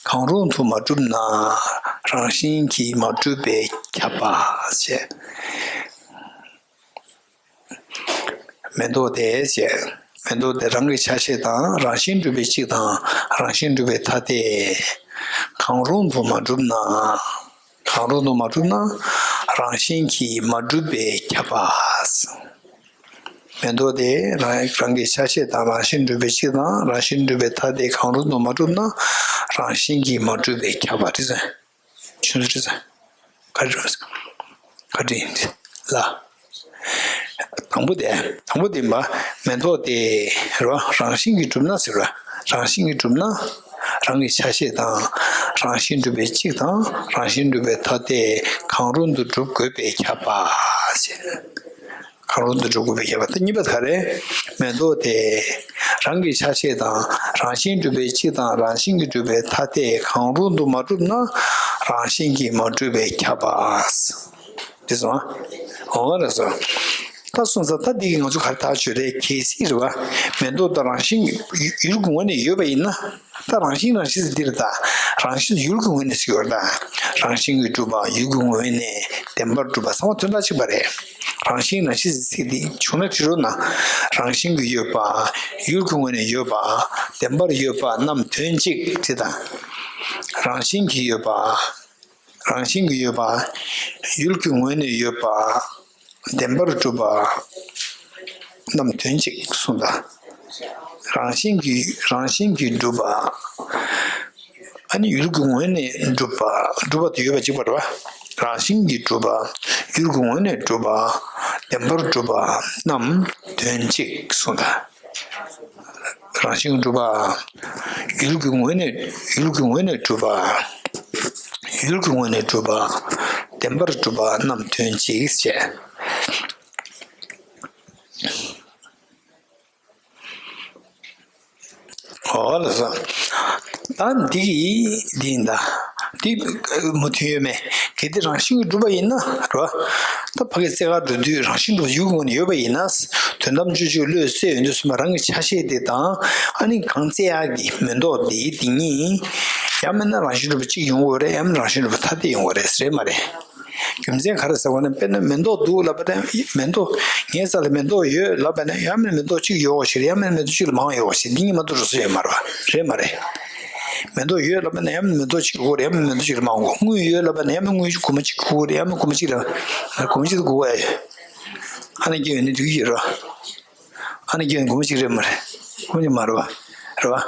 གང་རུང་དུ་མ་གྲུབ་ན། རང་བཞིན་གྱིས་མ་གྲུབ་པས་ཁྱབ་པ་ཞེས། མེ་ཏོག་དེ་ཞེས། མེ་ཏོག་དེ་རང་གི་ཆ་ཤས་དང་རང་བཞིན་གྲུབ་པའི་གཅིག་དང་རང་བཞིན་གྲུབ་པའི་ཐ་དད་གང་རུང་དུ་མ་གྲུབ་ན། གང་རུང་དུ་མ་གྲུབ་ན། རང་བཞིན་གྱིས་མ་གྲུབ་པས་ཁྱབ་པ། མེ་ཏོག་དེ་རང་རང་གི་ཆ་ཤས་དང་རང་བཞིན་གྲུབ་པའི་གཅིག་དང་རང་བཞིན་གྲུབ་པའི་ཐ་དད་གང་རུང་དུ་མ་གྲུབ་ན། རང་བཞིན་གྱིས་མ་གྲུབ་པས་ཁྱབ་པ། དེ་ཚོ། ཆུང་ཆུང་ཆུང་། ག་རེ་རེད། ག་རེ་ཡིན་ལ། དང་པོ་དེ། དང་པོ་དེ་ཡིན་པ། མེ་ཏོག་དེ། རེད་བ། རང་བཞིན་གྱིས་གྲུབ་ན་ཟེར་བ། རང་བཞིན་གྱིས་གྲུབ་ན། རང་གི་ཆ་ཤས་དང་། རང་བཞིན་གྲུབ་པའི་གཅིག་དང་། རང་བཞིན་གྲུབ་པའི་ཐ་དད་གང་རུང་དུ་གྲུབ་དགོས་པས་ཁྱབ་པ་ཞེས། གང་རུང་དུ་གྲུབ་དགོས་པས་ཁྱབ་པ། དེ་གཉིས་པ་ག་རེ། མེ་ཏོག་དེ། རང་གི་ཆ་ཤས་དང་རང་བཞིན་གྲུབ་པའི་གཅིག་དང་རང་བཞིན་གྱིས་གྲུབ་པའི་ཐ་དད་གང་རུང་དུ་མ་གྲུབ་ན། རང་བཞིན་གྱིས་མ་གྲུབ་པས་ཁྱབ་པ། དེ་སོང་། འོ་ལགས་སོ། ད་སོང་ཙང་ད་འདི་གི་ང་ཚོ་ག་རེ་ཐག་ཆོད་རེད། གལ་སྲིད་རེད་བ། མེ་ཏོག་ད་རང་བཞིན་ཡུལ་གྱི་ངོས་ནས་ཡོད་པ་ཡིན་ན། ད་རང་བཞིན་རང་བཞིན་ཟེར་འདི་རེད་ད། རང་བཞིན་ཡུལ་གྱི་ངོས་ནས་ཟེར་ཡོད་རེད་ད། རང་བཞིན་གྱིས་གྲུབ་པ། ཡུལ་གྱི་ངོས་ནས་བདེན་པར་གྲུབ་པ་ཚང་མ་དོན་དག་གཅིག་པ་རེད། རང་བཞིན་རང་བཞིན་ཟེར་ཚིག་འདི་བྱུང་ན་བྲིས་རོགས་གནང་། རང་བཞིན་གྱིས་ཡོད་པ། ཡུལ་གྱི་ངོས་ནས་ཡོད་པ། བདེན་པར་ཡོད་པ་རྣམས་དོན་གཅིག་ཅེས་དང་། རང་བཞིན་གྱིས་ཡོད་པ། རང་བཞིན་གྱིས་ཡོད་པ། ཡུལ་གྱི་ངོས་ནས་ཡོད་པ། བདེན་པར་གྲུབ་པ་རྣམས་དོན་གཅིག་གསུངས་དང་། རང་བཞིན་གྱིས་རང་བཞིན་གྱིས་གྲུབ་པ། ཨ་ནི་ཡུལ་གྱི་ངོས་ནས་གྲུབ་པ། གྲུབ་པ་དེ་ཡོད་པ་གཅིག་པ་རེད་བ། རང་བཞིན་གྱིས་གྲུབ་པ། ཡུལ་གྱི་ངོས་ནས་གྲུབ་པ། བདེན་པར་གྲུབ་པ་རྣམས་དོན་གཅིག་གསུངས་ད། རང་བཞིན་གྱིས་གྲུབ་པ། ཡུལ་གྱི་ངོས་ནས་ཡུལ་གྱི་ངོས་ནས་གྲུབ་པ། ཡུལ་གྱི་ངོས་ནས་གྲུབ་པ། བདེན་པར་གྲུབ་པ་རྣམས་དོན་གཅིག་བྱས། ཨོ་ལགས་སོ། ད་འདི་གི་འདི་ཡིན་ད། འདི་མུ་མཐུད་ཡོད་མེད། གལ་ཏེ་རང་བཞིན་གྱིས་གྲུབ་པ་ཡིན་ན་རོ། ད་ཕ་གི་རྩེ་གར་འགྲོ་དུས་རང་བཞིན་གྲུབ་པ་ཡུལ་ངོས་ནས་ཡོད་པ་ཡིན་ན། དོན་དམ་དཔྱོད་བྱེད་བློས་བཙལ་ཡོང་དུས་ཙམ་པ་རང་གི་ཆ་ཤས་དེ་དང་། ཨ་ནི་གང་བཙལ་ཡག་གི་མེ་ཏོག་འདི་འདི་གཉིས། ཡང་མིན་ན་རང་བཞིན་གྲུབ་པ་གཅིག་ཡོང་གི་རེད། ཡང་མིན་ན་རང་བཞིན་གྲུབ་པ་ཐ་དད་ཡོང་གི་རེད། རེད་མ་རེད། རྒྱུ་མཚན་ག་རེ་ཟེར་བ་ན། དཔེར་ན་མེ་ཏོག་འདུག་ལབ་པ་ན། མེ་ཏོག་ངའི་རྩ་ལ་མེ་ཏོག་ཡོད་ལབ་པ་ན། ཡང་མིན་མེ་ཏོག་གཅིག་ཡོད་ཞིག་རེད། ཡང་མིན་མེ་ཏོག་གཅིག་ལས་མང་ཡོད་ཞིག་འདི་གཉིས་མ་གཏོགས་འགྲོ་ས་ཡོད་མ་རེད་བ། རེད་མ་རེད། མེ་ཏོག་ཡོད་ལབ་པ་ན་ཡང་མིན་མེ་ཏོག་གཅིག་དགོས་རེད། ཡང་མིན་མེ་ཏོག་གཅིག་ལས་མང་དགོས། དངུལ་ཡོད་ལབ་པ་ན་ཡང་མིན་དངུལ་གོང་མ་གཅིག་དགོས་རེད། ཡང་མིན་གོང་མ་གཅིག་ལས་གོང་མ་གཅིག་དགོས་ཡ་ཡོད། ཨ་ནི་སྐྱེ་ཡོད་ནི་འགྲིག་གི་ཡོད་རེད་བ། ཨ་ནི་ཁྱོད་ངོ་མ་གཅིག་རེད་མ་རེད། ངོ་མ་གཅིག་མ་རེད་བ། རེད་བ།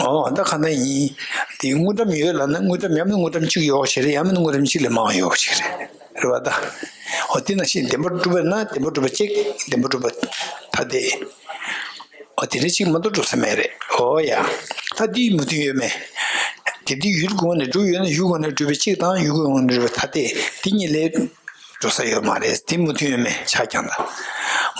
ཨོ་ད་གང་ལྟར་ཡིན། དེ་དངུལ་ཀྲམ་ཡོད་ལབ་ན། དངུལ་ཀྲམ་ཡང་མིན་དངུལ་ཀྲམ་གཅིག་ཡོད་ཞིག་རེད། ཡང་མིན་དངུལ་ཀྲམ་གཅིག་ལས་མང་ཡོད་ཞིག་རེད། རེད་བ་ད། ཨོ་དེ་ནང་བཞིན་བདེན་པར་གྲུབ་པ་ན་བདེན་པར་གྲུབ་པ་གཅིག་བདེན་པར་གྲུབ་པ་ཐ་དད། ཨོ་དེ་འདྲ་གཅིག་མ་གཏོགས་གྲུབ་ས་མེད་རེད། ཨོ་ཡ། ད་དེ་མུ་མཐུད་ཡོད་མེད། དེ་དེ་ཡུལ་གྱི་ངོས་ནས་གྲུབ་ཡོད་ན། ཡུལ་གྱི་ངོས་ནས་གྲུབ་པ་གཅིག་དང་ཡུལ་གྱི་ངོས་ནས་གྲུབ་པ་ཐ་དད་དེ་གཉིས་ལས་འགྲོ་ས་ཡོད་མ་རེད། དེ་མུ་མཐུད་ཡོད་མེད་ཆ་རྐྱང་དང་།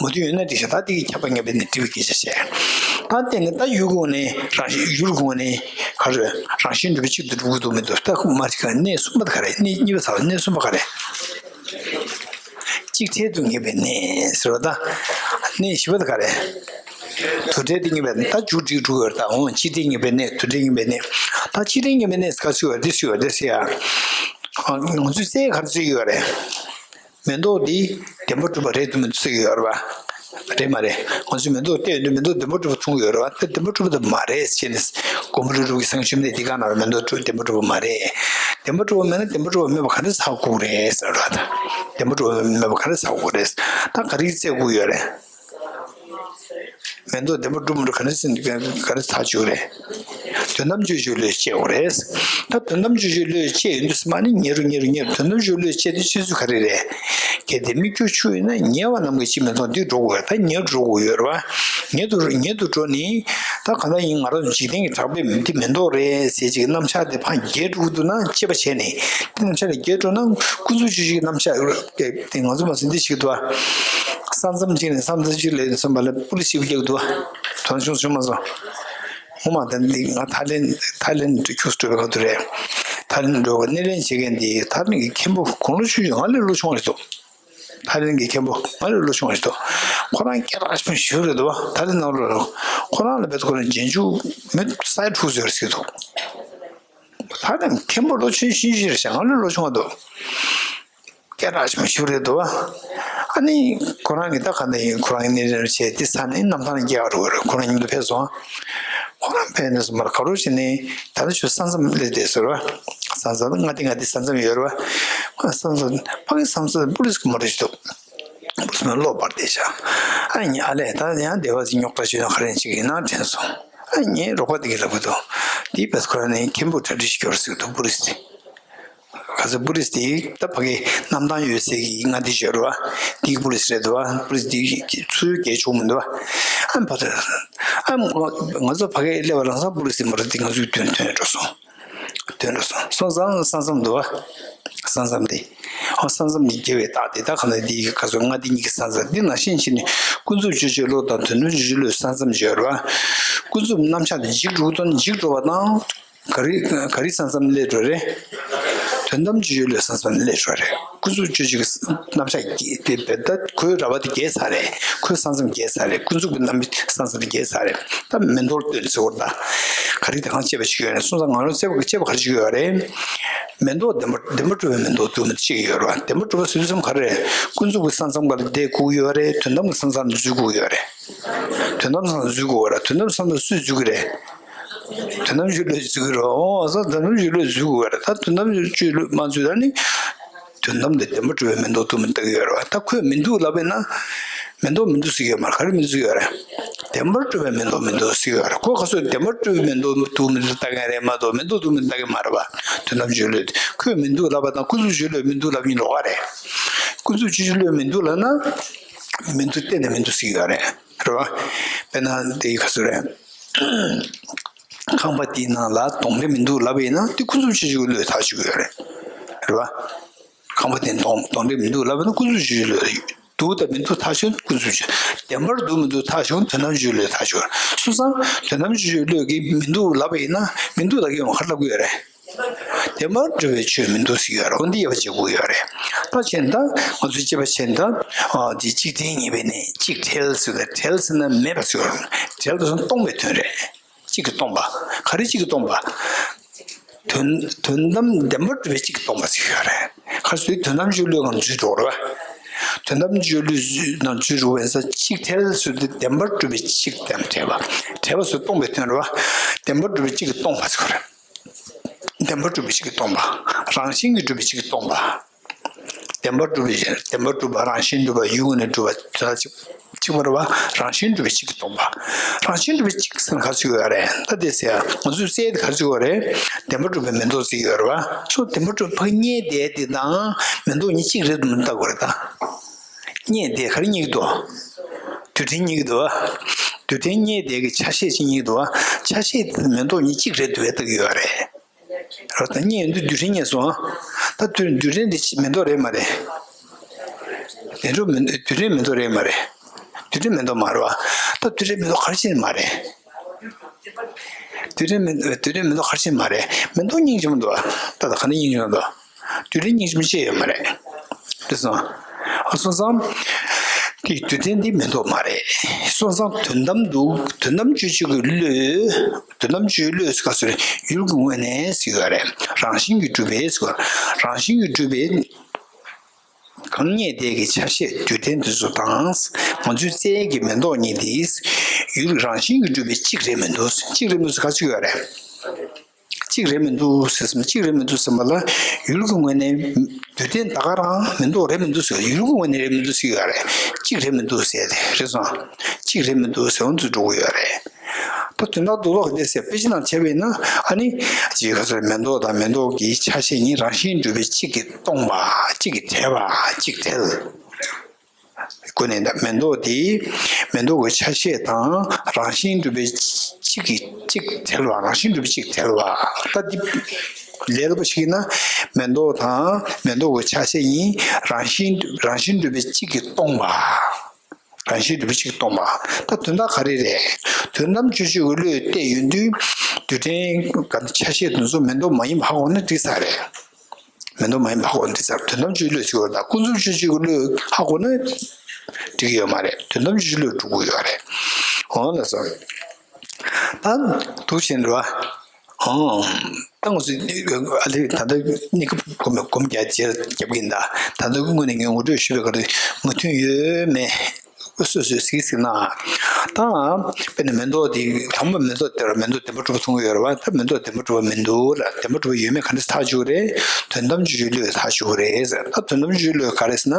མུ་མཐུད་ཡོད་ན་འགྲིག་ཤག་ད་དེ་གི་ཁྱབ་པ་ངེས་པ་ནས་འགྲིག་པའི་སྐད་ཆ་བཤད། ད་དེ་ནི་ད་ཡུལ་གྱི་ངོས་ནས་རང་བཞིན། ཡུལ་གྱི་ངོས་ནས་ག་རེ། རང་བཞིན་གྲུབ་པ་གཅིག་ཏུ་གྲུབ་ཀྱི་འདུག་མི་འདུག་ད་ཁོ་མ་གཅིག་ག་གནས་གསུམ་པ་དེ་ག་རེ། གནས་གཉིས་པ་ཚར་བ། གནས་གསུམ་པ་ག་རེ། གཅིག་འཕྲལ་དུ་ངེས་པའི་གནས་ཟེར་བ་དང་། གནས་བཞི་པ་དེ་ག་རེ། དུ་འཕྲལ་དུ་ངེས་པའི་གནས། ད་མཇུག་འགྲིལ་འགྲོ་གི་ཡོད་རེད་ད། འོང་། སྤྱི་འཕྲལ་ངེས་པའི་གནས། དུ་འཕྲལ་ངེས་པའི་གནས། ད་སྤྱི་འཕྲལ་ངེས་པའི་གནས་ག་ཚོད་ཡོད་རེད། དེ་ཚོད་ཡོད་རེད་ཟེར་ཡ། ང་ཚོས་རྩལ་ག་རེ་རྩོད་ཀྱི་ཡོད་རེད། མེ་ཏོག་འདི་བདེན་པར་གྲུབ་པ་རེད་འདུག་མི་འདུག་ཟེར་གྱི་ཡོད་རེད་བ། རེད་མ་རེད། ང་ཚོས་མེ་ཏོག་བལྟས་ཡོང་དུས་མེ་ཏོག་བདེན་པར་གྲུབ་པ་མཐོང་གི་ཡོད་རེད་བ། དེ་བདེན་པར་གྲུབ་པ་དེ་མ་རེད་ཟེར་ནས། མགོན་པོ་ཀླུ་སྒྲུབ་ཀྱི་སེང་ཆུབ་གནས་འདི་ག་ན་རེད། མེ་ཏོག་གྲུབ་བདེན་པར་གྲུབ་པ་མ་རེད། བདེན་པར་གྲུབ་པ་མེད་ན་བདེན་པར་གྲུབ་པ་མེད་པ་ག་འདྲ་ཚར་དགོས་རེད་ཟེར་བ་དང་། བདེན་པར་གྲུབ་པ་མེད་པ་ག་འདྲ་ཚར་དགོས་རེད། ད་ག་རེ་བཙལ་དགོས་ཡོད་རེད། མེ་ཏོག་བདེན་པར་གྲུབ་མི་འགྲུབ་ག་འདྲ་ཟེར་ན་ག་རེ་ཚར་བཅུག་རེད། དོན་དམ་དཔྱོད་བྱེད་བློས་བཅད་དགོས་རེད། ད་དོན་དམ་དཔྱོད་བྱེད་བློས་བཅད་ཡོང་དུས་ཙམ་པ་ནི་ཉེ་རུ་ཉེ་རུ་ཉེ་རུ། དོན་དམ་དཔྱོད་བློས་བཅད་དུས་བཅད་ཚུལ་ག་རེ་རེད། གལ་ཏེ་མིག་ཆུ་ཆུ་ཡིན་ན་ཉེ་བ་རྣམས་ཀྱིས་ཅིས་མི་མཐོང་། འདི་འགྲོ་དགོས་རེད། ད་ཉེ་རུ་འགྲོ་དགོས་ཡོད་རེད་བ། ཉེ་དུ་ཉེ་དུ་འགྲོ་ནི། ད་གང་ལྟར་ཡིན། ང་རང་ཚོ་འཇིག་རྟེན་གྱི་གྲགས་པས་འདི་མེ་ཏོག་རེད་ཟེར་ཅིག་རྣམ་གཞག་དེ་ཕར་རྒྱས་འགྲོ་གི་འདུག་ན། དཔྱད་པ་བྱས་ནས་དེ་རྣམ་གཞག་ལས་རྒྱས་འགྲོ་ན། ཀུན་རྫོབ་དཔྱོད་བྱེད་ཀྱི་རྣམ་གཞག་དེ་ང་ཚོ་མ་ཟིན་འདི་ཞིག་འདུག་བ། ས་མཚམས་གཅིག་ནས་ས་མཚམས་གཅིག་ལ་སོང་བ་ལ་པུ་ལི་སི་ཞིག་རྒྱག་འདུག་བ། དོན་བྱུང་བྱུང་མ་སོང་། ངོ་མ་ད་འདི་ང་ཐའི་ལེན་ཐའི་ལེན་དུ་ཁྱུག་སྤྲོད་པའི་ཁ་ཐུག་རེད། ཐའི་ལེན་འགྲོ་བ་སྣེ་ལེན་བྱེད་མཁན་འདི་ཐའི་ལེན་གྱི་མཁན་པོ་དགུང་ལོ་ཆུང་ཆུང་ང་ལས་ལོ་ཆུང་བ་རེད་འདུག་ཐའི་ལེན་གྱི་མཁན་པོ་ང་ལས་ལོ་ཆུང་བ་རེད་འདུག་ཁོ་རང་སྐད་གྲགས་ཆེན་པོ་ཞེ་པོ་རེད་འདུག་བ། ཐའི་ལེན་ནང་ལོགས་ལ་ཁོ་རང་ལ་བལྟས་ཁོ་རང་རྗེས་འཇུག་མི་ས་ཡ་དྲུག་ཙམ་ཡོད་རེད་ཟེར་འདུག་ད་ནི་མཁན་པོ་ལོ་ཆུང་ཆུང་ཞིག་རེད་ཤག་ང་ལས་ལོ་ཆུང་བ་འདུག་སྐད་གྲགས་ཆེན་པོ་ཞིག་རེད་འདུག་ཨ་ནི་ཁོ་རང་གིས་ད་ག་འདྲ་ཡིན། ཁོ་རང་གིས་སྣེ་ལེན་བྱས་དེ་ཚར་ནས་གནམ་ཐང་ལ་སྐྱེལ་བ་རེད། ཁོ་རང་མཉམ་དུ་ཕེབས་སོང་། ཁོ་རང་ཕེབས་ནས་སོང་མར་ག་རེ་བྱས་ནས། ད་ནི་ཁྱོད་ས་མཚམས་སླེབས་བསྡད་ཟེར་བ། ས་མཚམས་མངའ་སྡེ་མངའ་སྡེ་ས་མཚམས་ཡོད་རེད་བ། ས་མཚམས་ཕ་གི་ས་མཚམས་པུ་ལི་སི་གི་མོ་ཊ་ཞིག་འདུག་པུ་ལི་སི་མོ་ཊ་གློག་སྤར་བསྡད་ཤག་ཨ་ནི་ཨ་ལས་ད་ཡང་སྡེ་བ་ཚོས་རྙོག་དྲ་བྱུང་ན་ག་རེ་ཅིག་ཡིན་ན་དྲན་སོང་། ཨ་ངའི་རོགས་པ་དེ་གིས་ལབ་ཀྱི་འདུག་དེའི་བས་ཁོ་རང་ནི་མཁན་པོ་གྲ་སྒྲིག་ཞིག་ཡོད་རེད་ཟེར་གྱི་འདུག་པུ་ལི་སི་དེ། ག་ཚོད་པུ་ལི་སི་དེ་ད་ཕ་གི་གནམ་ཐང་ཡོད་སའི་གི་མངའ་སྡེ་ཞིག་ཡོད་རེད་བ། དེའི་པུ་ལི་སི་རེད་འདུག་བ། པུ་ལི་སི་དེ་གི་ཚུར་རྒྱལ་ཆོག་མི་འདུག་བ། ཨ་ཕ་ད། ཨ་ང་ང་ཚོ་ཕ་གིར་སླེབས་པ་ལམ་སང་པུ་ལི་སི་མོ་ཊ་དེ་ང་ཚོའི་མདུན་ཐོན་འགྲོ་སོང་། ཐོན་འགྲོ་སོང་། སོང་ཙང་ས་མཚམས་འདུག་བ། ས་མཚམས་དེ། ཨ་ས་མཚམས་དེ་བརྒལ་བའི་རྟགས་དེ་ད་ག་ནང་དེ་ག་ཚོད་མངའ་སྡེ་གཉིས་ཀྱི་ས་མཚམས་དེ་ནང་བཞིན་བྱས་ནས་ཀུན་རྫོབ་དཔྱོད་བྱེད་བློ་དང་དོན་དམ་དཔྱོད་བྱེད་བློའི་ས་མཚམས་ཡོད་རེད་བ། ཀུན་རྫོབ་རྣམ་གཞག་དེ་འཇིག་འགྲོ་དང་འཇིག་འགྲོ་བ་དང་། ག་རེ་ག་རེ་ས་མཚམས་སླེབས་འགྲོ་རེད། དོན་དམ་དཔྱོད་བྱེད་བློའི་ས་མཚམས་སླེབས་འགྲོ་རེད། ཀུན་རྫོབ་དཔྱོད་བྱེད་ཀྱི་རྣམ་གཞག་གི་དེ་བས་ད་ཁོའི་ར་བ་དེ་བརྒལ་ཚར་རེད། ཁོའི་ས་མཚམས་བརྒལ་ཚར་རེད། ཀུན་རྫོབ་ཀྱི་རྣམ་ས་མཚམས་དེ་བརྒལ་ཚར་རེད། ད་མེ་ཏོག་སྟོན་ཚེ་བར་ད་ག་རེ་དེ་གང་བྱས་པ་ཞིག་ཡོད་རེད། སོང་ཙང་ང་རང་བརྩེ་བ་བརྩེ་བ་ག་རེ་ཞིག་ཡོད་རེད། མེ་ཏོག་བདེན་པ་བདེན་པར་གྲུབ་པའི་མེ་ཏོག་དུ་མི་གཅིག་ཡོད་རེད་བ། བདེན་པར་གྲུབ་པ་ཟེར་དུས་ཙམ་ག་རེ་རེད། ཀུན་རྫོབ་ཀྱི་ས་མཚམས་སྒང་ལ་བསྡད་དགོས་ཡོད་རེད། དོན་དམ་གྱི་ས་མཚམས་ལ་འཛུལ་དགོས་ཡོད་རེད། དོན་དམ་ས་མཚམས་འཛུལ་དགོས་རེད། དོན་དམ་ས་མཚམས་སུས་འཛུལ་གྱི་རེད། དོན་དམ་དཔྱོད་བློས་འཛུལ་གྱི་རེད། ཨོ་ས་དོན་དམ་དཔྱོད་བློས་འཛུལ་དགོས་རེད། ད་དོན་དམ་དཔྱོད་བློས་མ་འཛུལ་ད་ནི། དོན་དམ་དེ་བདེན་པར་གྲུབ་པའི་མེ་ཏོག་དུ་མི་ལྟ་གི་ཡོད་རེད་བ། ད་ཁོས་མི་འདུག་ལབ་པས་ན། མི་འདུག་མི་འདུག་ཟེར་གྱི་ཡོད་མ་རེད། ག་རེ་མི་འདུག་ཟེར་གྱི་ཡོད་རེད། བདེན་པར་གྲུབ་པའི་མི་འདུག་མི་འདུག་ཟེར་གྱི་ཡོད་རེད། ཁོ་ག་ཚོད་བདེན་པར་གྲུབ་པའི་མི་འདུག་མི་འདུག་མི་འདུག་ལྟ་མཁན་རེད་མ་གཏོགས། མི་འདུག་འདུག་མི་འདུག་ལྟ་མཁན་མ་རེད་པ། དོན་དམ་བརྗོད་བློས་ཁོས་མི་འདུག་ལབ་པ་དང་ཀུན་རྫོབ་བརྗོད་བློས་མི་འདུག་ལབ་ཡིན་ལོགས་ཀ་རེད། ཀུན་རྫོབ་བརྗོད་བློས་མི་འདུག་ལབ་ན། མི་འདུག་གཏན་ནས་མི་འདུག་ཟེར་གྱི་ཡོད་རེད། རེད་པ། དཔེར་ན་དེ་ག་ཚོད་རེད། ཁང་པ་དེའི་ནང་ལ་གདོན་འདྲེ་མི་འདུག་ལབ་པ་ཡིན་ན་དེ་ཀུན་རྫོབ་བརྗོད་བློས་ཐག་ཆོད་ཀྱི་ཡོད་རེད། རེད་པ། ཁང་པ་དེ་གདོན་གདོན་འདྲེ་མི་འདུག་ལབ་པ་ན་ཀུན་རྫོབ་བརྗོད་བློས། འདུག་དང་མི་འདུག་ཐག་ཆོད་ཀུན་རྫོབ་བརྗོད། བདེན་པར་འདུག་མི་འདུག་ཐག་ཆོད་དོན་དམ་བརྗོད་བློས་ཐག་ཆོད། སོང་ཙང་དོན་དམ་བརྗོད་བློས་ཀྱིས་མི་འདུག་ལབ་པ་ཡིན་ན་མི་འདུག་ལབ་ཀྱི་ཡོད་མ་རེད། ག་རེ་ལབ་ཀྱི་ཡོད་རེད། བདེན་པར་གྲུབ་པའི་ཆོས་མི་འདུག་ཟེར་གྱི་ཡོད་རེད། འོ་འདི་དབྱེ་བ་འབྱེད་དགོས་ཀྱི་ཡོད་རེད། ད་བྱས་ན་ད་ང་ཚོས་དཔྱད་པ་བྱས་ན་ད། ཨ། འདི་གཅིག་བྲལ་གཉིས་པའི་གནས། གཅིག་བྲལ་ཟེར་ཏེ། བྲལ་ཟེར་ན་མེད་པ་ཟེར་གྱི་ཡོད་རེད། བྲལ་དུ་སོང་སྟོང་པའི་དོན་རེད། གཅིག་གིས་སྟོང་པ། ག་རེ་གཅིག་གིས་སྟོང་པ། དོན་དོན་དམ་བདེན་པར་གྲུབ་པའི་གཅིག་གིས་སྟོང་པ་ཟེར་གྱི་ཡོད་རེད། ག་རེ་ཟེར་དོན་དམ་བརྗོད་བློའི་ནང་འཛུལ་འགྲོ་རེད་པ། དོན་དམ་བརྗོད་བློའི་ནང་འཛུལ་འགྲོ་བའི་ས། གཅིག་བྲལ་ཟེར་དུས་བདེན་པར་གྲུབ་པའི་གཅིག་དང་བྲལ་བ། བྲལ་བ་ཟེར་སྟོང་པའི་དོན་རེད་པ། བདེན་པར་གྲུབ་པའི་གཅིག་གིས་སྟོང་པ་ཟེར་གྱི་ཡོད་རེད། བདེན་པར་གྲུབ་པའི་གཅིག་གིས་སྟོང་པ། རང་བཞིན་གྱིས་གྲུབ་པའི་གཅིག་གིས་སྟོང་པ། བདེན་པར་གྲུབ་པའི་གཅིག་བདེན་པར་གྲུབ་པ། རང་བཞིན་གྲུབ་པ། ཡུལ་ངོས་ནས་གྲུབ་པ། དེ་དག་གཅིག་གཅིག་པ་རེད་པ། རང་བཞིན་གྲུབ་པའི་གཅིག་གིས་སྟོང་པ། རང་བཞིན་གྲུབ་པའི་གཅིག་ཟེར་ན་ག་ཚོད་ཡོད་རེད། ད་དེ་ཟེར་ང་ཚོས་བཙལ་དེ་ག་ཚོད་ཡོད་རེད། བདེན་པར་གྲུབ་པའི་མི་ལྡོག་ཟེར་གྱི་ཡོད་རེད་པ། སོ་བདེན་པར་གྲུབ་ཕ་གི་རྙེད་བསྡད་དེ་དང་མི་ལྡོག་གཉིས་གཅིག་རེད་འདུག་མི་ལྟ་དགོས་རེད་ད། རྙེད་བསྡད་ག་རེ་རྙེད་ཀྱི་འདུག་རྡུལ་ཕྲན་རྙེད་ཀྱི་འདུག་རྡུལ་ཕྲན་རྙེད་བསྡད་ཀྱི་ཆ་ཤས་ཤིག་རྙེད་ཀྱི་འདུག་ཆ་ཤས་དེ་མི་ལྡོག་གཉིས་གཅིག་རེད་འདུག་བས་ལྟ་གི་ཡོད་རེད། རོ་ད་རྙེད་ཡོང་དུས་རྡུལ་ཕྲན་རྙེད་སོང་། ད་རྡུལ་རྡུལ་ཕྲན་འདི་མི་ལྡོག་རེད་མ་རེད། བདེན་གྲུབ་མི་རྡུལ་ཕྲན་མི་ལྡོག་རེད་མ་རེད། རྡུལ་ཕྲན་མི་ལྡོག་མ་རེད་པ། ད་རྡུལ་ཕྲན་མི་ལྡོག་ག་རེ་བྱས་ནས་མ་རེད། རྡུལ་ཕྲན་མི་རྡུལ་ཕྲན་མི་ལྡོག་ག་རེ་བྱས་ནས་མ་རེད། མི་ལྡོག་སྙིང་རྗེ་མོ་འདུག་པ། ད་ད་ག་ནས་སྙིང་རྗེ་མོ་འདུག་རྡུལ་ཕྲན་སྙིང་རྗེ་མོ་ཅི་ཡོད་མ་རེད། རེད་སོང་། ཨ་སོང་ཙང་། དེ་རྡུལ་ཕྲན་འདི་མི་ལྡོག་མ་རེད། སོང་ཙང་དོན་དམ་དུ་དོན་དམ་བརྗོད་བྱེད་ཀྱི་བློས། དོན་དམ་བརྗོད་བློས་ཟེར་ག་ཚོད་རེད། ཡུལ་གྱི་ངོས་ནས་ཟེར་ཡོད་རེད། རང་བཞིན་གྱིས་གྲུབ་པའི་ཟེར་བ། རང་བཞིན་གྱིས་གྲུབ་པའི་གང་རྙེད་བསྡད་ཀྱི་ཆ་ཤས་རྡུལ་ཕྲན་དེ་ཚོ་དང་། ང་ཚོས་བཙལ་གྱི་མི་ལྡོག་གཉིས་དེ་ཡུལ་རང་བཞིན་གྱིས་གྲུབ་པའི་གཅིག་རེད་མི་འདུག་གཅིག་རེད་མི་འདུག་ཟེར་ག་ཚོད་ཡོད་རེད། གཅིག་རེད་མི་འདུག་ཟེར་སོང་། གཅིག་རེད་མི་འདུག་ཟེར་བ་ལ་ཡུལ་གྱི་ངོས་ནས་རྡུལ་ཕྲན་ད་ག་རང་མི་ལྡོག་རེད་མི་འདུག་ཟེར། ཡུལ་གྱི་ངོས་ནས་རེད་མི་འདུག་ཟེར་གྱི་ཡོད་རེད། གཅིག་རེད་མི་འདུག་ཟེར་དེ་རེད་སོང་། གཅིག་རེད་མི་འདུག་ཟེར་འོང་དུ་འགྲོ་གི་ཡོད་རེད། ད་དོན་དག་རྡོག་རྡོག་གི་གནས་ཚད་དཔེ་ཆ་ནང་བྱས་པ་ཡིན་ན། ཨ་ནི་ཅིག་ག་ཚོད་མེ་ཏོག་དང་མེ་ཏོག་གི་ཆ་ཤས་གཉིས་རང་བཞིན་གྲུབ་པའི་གཅིག་གིས་སྟོང་པ། གཅིག་གིས་བྲལ་བ། གཅིག་བྲལ། ཀུན་ནས་ད་མེ་ཏོག་དེ་མེ་ཏོག་གི་ཆ་ཤས་དང་རང་བཞིན་གྲུབ་པའི་གཅིག་གིས་གཅིག་བྲལ་བ། རང་བཞིན་གྲུབ་པའི་གཅིག་བྲལ་བ། ད་འདི་ལས་སླ་པོ་ཞིག་ཡིན་ན། མེ་ཏོག་དང་མེ་ཏོག་གི་ཆ་ཤས་གཉིས་རང་བཞིན་རང་བཞིན་གྲུབ་པའི་གཅིག་གིས་སྟོང་པ། རང་བཞིན་གྲུབ་པའི་གཅིག་སྟོང་པ། ད་དོན་དག་ག་རེ་རེད། དོན་དམ་བརྗོད་བྱེད་ཀྱི་བློས་བལྟས་ཡོང་དུས་རྡུལ་ཕྲན་ཆ་ཤས་དེ་ཚོ་མེ་ཏོག་མ་ཡིན་པ་ཧ་གོ་ན་འགྲིག་ས་རེད། མེ་ཏོག་མ་ཡིན་པ་ཧ་གོ་ན་འགྲིག་ས་རེད། དོན་དམ་བརྗོད་བློས་བྱེད་དགོས་རེད། ད་ཀུན་རྫོབ་བརྗོད་བྱེད་ཀྱི་བློས་ཧ་གོ་ན་འགྲིག་གི་ཡོད་མ་རེད། དོན་དམ་བརྗོད་བྱེད་བློས་འགྲོ་དགོས་ཡོད་རེད། འོ་ལགས་སོ། ད་འདུག་བྱས་ནས་རེད་པ། ཨང་། ད་ང་ཚོས་ཨ་ལས་ད་ལྟ་གནས་སྐབས་སྒོམ་སྒོམ་རྒྱག་རྒྱག་གི་ཡིན་ད། ད་ལྟ་དངོས་གནས་ངས་ངོ་སྤྲོད་ཞུས་པའི་སྐབས་དུ་མོས་མཐུན་ཡོད་མེད་སོ་སོས་གཟིགས་གཟིགས་གནང་། ད་དཔེར་ན་མེ་ཏོག་དེ་དང་པོ་མེ་ཏོག་དེར་མེ་ཏོག་བདེན་པར་གྲུབ་པ་མཐོང་གི་ཡོད་རེད་པ། ད་མེ་ཏོག་བདེན་པར་གྲུབ་པ་མི་འདུག་ལ། བདེན་པར་གྲུབ་པ་ཡོད་མེད་ག་འདྲ་ཐག་གཅོད་རེད། དོན་དམ་བརྗོད་བྱེད་བློས་ཐག་གཅོད་རེད་ཟེར། ད་དོན་དམ་བརྗོད་བློས་ག་རེ་ཟེར་ན།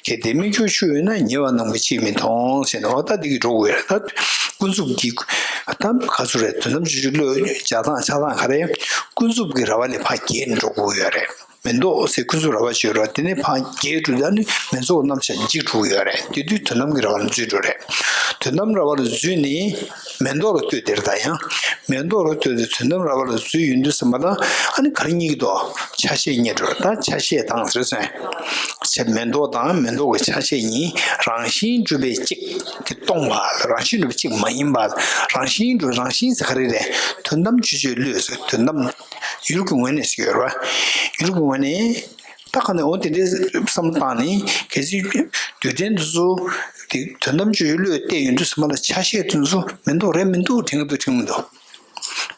གལ་ཏེ་སྨིག་རྒྱུ་ཆུ་ཡོད་ན། ཉེ་བར་སྣང་བ་གཅིག་མི་མཐོང་ཟེར་ནས། འོ་ད་འདི་གི་འགྲོ་དགོས་རེད། ད་ཀུན་རྫོབ་ཀྱི་ད་ག་ཚོད་རེད། དོན་དམ་བརྗོད་བྱེད་བློའི་བྱ་སྟངས་ཆགས་སྟངས་ག་རེ། ཀུན་རྫོབ་ཀྱི་ར་བ་ལས་ཕར་བརྒལ་ནས་འགྲོ་དགོས་ཡོད་རེད། མེ་ཏོག་ཟེར་ཀུན་རྫོབ་ར་བ་ཅིག་ཡོད་རེད་པ། དེ་ནས་ཕར་བརྒལ་འགྲོ། ད་ནི་མི་རྫོགས་རྣམ་གཞག་འཇིག་འགྲོ་གི་ཡོད་རེད། དེ་དུས་དོན་དམ་གྱི་ར་བ་ལ་འཛུལ་འགྲོ་རེད། དོན་དམ་ར་བ་ལ་འཛུལ་ནས་མེ་ཏོག་ལ་ལྟོས་དེར་ད་ཡང་། མེ་ཏོག་ལ་ལྟོས་ཏེ་དོན་དམ་ར་བ་ལ་འཛུལ་ཡོང་དུས་ཙམ་པ་ལ་ཨ་ནི་ག་རེ་རྙེད་ཀྱི་འདུག་ཆ་ཤས་རྙེད་འགྲོ་རེད། ད་ཆ་ཤས་དང་ཟེར་སོང་། ཆ་མེ་ཏོག་དང་མེ་ཏོག་གི་ཆ་ཤས་གཉིས་རང་བཞིན་གྲུབ་པའི་གཅིག་དེ་སྟོང་པ། རང་བཞིན་གྲུབ་པའི་གཅིག་མ་ཡིན་པ། རང་བཞིན་གྲུབ་རང་བཞིན་ཟེར་ག་རེ་རེད། དོན་དམ་བརྗོད་བྱེད་བློས་ཟེར། དོན་དམ་ཡུལ་གྱི་ངོས་ནས་ཟེར་ཡོད་རེད་པ། ཡུལ་གྱི་ངོས་ནས། ད་ག་ནས་འོ་དེ་འདྲའི་བསམ་བློ་བཏང་ནས་གལ་སྲིད་རྡུལ་ཕྲན་དེ་ཚོ་དེ་དོན་དམ་བརྗོད་བྱེད་བློས་བལྟས་ཡོང་དུས་ཙམ་པ་ལ་ཆ་ཤས་དེ་ཚོ་མི་འདུག་རེད་མི་འདུག་དྲན་གྱི་འདུག་དྲན་གྱི་མི་འདུག་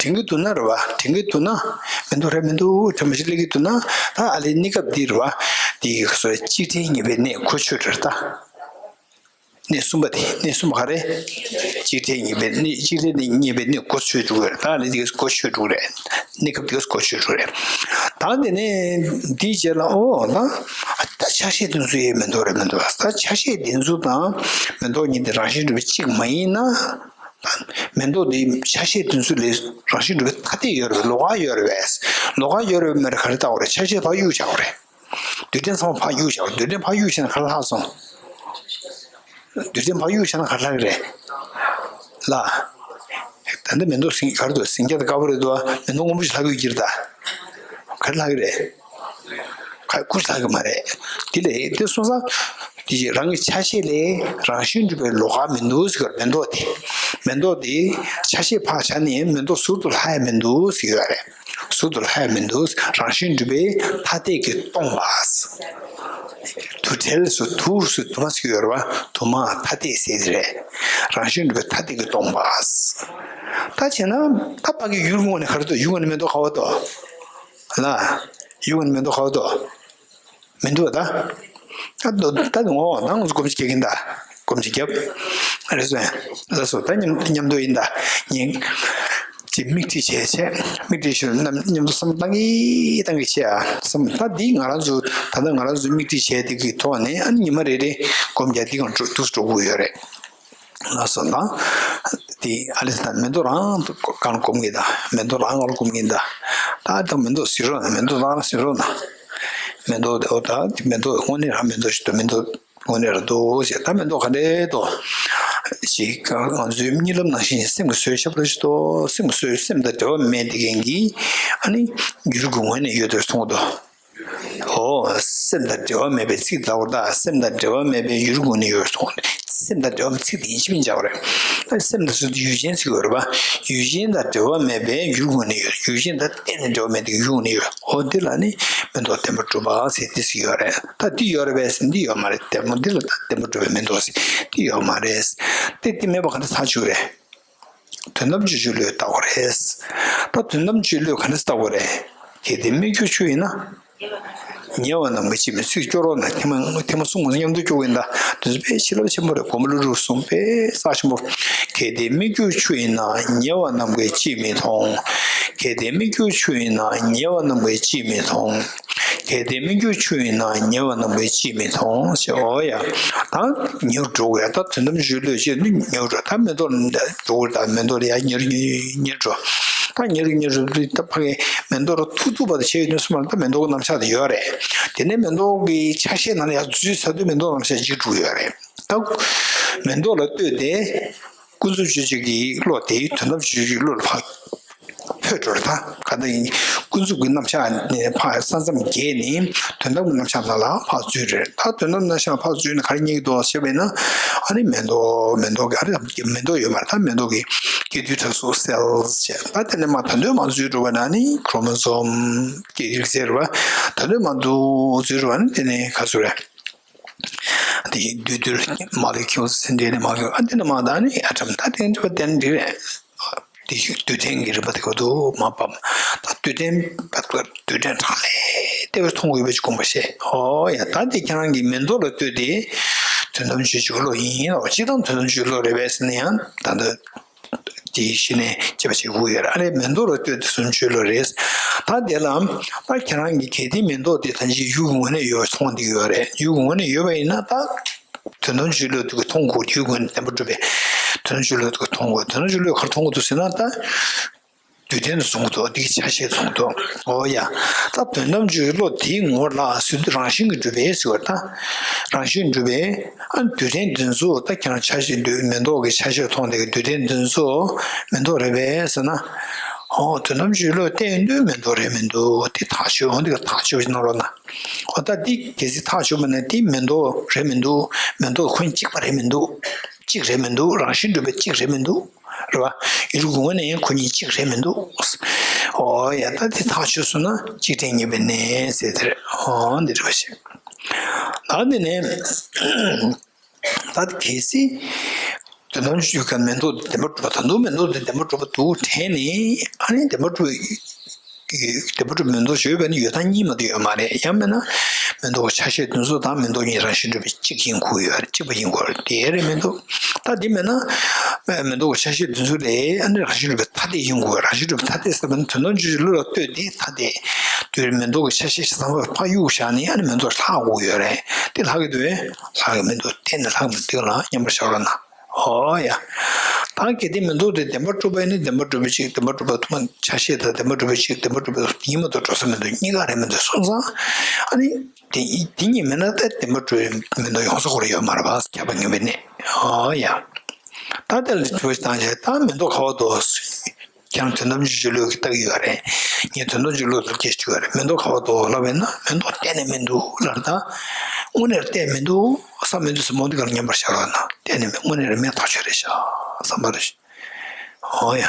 དྲན་གྱི་འདུག་ན་རེད་པ། དྲན་གྱི་འདུག་ན་མི་འདུག་རེད་མི་འདུག་དྲན་པ་ཞིག་སླེབས་ཀྱི་འདུག་ན། ད་ཨ་ལས་གནས་སྐབས་འདི་རེད་པ། འདི་ག་ཚོད་རེད། གཅིག་བྲལ་གཉིས་པའི་གནས་གོ་ཆོད་རེད་ད། གནས་གསུམ་པ་དེ། གནས་གསུམ་པ་ག་རེ། གཅིག་བྲལ་གཉིས་པའི་གནས། གཅིག་བྲལ་གཉིས་པའི་གནས་གོ་ཆོད་འགྲོ་གི་རེད། ད་ཨ་ལས་འདི་ག་གོ་ཆོད་འགྲོ་གི་རེད། གནས་སྐབས་འདི་ག་གོ་ཆོད་འགྲོ་གི་རེད། ད་དེ་ནས་འདིའི་རྗེས་ལ་ཨོ་ད། ད་ ཆ་ཤས་དོན་ཚུལ་ཡོད་མི་འདུག་རེད། མི་འདུག་ད་ཆ་ཤས་དོན་ཚུལ་དང་མི་འདུག་གཉིས་དེ་རང་བཞིན་གྲུབ་པའི་གཅིག་མ་ཡིན་ན། ད་མི་འདུག་དེ་ཆ་ཤས་དོན་ཚུལ་ལས་རང་བཞིན་གྲུབ་པའི་ཐ་དད་ཡོད་རེད། ལོགས་ཀ་ཡོད་རེད་པས། ལོགས་ཀ་ཡོད་རེད་པས་མ་རེད། ག་རེ་ལྟ་བ་རེད། ཆ་ཤས་ཕར་གཡུག་བྱ་བ་རེད། རྡུལ་ཕྲན་ཚང་མ་ཕར་གཡུག་བྱ་བ་རེད། རྡུལ་ཕྲན་ཕར་གཡུག་བྱས་ན་ག་རེ་ལྷག་སོང་། རྡུལ་ཕྲན་ཕར་གཡུག་བྱས་ན་ག་རེ་ལྷག་གི་རེད། ལ། ད་ལྟ་མེ་ཏོག་སྲིན་ག་རེ་འདུག་སྲིན་རྒྱ་དང་དཀར་པོ་རེད་འདུག་མེ་ཏོག་སྔོན་པོ་ཞིག་ལྷག་གི་ཡོད་ཀྱི་རེད་ད། ག་རེ་ལྷག་གི་རེད། ཁ་ཁུར་ལྷག་གི་མ་རེད། དེ་ལས་དེ་སོང་ཙང་དེ་རང་གི་ཆ་ཤས་ལས་རང་བཞིན་གྲུབ་པའི་ལོགས་ཀ་མི་འདུག་ཟེར་གི་རེད། མེ་ཏོག་དེ། མེ་ཏོག་དེ་ཆ་ཤས་ཕར་བཞག་ནས་མེ་ཏོག་ཟུར་དུ་ལྷག་ཡ་མི་འདུག་ཟེར་གི་ཡོད་རེད། ཟུར་དུ་ལྷག་ཡ་མི་འདུག་རང་བཞིན་གྲུབ་པའི་ཐ་དད་ཀྱིས་སྟོང་པ། དུ་བྲལ་སོ་དུ་སོ་དུ་མ་ཟེར་གི་ཡོད་རེད་པ། དུ་མ་ཐ་དད་ཟེར་དེ་རེད། རང་བཞིན་གྲུབ་པའི་ཐ་དད་ཀྱིས་སྟོང་པ། ད་བྱས་ན་ད་ཕ་གི་ཡུལ་ངོས་ནས་ག་རེ་འདུག་ཡུལ་ངོས་ནས་མེ་ཏོག་ག་པར་འདུག་ལ། ཡུལ་ངོས་ནས་མེ་ཏོག་ག་པར་འདུག་མི་འདུག་ད། ད་ད་ད་ངོ་ད་ང་ཚོ་སྒོམ་གྱི་སྐྱེ་གིན་ད། སྒོམ་གྱི་རྒྱབ། རེད་སོང་། ལགས་སོ། ད་མཉམ་མཉམ་དུ་ཡིན་ད། ཉིན། ཅིག་མིག་ཁྲིད་བྱས་བྱས། མིག་ཁྲིད་ཞུ་རྣམས་མཉམ་དུ་བསམ་བཏང་གི་བཏང་གི་བྱས་ཨ། བསམ་ད་འདི་ང་རང་ཚོ་ད་ལྟ་ང་རང་ཚོ་མིག་ཁྲིད་བྱས་དེ་གི་ཐོག་ནས་ཨ་ནི་ཉི་མ་རེ་རེ་སྒོམ་རྒྱག་འདི་གང་འགྲོ་འདུག་འགྲོ་དགོས་ཡོད་རེད། ལགས་སོ། ད་དེ་ཨ་ལེ་ད་མེ་ཏོག་རང་གང་སྒོམ་གི་ད། མེ་ཏོག་རང་ངོ་སྒོམ་གི་ད། ད་ད་མེ་ཏོག་ཟེར་རོགས་ན། མེ་ཏོག་རང་ཟེར་རོགས་ན། མེ་ཏོག་དེ་འོ་ད་དེ་མེ་ཏོག་དངོས་གནས་རང་མེ་ཏོག་ཞིག་འདུག་མེ་ཏོག་དངོས་གནས་རང་འདུག་ཟེར། ད་མེ་ཏོག་ག་འདྲས་འདུག་ཅིག་ང་ཚོའི་གཉིད་ལམ་ནང་བཞིན་སེམས་ཀྱི་བཟོས་ཞབས་ར་ཞིག་འདུག་སེམས་ཀྱི་བཟོས་སེམས་དང་འབྲེལ་བ་མེད་དེ་གན་གི་ཨ་ནི་ཡུལ་གྱི་ངོས་ནས་ཡོད་དེ་མཐོང་གི་འདུག་འོ། སེམས་དང་འབྲེལ་བ་མེད་པའི་ཚིག་ལྟ་བུར་ད། སེམས་དང་འབྲེལ་བ་མེད་པའི་ཡུལ་ངོས་ནས་ཡོད་མཐོང་། སེམས་དང་འབྲེལ་བ་མེད་ཚིག་དེ་ཡིན་གཅིག་མིན་གཅིག་རེད། སེམས་དང་ཟེར་དུས་ཡུལ་ཅན་ཟེར་གྱི་ཡོད་རེད་པ། ཡུལ་ཅན་དང་འབྲེལ་བ་མེད་པའི་ཡུལ་ངོས་ནས་ཡོད། ཡུལ་ཅན་དང་གཏན་ནས་འབྲེལ་བ་མེད་དེ་ཡུལ་ངོས་ནས་ཡོད། འོ་འདི་ལ་ནི་མེ་ཏོག་བདེན་པར་གྲུབ་པ་ཟེར་དེ་ཟེར་གྱི་ཡོད་རེད། ད་འདི་ཡོད་རེད་པས་ཟེར་འདི་ཡོད་མ་རེད། དེ་མོ་འདི་ལ་ད་བདེན་པར་གྲུབ་པའི་མེ་ཏོག་ཟེར་འདི་ཡོད་མ་རེད། དེ་འདི་མེད་པ་ག་འདྲ་ཚར་ཆུག་རེད། དོན་དམ་བརྗོད་བྱའི་བློས་བཏགས་པ་རེད། ད་དོན་དམ་བརྗོད་བྱའི་བློས་ག་འདྲ་བཏགས་པ་རེད། གལ་ཏེ་སྨིག་རྒྱུ་ཆུ་ཡིན་ན། ཉེ་བ་རྣམས་ཀྱིས་སྐྱེས་མི་ཚིག་སྐྱོར་རོགས་གནང་། ཐེངས་མ་ཐེངས་མ་གསུམ་ངོ་མཉམ་དུ་སྐྱོར་གྱིན་གདའ། དེ་ཚོ་དཔེ་བྱིན་རླབས་ཆེན་པོ་རེད། སྒོར་མོ་ལུ་རུ་གསུམ་དཔེ་རྩ་ཆེན་པོ། གལ་ཏེ་སྨིག་རྒྱུ་ཆུ་ཡིན་ན། ཉེ་བ་རྣམས་ཀྱིས་སྐྱེས་མི་མཐོང་། གལ་ཏེ་སྨིག་རྒྱུ་ཆུ་ཡིན་ན། ཉེ་བ་རྣམས་ཀྱིས་སྐྱེས་མི་མཐོང་། གལ་ཏེ་སྨིག་རྒྱུ་ཆུ་ཡིན་ན། ཉེ་བ་རྣམས་ཀྱིས་སྐྱེས་མི་མཐོང་ཞེས། འོ་ཡ། ད་ཉེ་རུ་འགྲོ་དགོས་ཡ། ད་དོན་དམ་བརྗོད་བྱའི་བློས་བྱས་ནི་ཉེ་རུ་འགྲོ། ད་མེ་ཏོག་ལ་འགྲོ་དགོས། ད་མེ་ཏོག་ལ་ཡ་ཉེ་རུ་ཉེ་རུ་འགྲོ། ད་ཉེ་རུ་ཉེ་རུ་འགྲོ། ད་ཕ་གི་མེ་ཏོག་ལ་ཐུག་ཐུག་བར་དུ་བྱས་ཡོད་དུས་ཙམ་པ་ལ་ད་མེ་ཏོག་གི་རྣམ་གཞག་དེ་ཡོད་རེད། དེ་ནས་མེ་ཏོག་གི་ཆ་ཤས་ནང་ལ་ཡར་འཛུལ་ཚར་དུས་མེ་ཏོག་རྣམ་གཞག་འཇིག་འགྲོ་གི་ཡོད་རེད། ད་མེ་ཏོག་ལ་ལྟོས་ཏེ་ཀུན་རྫོབ་བརྗོད་བྱ་གི་བློ་དེ་དོན་དམ་བརྗོད་བྱ་གི་བློ་ལ་ཕར་འཕོས་འགྲོ་རེད། ད་ག་ད་ཡིན། ཀུན་རྫོབ་ཀྱི་རྣམ་གཞག་ནས་ཕར་ས་མཚམས་བརྒལ་ནས་དོན་དམ་གྱི་རྣམ་གཞག་ནང་ལ་ཕར་འཛུལ་རེད། ད་དོན་དམ་རྣམ་གཞག་ཕར་འཛུལ་ནས་ག་རེ་རྙེད་ཀྱི་འདུག་ཞེས་པས་ན། ཨ་ནི་མེ་ཏོག་མེ་ཏོག་གི་ཨ་རེ་མེ་ཏོག་ཡོད་མ་རེད། ད་མེ་ཏོག་གི་སྐྱེ་དུས་དྲག་སོགས་སེལ་བྱས། ད་དེ་ནས་མར་ད་དུང་མར་འཛུལ་འགྲོ་བ་ན་ནི་ཁོ་རོ་མོ་སོམ་སྐྱེ་རིགས་ཟེར་བ། ད་དུང་མར་འཛུལ་འགྲོ་བ་ནི་དེ་ནས་ག་ཚོད་རེད། དེ་བཞིན་བདུད་འདུལ་མ་ལུས་ཁྱེའུ་ཚོ་ཚེ་འདས་ནས་མ་གི་ཨ་དེ་ནས་མར་ད་ནི་ཨ་ཁྲམ་ད་དེ་འདྲ་བ་དེ་འདྲ་རེད། དེ་བཞིན་རྡུལ་ཕྲན་གྱི་རིམ་པ་དེ་ག་དུ་མ་བབས། ད་རྡུལ་ཕྲན་བབས་པར་རྡུལ་ཕྲན་གྲངས་ལས་ཏེ་བས་མཐོང་དགོས་པའི་གོམས་པ་བཤད། ཨོ་ཡ། ད་དེ་ཁྱེད་རང་གི་མེ་ཏོག་ལ་ལྟོས་ཏེ་དོན་དམ་བརྗོད་བྱའི་བློ་ཡིན་ལ། སྤྱིར་བཏང་དོན་དམ་བརྗོད་བློ་རེད་པས་ཟེར་ན་ཡང་ད་ལྟ་དེ་གཞི་ནས་དཔྱད་པ་བྱེད་དགོས་ཡོད་རེད། ཨ་ལས་མེ་ཏོག་ལ་ལྟོས་ཏེ་དོན་དམ་བརྗོད་བློ་རེད། ད་དེ་ལ་ད་ཁྱེད་རང་གི་གལ་ཏེ་མེ་ཏོག་དེ་ད་ཅི་ཡུལ་གྱི་ངོས་ནས་ཡོད་མཐོང་བསྡད་ཀྱི་ཡོད་རེད། ཡུལ་གྱི་ངོས་ནས་ཡོད་པ་ཡིན་ན་ད། དོན་དམ་བརྗོད་བློ་དེ་གིས་མཐོང་དགོས། ཡུལ་ངོས་ནས་བདེན་པར་གྲུབ་པའི་དོན་དམ་བརྗོད་བློ་དེ་གིས་མཐོང་དགོས། དོན་དམ་བརྗོད་བློས་ག་རེ་མཐོང་དགོས་འདུག་ཟེར་ན་ད། རྡུལ་ཕྲན་དུ་བཟུང་གི་འདུག་འདི་གི་ཆ་ཤས་བཟུང་གི་འདུག་འོ་ཡ། ད་དོན་དམ་བརྗོད་བློ་དེའི་ངོ་ལ་ཟེར་དུས་རང་བཞིན་གྱིས་གྲུབ་པས་ཟེར་བ་ད། རང་བཞིན་གྲུབ་པས་ཨ་རྡུལ་ཕྲན་འདི་ཚོ་ད་ཁྱེད་རང་ཆ་ཤས་འདུག་མེ་ཏོག་གི་ཆ་ཤས་མཐོང་དེ་གི་རྡུལ་ཕྲན་འདི་ཚོ་མེ་ཏོག་རེད་པས་ཟེར་ན། ཨོ་དོན་དམ་བརྗོད་བློས་བལྟས་དུས་མེ་ཏོག་རེད་མི་འདུག་དེ་ཐག་ཆོད། འོ་འདི་ག་ཐག་ཆོད་ཅིག་གནང་རོགས་གནང་། འོ་ད་འདི་གལ་སྲིད་ཐག་ཆོད་པ་ན་དེ་མེ་ཏོག་རེད་མི་འདུག་མེ་ཏོག་ཁོ་གཉིས་གཅིག་པ་རེད་མི་འདུག་གཅིག་རེད་མི་འདུག་རང་བཞིན་གྲུབ་པའི་གཅིག་རེད་མི་འདུག་རེད་བ། ཡུལ་གྱི་ངོས་ནས་ཡང་ཁོ་གཉིས་གཅིག་རེད་མི་འདུག་འོ་ཡ། ད་དེ་ཐག་ཆོད་སོང་ན་གཅིག་དྲན་ངེས་པའི་གནས་ཟེར་དེ་རེད། འོ་འདི་རེད་པ་ཞེས། ད་འདི་ནས། ད་གལ་སྲིད་དོན་དམ་བརྗོད་ཀྱི་མེ་ཏོག་དེ་བདེན་པར་གྲུབ་པ། ད་དུང་མེ་ཏོག་དེ་བདེན་པར་གྲུབ་པ་འདུག་དྲན་ནས་ཨ་ནི་བདེན་པར་གྲུབ་པའི་བདེན་པར་གྲུབ་པའི་མེ་ཏོག་ཞེས་པ་ནི་ཡོད་དང་གཉིས་མ་གཏོགས་ཡོད་མ་རེད། ཡང་མིན་ན་མེ་ཏོག་ཆ་ཤས་དེ་ཚོ་དང་མེ་ཏོག་གཉིས་རང་བཞིན་གྲུབ་པའི་གཅིག་ཡིན་དགོས་ཡོད་རེད། གཅིག་པ་ཡིན་དགོས་རེད། དེ་རེད་མི་འདུག་ད་དེ་མིན་ན་མེ་ཏོག་ཆ་ཤས་དེ་ཚོ་ལས་ཨ་ནི་རང་བཞིན་གྲུབ་པའི་ཐ་དད་ཡིན་དགོས། རང་བཞིན་གྲུབ་པའི་ཐ་དད་ཟེར་བ་ནི་དོན་དམ་བརྗོད་བྱའི་བློ་ལ་ལྟོས་ཏེ་ཐ་དད། རྒྱུ་མེ་ཏོག་གི་ཆ་ཤས་ཤིག་ཚང་མ་ཕར་གཡུག་བཞག་ནས། ཨ་ནི་མེ་ཏོག་ལྷག་དགོས་ཡོད་རེད། དེ་ལྷག་གི་འདུག་གས། ལྷག་གི་མི་འདུག་གཏན་ནས་ལྷག་མི་འདུག་ལ། མཉམ་པར་བཞག་རོགས་གནང་། ཨོ་ཡ། ད་གལ་ཏེ་མེ་ཏོག་དེ་བདེན་པར་གྲུབ་པ་ཡིན་ན། བདེན་པར་གྲུབ་པའི་གཅིག་བདེན་པར་གྲུབ་པ་ཐུན་མོང་ཆ་ཤས་དང་། བདེན་པར་གྲུབ་པའི་གཅིག་བདེན་པར་གྲུབ་པ་ཡིན་མ་གཏོགས་འགྲོ་ས་མི་འདུག་གཉིས་ཀ་རེད་མི་འདུག་སོང་ཙང་། ཨ་ནི་དེ་དེ་གཉིས་མེད་ན་ད་བདེན་པར་གྲུབ་པའི་མེ་ཏོག་ཡོང་ས་ཁོ་རང་ཡོད་མ་རེད་པ། ཁྱབ་པ་ངེས་པའི་གནས། ཨོ་ཡ། ད་དེ་ལ་དྲི་བ་ཞིག་བཏང་བྱས། ད་མེ་ཏོག་ག་པར་འདུག་ཁྱེད་རང་དོན་དམ་བརྗོད་བྱའི་བློས་ཀྱིས་བལྟ་གི་ཡོད་རེད། ངས་དོན་དམ་བརྗོད་བྱའི་བློ་ལ་སྐྱེས་བཅུག་ཡོད་རེད། མེ་ཏོག་ག་པར་འདུག་ལབ་པས་ན། མེ་ཏོག་གཏན་ནས་མི་འདུག་ལབ་རེད། ད་དངོས་གནས་ར་གཏན་མི་འདུག་བསམ་མི་འདུག་བསམ་མོ་འདི་ག་ལ་མཉམ་པར་བཞག་རོགས་གནང་། གཏན་ནས་མི། དངོས་གནས་ར་མེད་ཐག་ཆོད་རེད་ཤག་བསམ་པ་རེད། ཨོ་ཡ།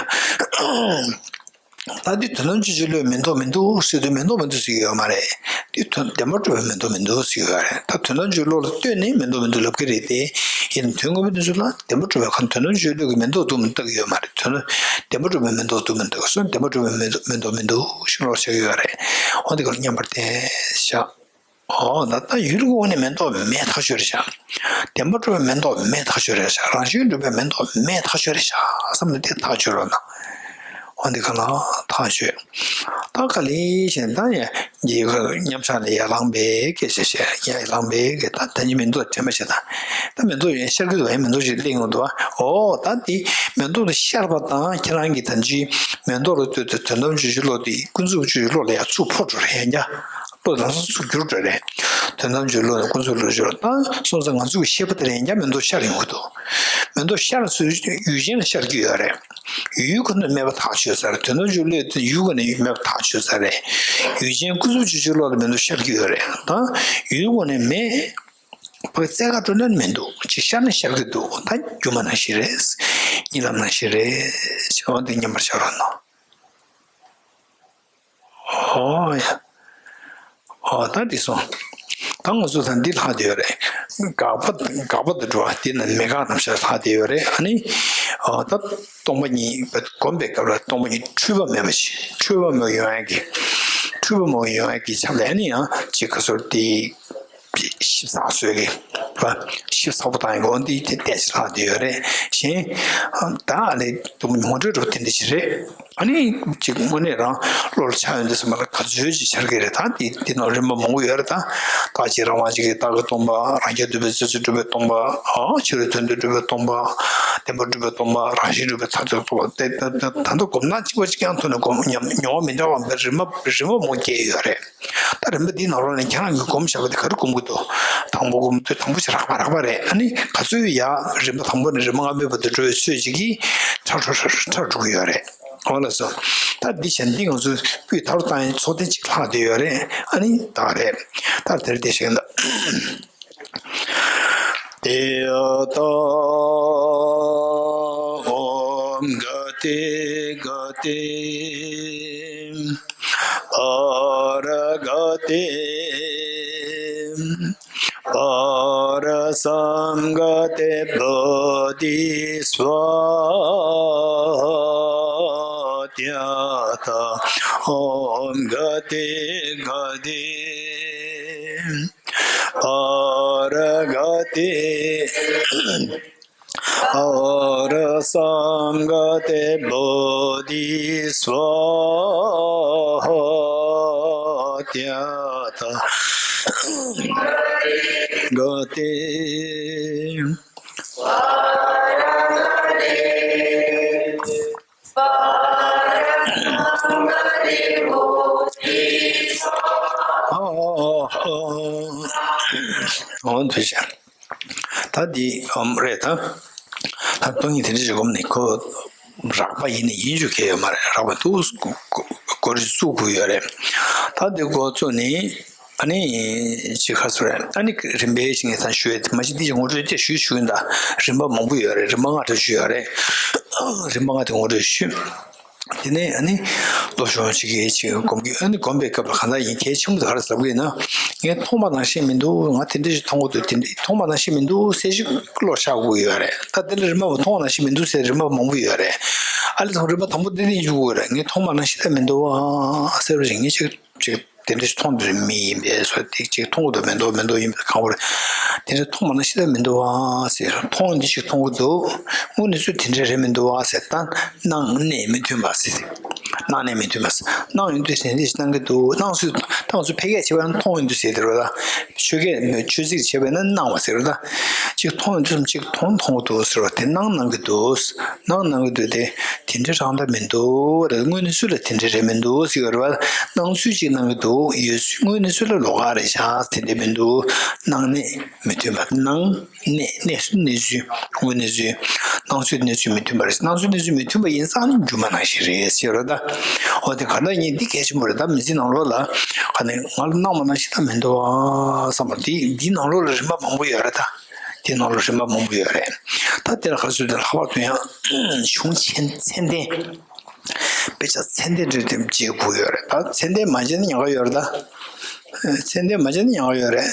ད་འདི་དོན་དམ་བརྗོད་བྱའི་བློས་མེ་ཏོག་མི་འདུག་ཟེར་དུས་མེ་ཏོག་མི་འདུག་ཟེར་གྱི་ཡོད་མ་རེད། འདི་དོན་བདེན་པར་གྲུབ་པའི་མེ་ཏོག་མི་འདུག་ཟེར་གྱི་ཡོད་རེད། ད་དོན་དམ་བརྗོད་བློ་ལ་ལྟོས་ནས་མེ་ཏོག་མི་འདུག་ལབ་ཀྱི་རེད་དེ། ཡིན་ནའི་དོན་ངོ་མའི་དོན་ཚུལ་ལ་བདེན་པར་གྲུབ་པའི་ཁ་དོན་དམ་བརྗོད་བློ་གིས་མེ་ཏོག་འདུག་མི་འདུག་ལྟ་གི་ཡོད་མ་རེད། དོན་བདེན་པར་གྲུབ་པའི་མེ་ཏོག་འདུག་མི་འདུག་སོང་། བདེན་པར་གྲུབ་པའི་མེ་ཏོག་མེ་ཏོག་མི་འདུག་ཞེས་ལབ་བྱེད་ཀྱི་ཡོད་རེད། འོ་འདི་ག་ལ་མཉམ་པར་བསྟན་བཞག་ཨོ་ད་ལྟ་ཡུལ་གྱི་དབང་ནི་མེ་ཏོག་མེད་ཐག་ཆོད་རེད་ཤག་བདེན་པར་གྲུབ་པའི་མེ་ཏོག་མེད་ཐག་ཆོད་རེད་ཤག་རང་བཞིན་གྲུབ་པའི་མེ་ཏོག་མེད་ཐག་ཆོད་རེད་ཤག་བསམ་ནས་དེ་ཐག་ཆོད་རོགས་གནང་། འོ་འདི་ག་ལ་ཐག་ཆོད། ད་ག་ལེ་ཞེ་ན། ད་ཡ་འདི་མཉམ་བཞག་ནས་ཡར་ལངས་པའི་སྐད་ཆ་བཤད། ཡར་ལངས་པའི་སྐད། ད་ད་ནི་མེ་ཏོག་དྲན་པ་བྱེད་དང་། ད་མེ་ཏོག་ཡང་ཤར་གྱི་འདུག་པ། ཡང་མེ་ཏོག་ཅིག་སླེབས་ཡོང་འདུག་པ། ཨོ་ད་འདི་མེ་ཏོག་དེ་ཤར་བ་དང་ཁྱེད་རང་གིས་ད་ཅི་མེ་ཏོག་ལ་ལྟོས་ཏེ་དོན་དམ་བརྗོད་བྱའི་བློ་དེ་ཀུན་རྫོབ་བརྗོད་བྱའི་བློ་ལ་ཡར་ཚུར་འཕོ་འགྲོ་རེད། ཡང་བསྐྱར་བློ་ལམ་སང་ཚུར་འགྱུར་འགྲོ་རེད། དོན་དམ་བརྗོད་བློ་ནས་ཀུན་རྫོབ་བློ་བརྗོད། ད་སོང་ཙང་ང་ཚོ་གི་ཤེས་པ་དེ་ལ་ཡང་བསྐྱར་མེ་ཏོག་ཤར་ཡོང་གི་འདུག་མེ་ཏོག་ཤར་ཚུལ་ཡུལ་ཅན་ལ་ཤར་གྱི་ཡོད་རེད། ཡུལ་ཁོ་ནས་མེད་པ་ཐག་ཆོད་ས་རེད། དོན་དམ་བརྗོད་བློ་དེ་ཡུལ་ཁོ་ནས་མེད་པ་ཐག་ཆོད་ས་རེད། ཡུལ་ཅན་ཀུན་རྫོབ་བརྗོད་བྱའི་བློ་ལ་མེ་ཏོག་ཤར་གྱི་ཡོད་རེད། ད་ཡུལ་ཁོ་ནས་མེད། ཕ་གི་རྩེ་ག་འགྲོ་ན་མི་འདུག་ཅིག་ཤར་ན་ཤར་གྱི་འདུག་ད་སྒྱུ་མ་ནང་བཞིན་རེད། གཉིད་ལམ་ནང་བཞིན་རེད། ཞེས་པ་འདི་མཉམ་པར་བཞག་རོགས་གནང་། ཨོ་ཡ། ཨོ་ད་འདི་སོང་། ད་ང་ཚོ་ད་འདི་ལྷག་བསྡད་ཡོད་རེད། དགག་པ་དགག་པ་དང་འགྲོ་བ་འདི་ན་མེད་དགག་རྣམ་གཞག་ལྷག་བསྡད་ཡོད་རེད། ཨ་ནི་ཨོ་ད་སྟོང་པ་ཉིད་སྒོམ་པའི་སྐབས་ལ་སྟོང་པ་ཉིད་འཁྲུལ་པ་མེད་པ་ཞིག་འཁྲུལ་པ་མེད་པ་ཡོང་ཡ་གི། འཁྲུལ་པ་མེད་པ་ཡོང་ཡ་གི་ཆ་ལ་ཨ་ནི་ཡང་ཅིག་ག་ཚོད་དེ། ཞིབ་ཚགས་བཟོས་ཀྱི། ཞིབ་ཚགས་པོ་བཏང་ཡོང་འདི་དེ་ལྟས་ཤིག་ལྷག་བསྡད་ཡོད་རེད། གཞན་ད་ཨ་ནི་དུ་མ་ངོ་སྤྲོད་འདྲ་པོ་དེ་འདྲ་ཞིག་རེད། ཨ་ནི་ཅིག་དངོས་གནས་རང་བློ་ལ་འཆར་ཡོང་དུས་ཙམ་པ་ལ་ག་ཚོད་ཅིག་འཆར་གྱི་རེད། ད་འདི་འདི་ནང་རིམ་པ་མང་པོ་ཡོད་རེད། ད་རྟག་གཅིག་རང་དབང་གཅིག་གི་རྟགས་ཀྱི་སྟོང་པ། རང་རྐྱ་འདུས་པའི་ཚུལ་གྱིས་གྲུབ་པའི་སྟོང་པ། ཨ་ཕྱི་རོལ་དོན་དུ་གྲུབ་པའི་སྟོང་པ། བདེན་པར་གྲུབ་པའི་སྟོང་པ། རང་བཞིན་གྲུབ་པའི་མཐར་ཐུག་སྟོང་པ། དེ་ད་ད་ད་ལྟ་སྒོམ་སྟངས་གཅིག་པ་གཅིག་རྐྱང་ཐོག་ནས་སྒོམ། ཉམས་མྱོང་བ་མི་འདྲ་བ་རིམ་པ་རིམ་པ་མང་པོ་སྐྱེས་ཡོད་རེད། ད་རིམ་པ་འདིའི་ནང་ལོགས་ནས་ཁྱེད་རང་གིས་སྒོམ་བཞག་པ་དེ་ག་རེ་སྒོམ་གྱི་འདུག་དང་པོ་སྒོམ་དུས་དང་པོ་ཞིག་རགས་པ་རགས་པ་རེད། ཨ་ནི་ག་ཚོད་ཡ་རིམ་པ་དང་པོ་ནས་རིམ་པ་ལྔ་པའི་བར་དུ་འགྲོ་བའི་ཚོད་ཅིག་གིས་ཁྲ་ཁྲ་ཁྲ་ཁྲ་འགྲོ་གི་ཡོད་རེད། འོ་ལགས་སོ། ད་འདི་བྱས་འདི་ང་ཚོས་སྤུས་དག་རུ་བཏང་ཡའི་ཚོགས་ཐེངས་གཅིག་ལྷག་བསྡད་ཡོད་རེད། ཨ་ནི་ད་རེད། ད་དེར་བསྡད་ཤིག་ད། ཏདྱ་ཐཱ། ཨོཾ་ག་ཏེ་ག་ཏེ། ཨཱ་ར་ག་ཏེ། ཨཱ་ར་སཾ་ག་ཏེ་བོ་དྷི་སྭཱ་ཧཱ། ཏདྱ་ཐཱ། ཨོཾ་ག་ཏེ་ག་ཏེ། ཨཱ་ར་ག་ཏེ། ཨཱ་ར་སཾ་ག་ཏེ་བོ་དྷི་སྭཱ་ཧཱ། ཏདྱ་ཐཱ། ག་ཏེ། ཨོ་ཨོ་ཨོ། འོ་འདུག་བྱས། ད་འདི་ཨམ་རེད་ད། ད་སྟོང་ཉིད་དེ་འདྲ་ཞིག་སྒོམ་ནས་ཁོ་རགས་པ་ཡིན་ནི་ཡིན་རྒྱུ་གལ་ཡོད་མ་རེད། རགས་པ་འདུག་སྒོ་རུ་བཙུགས་དགོས་ཡོད་རེད། ད་འདི་འགོ་བཙུགས་ནས་ཨ་ནི་ཅི་ཁ་སོ་རེད། ཨ་ནི་རིམ་པས་ཤིག་ངས་ད་ཞུ་ཡས་དེ་མ་གཞི་འདི་ཅིག་ངོ་སྤྲོད་དེ་ཞུས་ཞུས་ཡིན། ད་རིམ་པ་མང་པོ་ཡོད་རེད། རིམ་པ་ལྔ་འདྲ་ཞུས་ཡོད་རེད། རིམ་པ་ལྔ་དེ་ངོ་སྤྲོད་ཞུས། དེ་ནས་ཨ་ནི་སློབ་སྦྱོང་བྱེད་ཀྱི་ཅིག་སྒོམ་གྱི། ཨ་ནི་སྒོམ་པའི་སྐབས་ལ་གང་ལྟར་ཡིན་གལ་ཆེན་པོ་དེ་ག་རེ་ཟེར་གྱི་ཡིན་ན། ངས་མཐོང་བ་ནང་བཞིན་མི་འདུག་ང་དེ་འདྲ་ཞིག་མཐོང་གི་འདུག་དེ་འདྲ་མཐོང་བ་ནང་བཞིན་མི་འདུག་ཟེར་ཞིག་བློ་ཆགས་དགོས་ཡོད་རེད། ད་དེ་འདྲ་རིམ་པ་མཐོང་བ་ནང་བཞིན་མི་འདུག་ཟེར་རིམ་པ་མང་པོ་ཡོད་རེད། ཨ་ལས་ཐོག་རིམ་པ་དང་པོ་འདི་ནས་འཇུག་དགོས་རེད། ངས་མཐོང་བ་ནང་བཞིན་ད་མི་འདུག་ཨ་ཟེར་བ་ཞིག་ངས་ཅིག་ཅིག་དེ་འདྲ་ཞིག་མཐོང་དུས་མི་ཡིན་པས་སོ། དེ་ཅིག་མཐོང་གི་འདུག་མི་འདུག་མི་འདུག་ཡིན་པས་གང་བར། དེ་འདྲ་མཐོང་བ་ནང་བཞིན་ད་མི་འདུག་ཨ་ཟེར། མཐོང་འདི་ཞིག་མཐོང་གི་འདུག་དངོས་གནས་ཚུལ་དེ་འདྲ་རེད་མི་འདུག་ཨ་ཟེར། ད་སྣང་གནས་མི་མཐུན་པ་ཟེར། སྣང་གནས་མི་མཐུན་པ། སྣང་ཡོང་དུས་དེ་འདྲ་ཞིག་སྣང་གི་འདུག་སྣང་ཚུལ་སྣང་ཚུལ་ཕལ་སྐད་བྱས་པ་ན་མཐོང་ཡོང་དུས་ཟེར་དེ་རེད་པ། ད་ཆོས་སྐད་ཆོས་ཚིག་བྱས་པ་ན་སྣང་བ་ཟེར་རེད་པ། ད་གཅིག་མཐོང་ཡོང་དུས་སམ་གཅིག་མཐོང་མཐོང་གི་འདུག་ཟེར་བ་དེ་སྣང་སྣང་གི་འདུག་སྣང་སྣང་གི་འདུག་དེ་དེ་འདྲ་རང་ད་མི་འདུག་རེད། དངོས་གནས་ཚུལ་ལ་དེ་འདྲ་རེད་མི་འདུག་ཟེར་གྱི་རེད་པ། སྣང་ཚུལ་གཅིག་སྣང་གི་འདུག་ཡོད་ཚུལ་དངོས་གནས་ཚུལ་ལ་ལོགས་ཀ་རེད་ཤག་དེ་འདྲ་མི་འདུག་སྣང་གནས་མི་མཐུན་པ། སྣང་གནས་གནས་ཚུལ་གནས་ཚུལ་དངོས་གནས་ཚུལ། སྣང་ཚུལ་གནས་ཚུལ་མི་མཐུན་པ་རེད། སྣང་ཚུལ་གནས་ཚུལ་མི་མཐུན་པ་ཡིན་ཙང་སྒྱུ་མ་ནང་བཞིན་རེད་ཟེར་རོ། ད་འོ་དེ་ག་འདྲ་ཡིན་འདི་གལ་ཆེན་པོ་རེད། ད་མི་ཚེ་ནང་ལོགས་ལ་ག་ནས་ང་ལ་སྣང་བ་ནང་བཞིན་ད་མི་འདུག་ཨ་བསམ་པ་འདི་འདི་ནང་ལོགས་ལ་རིམ་པ་མང་པོ་ཡོད་རེད། ད་འདི་ནང་ལོགས་རིམ་པ་མང་པོ་ཡོད་རེད། ད་དེ་ལ་ག་ཚོད་དེ་ལྷག་པར་དུ་ཡང་གཞུང་ཆེན་མཚན་ལྡན། དཔེ་ཆ་ཚད་ལྡན་འདྲ་དེ་བརྗེ་དགོས་ཡོད་རེད། ད་ཚད་ལྡན་མ་བརྗེ་ན་ཉག་ག་ཡོད་རེད། ད་ཚད་ལྡན་མ་བརྗེ་ན་ཉག་ག་ཡོད་རེད།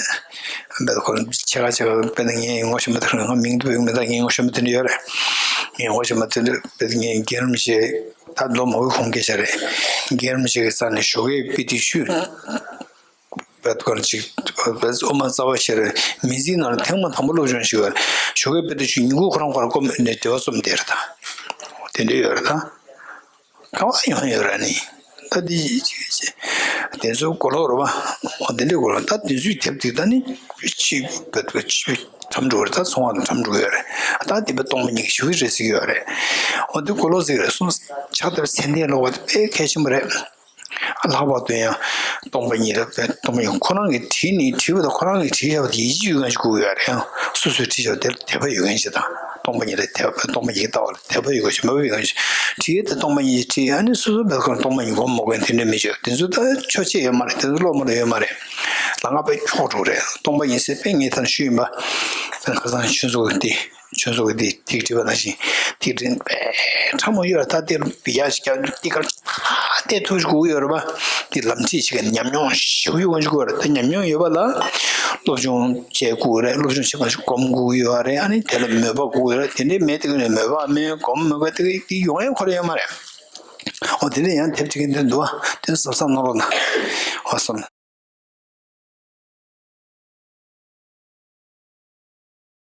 བེད་ཁོ་ཆེ་ཁ་ཆེ་ཁ་དཔེར་ན་ངའི་ངོ་ཤེས་མ་དེ་རེད། ང་མིང་དུ་བོས་མེད། ད་ངའི་ངོ་ཤེས་མ་དེ་འདྲ་ཡོད་རེད། ངའི་ངོ་ཤེས་མ་དེ་འདྲ་དཔེར་ན་ངའི་རྒན་རིན་པོ་ཆེ་ད་ལོ་མང་པོའི་གོང་སྐད་ཆ་རེད། རྒན་རིན་པོ་ཆེ་གི་རྩ་ནས་ཞོགས་ཀས་དཔེ་དེ་ཞུས། བེད་ཁོ་ཅིག་བེད་དབུ་མ་རྩ་བ་ཤེས་རེད། མི་ཚེའི་ནང་ལ་ཐེངས་མ་དང་པོ་སློབ་སྦྱོང་ཞུས་པ་རེད། ཞོགས་ཀས་དཔེ་དེ་ཞུས། ཉིན་གུང་ཁོ་རང་སྐོམ་ནས་དེ་བ་རྩོམ་བསྡད་རེད། ད་དེ་འདྲ་ཡོད་རེད། ད། ག་བ་ཡོང་ཡོད་ར་ནི། ད་འདི་དེ་ཚོ་གོ་ལོག་རེད་པ། འོ་དེ་འདྲའི་གོ་ལོག་ད་དེ་ཚོའི་དེབ་དེ་ད་ནི་ཅི་བེད་ཅི་ཁྲམ་འགྲོ་རེད། ད་ཚོང་བ་དང་ཁྲམ་འགྲོ་ཡོད་རེད། ད་དེ་བ་སྟོང་པ་ཉིད་ཀྱི་ཞུ་གི་རེད་ཟེར་གྱི་ཡོད་རེད། འོ་དེ་གོ་ལོག་ཟེར་གྱི་རེད། སོང་ཕྱག་དེབ་ཚད་ལྡན་ཀློག་པ་དེ་དཔེ་གལ་ཆེན་པོ་རེད། ལྷག་པར་དུ་ཡང་སྟོང་པ་ཉིད་ལ་སྟོང་པ་ཉིད་ཁོ་རང་གིས་བྲིས་ནི་བྲིས་པ་དང་ཁོ་རང་གིས་བྲིས་བཞག་པ་དེ་ཡིད་ཆེས་ཡོད་མཁན་ཞིག་དགོས་ཀྱི་ཡོད་རེད། ཡང་སོ་སོས་བྲིས་བཞག་པ་དེར་དད་པ་ཡོད་མཁན་ཞིག་དང་། སྟོང་པ་ཉིད་ལ་དད་པ། སྟོང་པ་ཉིད་ལྟ་བ་ལ་དད་པ་ཡོད་མཁན་ཞིག་མོས་པ་ཡོད་མཁན་ཞིག་བྲིས་ཏེ་སྟོང་པ་ཉིད་བྲིས། ཨ་ནི་སོ་སོ་བེད་ཁོ་སྟོང་པ་ཉིད་སྒོམ་མོ་མཁན་དེ་འདྲ་མི་བྱེད། དེ་ཚོ་ད་ཆོས་བྱེད་ཡོད་མ་རེད། དེ་ཚོ་བློ་མ་ལ་ཡོད་མ་རེད། ལ་ང་དཔེ་འཁྱོག་འགྲོ་རེད། སྟོང་པ་ཉིད་ཟེར་དཔེ་ངས་ད་ནི་ཞུས་ཡིན་པ། ཁ་སང་ཆུ་ཚོད་འདི། ཆུ་ཚོད་འདི་ཐིག་བྲིས་པ་ནང་བཞིན་ཐིག་བྲིས་པས་ཕྲ་མོ་ཡོད་ལ། ད་དེ་རུ་བི་ཡ་ཞིག་རྒྱག་རྒྱུ་ཐིག་གར་ད་དེ་ཐུག་ཞིག་དགོས་ཡོད་རེད་པ། དེ་ལམ་ཁྲིད་ཞིག་གི་ཉམས་མྱོང་ཞིག་ཡོད་ཞིག་དགོས་རེད། ད་ཉམས་མྱོང་ཡོད་པ་ལ་སློབ་སྦྱོང་བྱེད་དགོས་རེད། སློབ་སྦྱོང་བྱེད་པ་ཞིག་སྒོམ་དགོས་ཡོད་རེད། ཨ་ནི་དེ་ལ་མོས་པ་དགོས་རེད། དེ་འདྲའི་མེད་དེ་གི་ནས་མོས་པ་མེད། སྒོམ་མོས་པ་དེ་གི་དེ་ཡོང་ཡ་ཁོ་ར་ཡོད་མ་རེད། འོ་དེ་འདྲ་ཡང་དེབ་བྲིས་མཁན་དེ་འདུག་བ། དེ་ཚོ་བསམ་བསམ་གནང་རོགས་གནང་། འོ་སོང་།